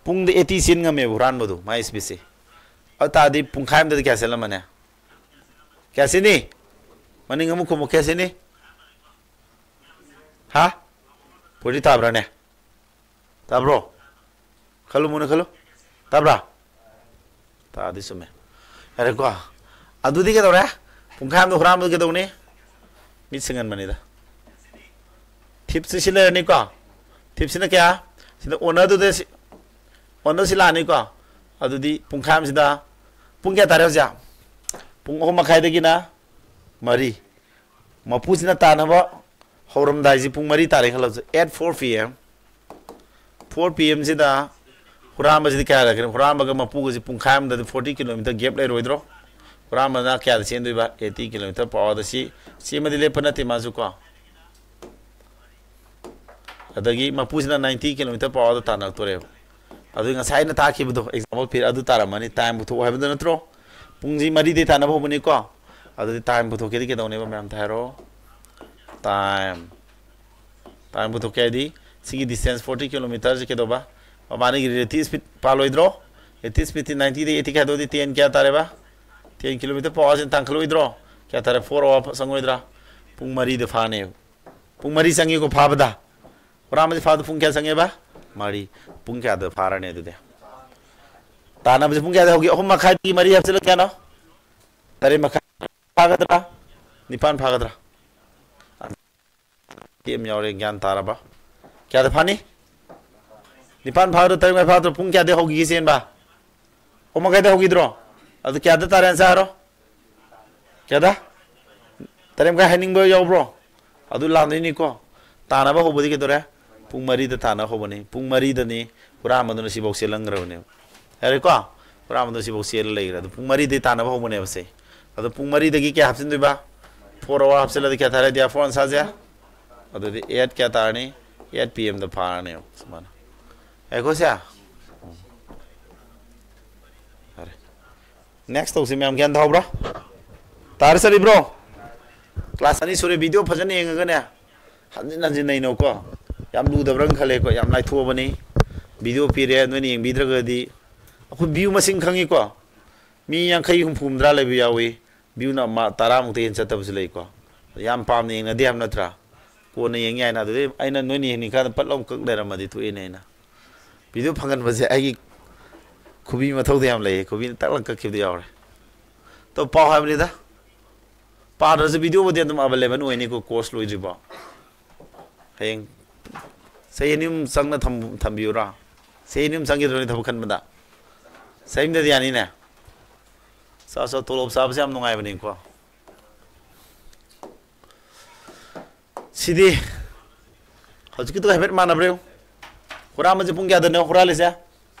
ꯄꯨꯡꯗ ꯑꯩꯠꯇꯤ ꯆꯦꯟ ꯉꯝꯃꯦꯕ ꯍꯨꯔꯥꯟꯕꯗꯨ, ꯃꯥꯏ ꯁ꯭ꯄꯤꯠꯁꯦ꯫ ꯑꯗꯨ ꯇꯥꯔꯗꯤ ꯄꯨꯡꯈꯥꯏ ꯑꯃꯗꯗꯤ ꯀꯌꯥ ꯆꯦꯜꯂꯝꯃꯅꯤ? ꯀꯌꯥ ꯆꯦꯟꯅꯤ? ꯃꯅꯤꯡ ꯑꯃꯨꯛ ꯈꯨꯝꯃꯨ, ꯀꯌꯥ ꯆꯦꯟꯅꯤ? ꯍꯥ? ꯐꯣꯔꯇꯤ ꯇꯥꯕ꯭ꯔꯥꯅꯦ? ꯇꯥꯕ꯭ꯔꯣ? ꯈꯜꯂꯨ, ꯃꯨꯟꯅ ꯈꯜꯂꯨ꯫ ꯇꯥꯕ꯭ꯔꯥ? ꯇꯥꯗꯤ ꯆꯨꯝꯃꯦ꯫ ꯌꯥꯔꯦꯀꯣ? ꯑꯗꯨꯗꯤ ꯀꯩꯗꯧꯔꯦ? ꯄꯨꯡꯈꯥꯏ ꯑꯃꯗ ꯍꯨꯔꯥꯟꯕꯗ ꯀꯩꯗꯧꯅꯤ? ꯃꯤꯠ ꯁꯤꯡꯍꯟꯕꯅꯤꯗ꯫ ꯊꯤꯞꯁꯤ ꯁꯤ ꯂꯩꯔꯅꯤꯀꯣ? ꯊꯤꯞꯁꯤꯅ ꯀꯌꯥ? ꯁꯤꯗ ꯑꯣꯅꯔꯗꯨꯗ ꯁꯤ, ꯑꯣꯅꯔ ꯁꯤ ꯂꯥꯛꯑꯅꯤꯀꯣ? ꯑꯗꯨꯗꯤ ꯄꯨꯡꯈꯥꯏ ꯑꯃꯁꯤꯗ ꯄꯨꯡ ꯀꯌꯥ ꯇꯥꯔꯦ ꯍꯧꯖꯤꯛ? ꯄꯨꯡ ꯑꯍꯨꯝ ꯃꯈꯥꯏꯗꯒꯤꯅ ꯃꯔꯤ꯫ ꯃꯄꯨꯁꯤꯅ ꯇꯥꯅꯕ ꯍꯧꯔꯝꯗꯥꯏꯁꯤ ꯄꯨꯡ ꯃꯔꯤ ꯇꯥꯔꯦ ꯈꯜꯂꯁꯦ, at four P M꯫ Four P M ꯁꯤꯗ ꯍꯨꯔꯥꯟꯕꯁꯤꯗꯤ ꯀꯌꯥ ꯂꯩꯔꯛꯀꯅꯤ? ꯍꯨꯔꯥꯟꯕꯒ ꯃꯄꯨꯒꯁꯤ ꯄꯨꯡꯈꯥꯏ ꯑꯃꯗꯗꯤ forty kilometer gap ꯂꯩꯔꯣꯏꯗ꯭ꯔꯣ? ꯍꯨꯔꯥꯟꯕꯅ ꯀꯌꯥꯗ ꯆꯦꯟꯗꯣꯏꯕ? Eighty kilometer per hour ꯗ꯫ ꯁꯤ, ꯁꯤ ꯑꯃꯗꯤ ꯂꯦꯞꯄ ꯅꯠꯇꯦ ꯃꯥꯁꯨ ꯀꯣ꯫ ꯑꯗꯒꯤ ꯃꯄꯨꯁꯤꯅ ninety kilometer per hour ꯗ ꯇꯥꯟꯅꯔꯛꯇꯣꯔꯦꯕ꯫ ꯑꯗꯨ ꯉꯁꯥꯏ ꯑꯩꯅ ꯇꯥꯛꯈꯤꯕꯗꯣ, example ꯄꯤꯔ, ꯑꯗꯨ ꯇꯥꯔꯝꯃꯅꯤ꯫ Time ꯄꯨꯊꯣꯛꯑꯣ ꯍꯥꯏꯕꯗꯣ ꯅꯠꯇ꯭ꯔꯣ? ꯄꯨꯡꯁꯤ ꯃꯔꯤꯗꯩ ꯇꯥꯟꯅꯕ ꯍꯧꯕꯅꯤꯀꯣ꯫ ꯑꯗꯨꯗꯤ time ꯄꯨꯊꯣꯛꯀꯦꯗꯤ ꯀꯩꯗꯧꯅꯦꯕ ꯃꯌꯥꯝ? ꯍꯥꯏꯔꯣ꯫ Time꯫ Time ꯄꯨꯊꯣꯛꯀꯦ ꯍꯥꯏꯗꯤ ꯁꯤꯒꯤ distance forty kilometer ꯁꯤ ꯀꯩꯗꯧꯕ? ꯃꯕꯥꯅꯤꯒꯤ relative speed ꯄꯥꯜꯂꯣꯏꯗ꯭ꯔꯣ? Relative speed T ninety ꯗꯩ eighty ꯈꯥꯏꯗꯣꯛꯑꯗꯤ ten ꯀꯌꯥ ꯇꯥꯔꯦꯕ? Ten kilometer per hour ꯁꯤ ꯇꯥꯡꯈꯠꯂꯣꯏꯗ꯭ꯔꯣ? ꯀꯌꯥ ꯇꯥꯔꯦ? Four hour ꯆꯪꯉꯣꯏꯗ꯭ꯔꯥ? ꯄꯨꯡ ꯃꯔꯤꯗ ꯐꯥꯅꯦꯕ꯫ ꯄꯨꯡ ꯃꯔꯤ ꯆꯪꯉꯤꯀꯣ ꯐꯥꯕꯗ꯫ ꯍꯨꯔꯥꯟꯕꯁꯦ ꯐꯥꯕꯗ ꯄꯨꯡ ꯀꯌꯥ ꯆꯪꯉꯦꯕ? ꯃꯔꯤ꯫ ꯄꯨꯡ ꯀꯌꯥꯗ ꯐꯥꯔꯅꯤ ꯑꯗꯨꯗꯤ? ꯇꯥꯟꯅꯕꯁꯦ ꯄꯨꯡ ꯀꯌꯥꯗ ꯍꯧꯒꯦ? ꯑꯍꯨꯝ ꯃꯈꯥꯏꯗꯒꯤ ꯃꯔꯤ ꯍꯥꯞꯆꯤꯜꯂ ꯀꯌꯥꯅꯣ? ꯇꯔꯦꯠ ꯃꯈꯥꯏ ꯐꯥꯒꯗ꯭ꯔꯥ? ꯅꯤꯄꯥꯟ ꯐꯥꯒꯗ꯭ꯔꯥ? ꯇꯦꯝ ꯌꯥꯎꯔꯦ, ꯒ꯭ꯌꯥꯟ ꯇꯥꯔꯕ? ꯀꯌꯥꯗ ꯐꯥꯅꯤ? ꯅꯤꯄꯥꯟ ꯐꯥꯒꯗ꯭ꯔꯣ, ꯇꯔꯦꯠ ꯃꯈꯥꯏ ꯐꯥꯒꯗ꯭ꯔꯣ? ꯄꯨꯡ ꯀꯌꯥꯗꯒꯤ ꯍꯧꯈꯤꯒꯦ ꯆꯦꯟꯕ? ꯑꯍꯨꯝ ꯃꯈꯥꯏꯗ ꯍꯧꯈꯤꯗ꯭ꯔꯣ? ꯑꯗꯨ ꯀꯌꯥꯗ ꯇꯥꯔꯦ answer ꯍꯥꯏꯔꯣ? ꯀꯌꯥꯗ? ꯇꯔꯦꯠ ꯃꯈꯥꯏ ꯍꯥꯏꯅꯤꯡꯕ ꯌꯥꯎꯕ꯭ꯔꯣ? ꯑꯗꯨ ꯂꯥꯟꯗꯣꯏꯅꯤꯀꯣ꯫ ꯇꯥꯟꯅꯕ ꯍꯧꯕꯗꯤ ꯀꯩꯗꯧꯔꯦ? ꯄꯨꯡ ꯃꯔꯤꯗ ꯇꯥꯟꯅꯕ ꯍꯧꯕꯅꯤ꯫ ꯄꯨꯡ ꯃꯔꯤꯗꯅꯤ ꯍꯨꯔꯥꯟꯕꯗꯨꯅ ꯁꯤꯐꯥꯎ ꯆꯦꯜꯍꯟꯈ꯭ꯔꯕꯅꯦꯕ꯫ ꯌꯥꯔꯦꯀꯣ? ꯍꯨꯔꯥꯟꯕꯗꯨꯅ ꯁꯤꯐꯥꯎ ꯆꯦꯜꯂ ꯂꯩꯈ꯭ꯔꯦ꯫ ꯑꯗꯨ ꯄꯨꯡ ꯃꯔꯤꯗꯩ ꯇꯥꯟꯅꯕ ꯍꯧꯕꯅꯦꯕ ꯁꯦ꯫ ꯑꯗꯣ ꯄꯨꯡ ꯃꯔꯤꯗꯒꯤ ꯀꯌꯥ ꯍꯥꯞꯆꯤꯟꯗꯣꯏꯕ? Four hour ꯍꯥꯞꯆꯤꯜꯂꯗꯤ ꯀꯌꯥ ꯇꯥꯔꯦ? Therefore answer ꯁꯦ? ꯑꯗꯨꯗꯤ eight ꯀꯌꯥ ꯇꯥꯔꯅꯤ? Eight P M ꯗ ꯐꯥꯔꯅꯦꯕ ꯁꯨꯃꯥꯏꯅ꯫ ꯉꯥꯏꯈꯣꯁꯦ꯫ ꯐꯔꯦ꯫ Next ꯇꯧꯁꯤ ꯃꯌꯥꯝ, ꯒ꯭ꯌꯥꯟ ꯇꯥꯍꯧꯕ꯭ꯔꯥ? ꯇꯥꯔ ꯆꯠꯂꯤꯕ꯭ꯔꯣ? Class ꯑꯅꯤ ꯁꯨꯔꯦ, video ꯐꯖꯅ ꯌꯦꯡꯉꯒꯅꯦ, ꯍꯟꯖꯤꯟ ꯍꯟꯖꯤꯟ ꯅꯩꯅꯧꯀꯣ꯫ ꯌꯥꯝ ꯂꯨꯗꯕ꯭ꯔꯥ ꯈꯜꯂꯦꯀꯣ, ꯌꯥꯝ ꯂꯥꯏꯊꯣꯛꯑꯕꯅꯤ꯫ Video ꯄꯤꯔꯦ, ꯅꯣꯏꯅ ꯌꯦꯡꯕꯤꯗ꯭ꯔꯒꯗꯤ꯫ ꯑꯩꯈꯣꯏ view ꯃꯁꯤꯡ ꯈꯪꯉꯤꯀꯣ, ꯃꯤ ꯌꯥꯡꯈꯩ ꯍꯨꯝꯐꯨ ꯍꯨꯝꯗ꯭ꯔꯥ ꯂꯩꯕ ꯌꯥꯎꯏ, view ꯅ ꯃꯥ ꯇꯔꯥꯃꯨꯛꯇ ꯍꯦꯟꯅ ꯆꯠꯇꯕꯁꯨ ꯂꯩꯀꯣ꯫ ꯌꯥꯝ ꯄꯥꯝꯅ ꯌꯦꯡꯅꯗꯦ ꯍꯥꯏꯕ ꯅꯠꯇ꯭ꯔꯥ? ꯀꯣꯟꯅ ꯌꯦꯡ ꯌꯥꯏꯅ꯫ ꯑꯗꯨꯗꯩ ꯑꯩꯅ ꯅꯣꯏꯅ ꯌꯦꯡꯅꯤꯡꯀꯥꯟꯗ ꯄꯠ ꯂꯥꯎ ꯀꯛ ꯂꯩꯔꯝꯃꯗꯤ ꯊꯣꯛꯑꯦꯅꯦ ꯑꯩꯅ꯫ Video ꯐꯪꯍꯟꯕꯁꯦ ꯑꯩꯒꯤ ꯈꯨꯕꯤ ꯃꯊꯧꯗ ꯌꯥꯝ ꯂꯩꯌꯦ, ꯈꯨꯕꯤꯅ ꯇꯛ ꯂꯥꯎ ꯀꯛꯈꯤꯕꯗꯤ ꯌꯥꯎꯔꯦ꯫ ꯇꯣ ꯄꯥꯎ ꯍꯥꯏꯕꯅꯤꯗ꯫ ꯄꯥꯗ꯭ꯔꯁꯨ video ꯕꯨꯗꯤ ꯑꯗꯨꯝ available ꯑꯣꯏꯅꯤꯀꯣ, course ꯂꯣꯏꯗ꯭ꯔꯤꯕꯣ꯫ ꯍꯌꯦꯡ ꯆꯍꯤ ꯑꯅꯤ ꯑꯍꯨꯝ ꯆꯪꯅ ꯊꯝ-, ꯊꯝꯕꯤꯌꯨꯔꯥ? ꯆꯍꯤ ꯑꯅꯤ ꯑꯍꯨꯝ ꯆꯪꯈꯤꯗ꯭ꯔꯣꯅꯦ ꯊꯕꯛ ꯈꯟꯕꯗ? ꯆꯍꯤ ꯑꯃꯗꯗꯤ ꯌꯥꯅꯤꯅꯦ꯫ ꯆꯥ, ꯆꯥ, ꯇꯣꯂꯣꯞ ꯆꯥꯕꯁꯦ ꯌꯥꯝ ꯅꯨꯡꯉꯥꯏꯕꯅꯤꯀꯣ꯫ ꯁꯤꯗꯤ ꯍꯧꯖꯤꯛꯀꯤꯗꯨꯒ ꯍꯥꯏꯐꯦꯠ ꯃꯥꯟꯅꯕ꯭ꯔꯥ ꯌꯦꯡꯉꯨ꯫ ꯍꯨꯔꯥꯟꯕꯁꯦ ꯄꯨꯡ ꯀꯌꯥꯗꯅꯣ ꯍꯨꯔꯥꯜꯂꯤꯁꯦ?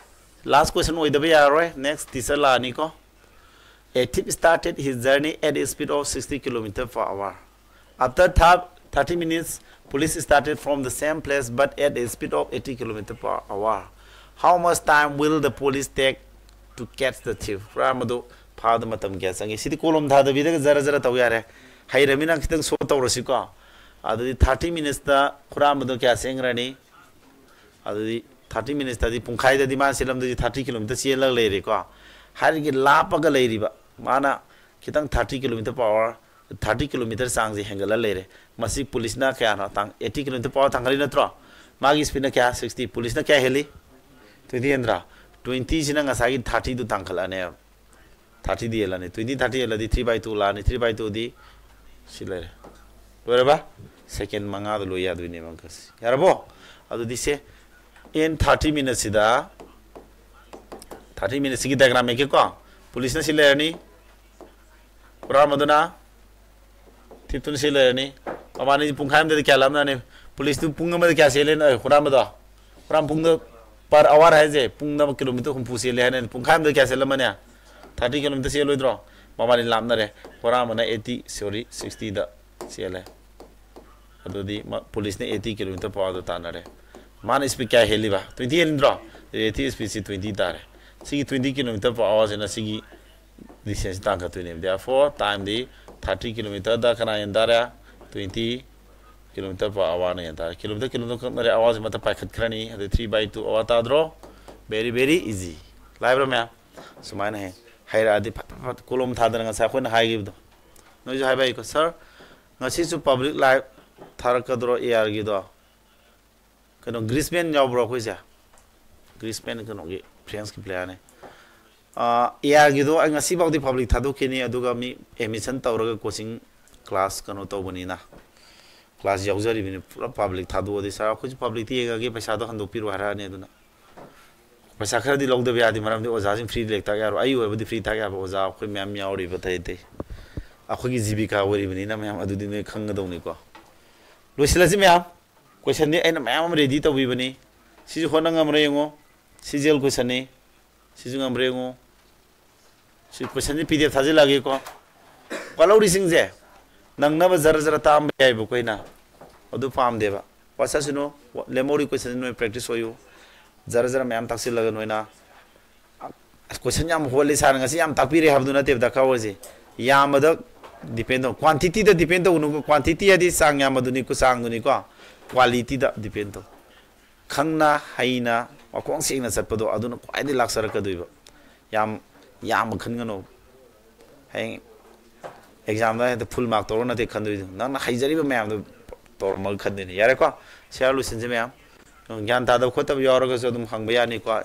Last question ꯑꯣꯏꯗꯕ ꯌꯥꯔꯔꯣꯏ꯫ Next teacher ꯂꯥꯛꯑꯅꯤꯀꯣ꯫ A thief started his journey at a speed of sixty kilometer per hour. After thir-, thirty minutes, police started from the same place but at a speed of eighty kilometer per hour. How much time will the police take to catch the thief? ꯍꯨꯔꯥꯟꯕꯗꯨ ꯐꯥꯕꯗ ꯃꯇꯝ ꯀꯌꯥ ꯆꯪꯉꯤ? ꯁꯤꯗꯤ ꯀꯣꯂꯣꯝ ꯊꯥꯗꯕꯤꯗꯒ ꯖꯔ ꯖꯔ ꯇꯧ ꯌꯥꯔꯦ꯫ ꯍꯩꯔꯃꯤꯅ ꯈꯤꯇꯪ show ꯇꯧꯔꯁꯤꯀꯣ꯫ ꯑꯗꯨꯗꯤ thirty minutes ꯇ ꯍꯨꯔꯥꯟꯕꯗꯣ ꯀꯌꯥ ꯆꯦꯟꯈ꯭ꯔꯅꯤ? ꯑꯗꯨꯗꯤ thirty minutes ꯇꯗꯤ, ꯄꯨꯡꯈꯥꯏꯗꯗꯤ ꯃꯥꯅ ꯆꯦꯜꯂꯝꯗꯣꯏꯁꯤ thirty kilometer ꯆꯦꯜꯂꯒ ꯂꯩꯔꯦꯀꯣ꯫ ꯍꯥꯏꯔꯤꯒꯤ ꯂꯥꯞꯄꯒ ꯂꯩꯔꯤꯕ, ꯃꯥꯅ ꯈꯤꯇꯪ thirty kilometer per hour, thirty kilometer ꯆꯥꯡꯁꯦ ꯍꯦꯟꯒꯠꯂ ꯂꯩꯔꯦ꯫ ꯃꯁꯤ police ꯅ ꯀꯌꯥꯅꯣ? ꯇꯥꯡ eighty kilometer per hour ꯊꯥꯡꯒꯠꯂꯤ ꯅꯠꯇ꯭ꯔꯣ? ꯃꯥꯒꯤ speed ꯅ ꯀꯌꯥ? Sixty꯫ Police ꯅ ꯀꯌꯥ ꯍꯦꯜꯂꯤ? Twenty ꯍꯦꯟꯗ꯭ꯔꯥ? Twenty ꯁꯤꯅ ꯉꯁꯥꯏꯒꯤ thirty do ꯇꯥꯡꯈꯠꯂꯛꯑꯅꯦꯕ꯫ Thirty D ꯍꯦꯜꯂꯅꯤ꯫ Twenty, thirty ꯍꯦꯜꯂꯗꯤ three by two ꯂꯥꯛꯑꯅꯤ꯫ Three by two ꯗꯤ ꯁꯤ ꯂꯩꯔꯦ꯫ ꯂꯣꯏꯔꯕ? Second ꯃꯉꯥꯗ ꯂꯣꯏ ꯌꯥꯗꯣꯏꯅꯦꯕ ꯑꯪꯀꯁꯤ꯫ ꯌꯥꯔꯕꯣ? ꯑꯗꯨꯗꯤ ꯁꯦ, in thirty minutes ꯁꯤꯗ, thirty minutes ꯁꯤꯒꯤ diagram ꯌꯦꯛꯀꯦꯀꯣ꯫ Police ꯅ ꯁꯤ ꯂꯩꯔꯅꯤ꯫ ꯍꯨꯔꯥꯟꯕꯗꯨꯅ, thief ꯇꯨꯅ ꯁꯤ ꯂꯩꯔꯅꯤ꯫ ꯃꯕꯥꯅꯤ ꯄꯨꯡꯈꯥꯏ ꯑꯃꯗꯗꯤ ꯀꯌꯥ ꯂꯥꯞꯅꯔꯅꯤ? Police ꯇꯨ ꯄꯨꯡ ꯑꯃꯗ ꯀꯌꯥ ꯆꯦꯜꯂꯦ? ꯑꯦ, ꯍꯨꯔꯥꯟꯕꯗꯣ꯫ ꯍꯨꯔꯥꯟ ꯄꯨꯡꯗ per hour ꯍꯥꯏꯁꯦ ꯄꯨꯡꯗ kilometer ꯍꯨꯝꯐꯨ ꯆꯦꯜꯂꯦ ꯍꯥꯏꯅ ꯄꯨꯡꯈꯥꯏ ꯑꯃꯗ ꯀꯌꯥ ꯆꯦꯜꯂꯝꯃꯅꯤ? Thirty kilometer ꯆꯦꯜꯂꯣꯏꯗ꯭ꯔꯣ? ꯃꯕꯥꯅꯤ ꯂꯥꯞꯅꯔꯦ꯫ ꯍꯨꯔꯥꯟꯕꯅ eighty, sorry, sixty ꯗ ꯆꯦꯜꯂꯦ꯫ ꯑꯗꯨꯗꯤ ꯃ-, police ꯅ eighty kilometer per hour ꯗ ꯇꯥꯟꯅꯔꯦ꯫ ꯃꯥꯅ speed ꯀꯌꯥ ꯍꯦꯜꯂꯤꯕ? Twenty ꯍꯦꯟꯗ꯭ꯔꯣ? Relative speedꯁꯤ twenty ꯇꯥꯔꯦ꯫ ꯁꯤꯒꯤ twenty kilometer per hourꯁꯤꯅ ꯁꯤꯒꯤ distance ꯇꯥꯡꯈꯠꯇꯣꯏꯅꯦꯕ꯫ Therefore, timeꯗꯤ thirty kilometerꯗ ꯀꯅꯥ ꯍꯦꯟ ꯇꯥꯔꯦ? Twenty kilometer per hourꯅ ꯍꯦꯟ ꯇꯥꯔꯦ꯫ Kilometer kilometer ꯀꯛꯅꯔꯦ, hourꯁꯤ ꯃꯊꯛ ꯄꯥꯏꯈꯠꯈ꯭ꯔꯅꯤ꯫ ꯑꯗꯩ three by two hour ꯇꯥꯗ꯭ꯔꯣ? Very very easy꯫ ꯂꯥꯏꯕ꯭ꯔꯥ ꯃꯌꯥꯝ? ꯁꯨꯃꯥꯏꯅ ꯍꯦꯛ ꯍꯩꯔꯛꯑꯗꯤ ꯐꯠ ꯐꯠ ꯐꯠ ꯀꯣꯂꯣꯝ ꯊꯥꯗꯅ ꯉꯁꯥꯏ ꯑꯩꯈꯣꯏꯅ ꯍꯥꯏꯈꯤꯕꯗꯣ꯫ ꯅꯣꯏꯁꯨ ꯍꯥꯏꯕ ꯍꯩꯀꯣ, "Sir, ꯉꯁꯤꯁꯨ public live ꯊꯥꯔꯛꯀꯗ꯭ꯔꯣ ARꯒꯤꯗꯣ?" ꯀꯩꯅꯣ, ꯒ꯭ꯔꯤꯁꯃꯦꯟ ꯌꯥꯎꯕ꯭ꯔꯣ ꯑꯩꯈꯣꯏꯁꯦ? ꯒ꯭ꯔꯤꯁꯃꯦꯟ ꯀꯩꯅꯣꯒꯤ, Franceꯀꯤ playerꯅꯦ꯫ ꯑꯥ, ARꯒꯤꯗꯣ ꯑꯩ ꯉꯁꯤꯐꯥꯎꯗꯤ public ꯊꯥꯗꯣꯛꯈꯤꯅꯤ, ꯑꯗꯨꯒ ꯃꯤ admission ꯇꯧꯔꯒ coaching class ꯀꯩꯅꯣ ꯇꯧꯕꯅꯤꯅ, class ꯌꯥꯎꯖꯔꯤꯕꯅꯤ꯫ ꯄꯨꯂꯞ public ꯊꯥꯗꯣꯛꯑꯗꯤ, "Sir, ꯑꯩꯈꯣꯏꯁꯨ publicꯇ ꯌꯦꯡꯉꯒꯦ, ꯄꯩꯁꯥꯗꯣ ꯍꯟꯗꯣꯛꯄꯤꯔꯣ" ꯍꯥꯏꯔꯛꯑꯅꯤ꯫ ꯑꯗꯨꯅ ꯄꯩꯁꯥ ꯈꯔꯗꯤ ꯂꯧꯗꯕ ꯌꯥꯗꯦ, ꯃꯔꯝꯗꯤ ꯑꯣꯖꯥꯁꯤꯡ free ꯂꯦꯛ ꯇꯥꯛ ꯌꯥꯔꯣꯏ꯫ ꯑꯩ ꯑꯣꯏꯔꯕꯗꯤ free ꯇꯥꯛ ꯌꯥꯕ ꯑꯣꯖꯥ ꯑꯩꯈꯣꯏ ꯃꯌꯥꯝ ꯌꯥꯎꯔꯤꯕ ꯑꯇꯩ ꯑꯇꯩ꯫ ꯑꯩꯈꯣꯏꯒꯤ ꯖꯤꯕꯤꯀꯥ ꯑꯣꯏꯔꯤꯕꯅꯤꯅ ꯃꯌꯥꯝ ꯑꯗꯨꯗꯤ ꯅꯣꯏ ꯈꯪꯒꯗꯧꯅꯤꯀꯣ꯫ ꯂꯣꯏꯁꯤꯜꯂꯁꯤ ꯃꯌꯥꯝ꯫ Questionꯗꯤ ꯑꯩꯅ ꯃꯌꯥꯝ ꯑꯃ ready ꯇꯧꯕꯤꯕꯅꯤ꯫ ꯁꯤꯁꯨ ꯍꯣꯠꯅ ꯉꯝꯕ꯭ꯔꯥ ꯌꯦꯡꯉꯣ꯫ ꯁꯤ jail questionꯅꯤ꯫ ꯁꯤꯁꯨ ꯉꯝꯕ꯭ꯔꯥ ꯌꯦꯡꯉꯣ꯫ ꯁꯤ questionꯁꯤ PDF ꯊꯥꯖꯤꯜꯂꯛꯑꯒꯦꯀꯣ꯫ ꯋꯥꯠꯍꯧꯔꯤꯁꯤꯡꯁꯦ ꯅꯪꯅꯕ ꯖꯔ ꯖꯔ ꯇꯥꯛꯑꯝꯕ ꯌꯥꯏꯕꯀꯣ ꯑꯩꯅ꯫ ꯑꯗꯨ ꯄꯥꯝꯗꯦꯕ꯫ ꯋꯥꯠꯁꯠꯁꯅꯨ꯫ ꯂꯦꯝꯍꯧꯔꯤ questionꯁꯤ ꯅꯣꯏ practice ꯑꯣꯏꯌꯨ꯫ ꯖꯔ ꯖꯔ ꯃꯌꯥꯝ ꯇꯥꯛꯁꯤꯜꯂꯒ ꯅꯣꯏꯅ꯫ ꯑꯁ, question ꯌꯥꯝ ꯍꯣꯜꯂꯤ, sirꯅ ꯉꯁꯤ ꯌꯥꯝ ꯇꯥꯛꯄꯤꯔꯦ ꯍꯥꯏꯕꯗꯨ ꯅꯠꯇꯦꯕ ꯗꯔꯀꯥꯔ ꯑꯣꯏꯁꯦ꯫ ꯌꯥꯝꯕꯗ depend ꯇꯧ꯫ Quantityꯗ depend ꯇꯧꯒꯅꯨꯀꯣ꯫ Quantity ꯍꯥꯏꯗꯤ ꯆꯥꯡ ꯌꯥꯝꯕꯗꯨꯅꯤꯀꯣ, ꯆꯥꯡꯗꯨꯅꯤꯀꯣ꯫ Qualityꯗ depend ꯇꯧ꯫ ꯈꯪꯅ ꯍꯩꯅ ꯃꯈꯣꯡ ꯁꯦꯡꯅ ꯆꯠꯄꯗꯣ ꯑꯗꯨꯅ ꯈ꯭ꯋꯥꯏꯗꯒꯤ ꯂꯥꯛꯆꯔꯛꯀꯗꯣꯏꯕ꯫ ꯌꯥꯝ ꯌꯥꯝꯕ ꯈꯟꯒꯅꯣ꯫ ꯍꯌꯦꯡ examꯗ ꯍꯦꯛꯇ full mark ꯇꯧꯔ ꯅꯠꯇꯦ ꯈꯟꯗꯣꯏꯗꯣ꯫ ꯅꯪꯅ ꯍꯩꯖꯔꯤꯕ ꯃꯌꯥꯝꯗꯣ ꯇꯧꯔꯝꯃꯒ ꯈꯟꯗꯣꯏꯅꯤ꯫ ꯌꯥꯔꯦꯀꯣ? ꯁꯤ ꯍꯥꯏꯔ ꯂꯣꯏꯁꯤꯟꯁꯤ ꯃꯌꯥꯝ꯫ ꯒ꯭ꯌꯥꯟ ꯇꯥꯗꯕ ꯈꯣꯠꯇꯕ ꯌꯥꯎꯔꯒꯁꯨ ꯑꯗꯨꯝ ꯍꯪꯕ ꯌꯥꯅꯤꯀꯣ꯫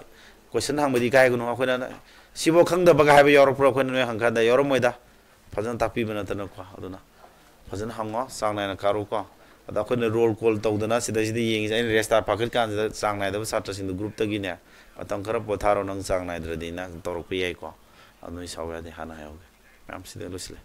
Question ꯍꯪꯕꯗꯤ ꯏꯀꯥꯏꯒꯅꯨ꯫ ꯑꯩꯈꯣꯏꯅ "ꯁꯤꯕꯣ ꯈꯪꯗꯕꯒ" ꯍꯥꯏꯕ ꯌꯥꯎꯔꯛꯄ꯭ꯔꯣ ꯑꯩꯈꯣꯏꯅ ꯅꯣꯏ ꯍꯪꯀꯥꯟꯗ? ꯌꯥꯎꯔꯝꯃꯣꯏꯗ꯫ ꯐꯖꯅ ꯇꯥꯛꯄꯤꯕ ꯅꯠꯇꯅꯀꯣ꯫ ꯑꯗꯨꯅ ꯐꯖꯅ ꯍꯪꯉꯣ, ꯆꯥꯡ ꯅꯥꯏꯅ ꯀꯥꯔꯨꯀꯣ꯫ ꯑꯗ ꯑꯩꯈꯣꯏꯅ roll call ꯇꯧꯗꯅ ꯁꯤꯗꯩꯁꯤꯗ ꯌꯦꯡꯉꯤꯁꯦ꯫ ꯑꯩꯅ rest hour ꯐꯥꯀꯠ ꯀꯥꯟꯁꯤꯗ ꯆꯥꯡ ꯅꯥꯏꯗꯕ ꯁꯥꯇ꯭ꯔꯁꯤꯡꯗꯣ groupꯇꯒꯤꯅꯦ, "ꯃꯇꯝ ꯈꯔ ꯄꯣꯊꯥꯔꯣ, ꯅꯪ ꯆꯥꯡ ꯅꯥꯏꯗ꯭ꯔꯗꯤꯅ" ꯇꯧꯔꯛꯄ ꯌꯥꯏꯀꯣ꯫ ꯑꯗꯨ ꯅꯣꯏ ꯁꯥꯎ ꯌꯥꯗꯦ, ꯍꯥꯟꯅ ꯍꯥꯏꯍꯧꯒꯦ꯫ ꯃꯌꯥꯝ ꯁꯤꯗ ꯂꯣꯏꯁꯤꯜꯂꯦ꯫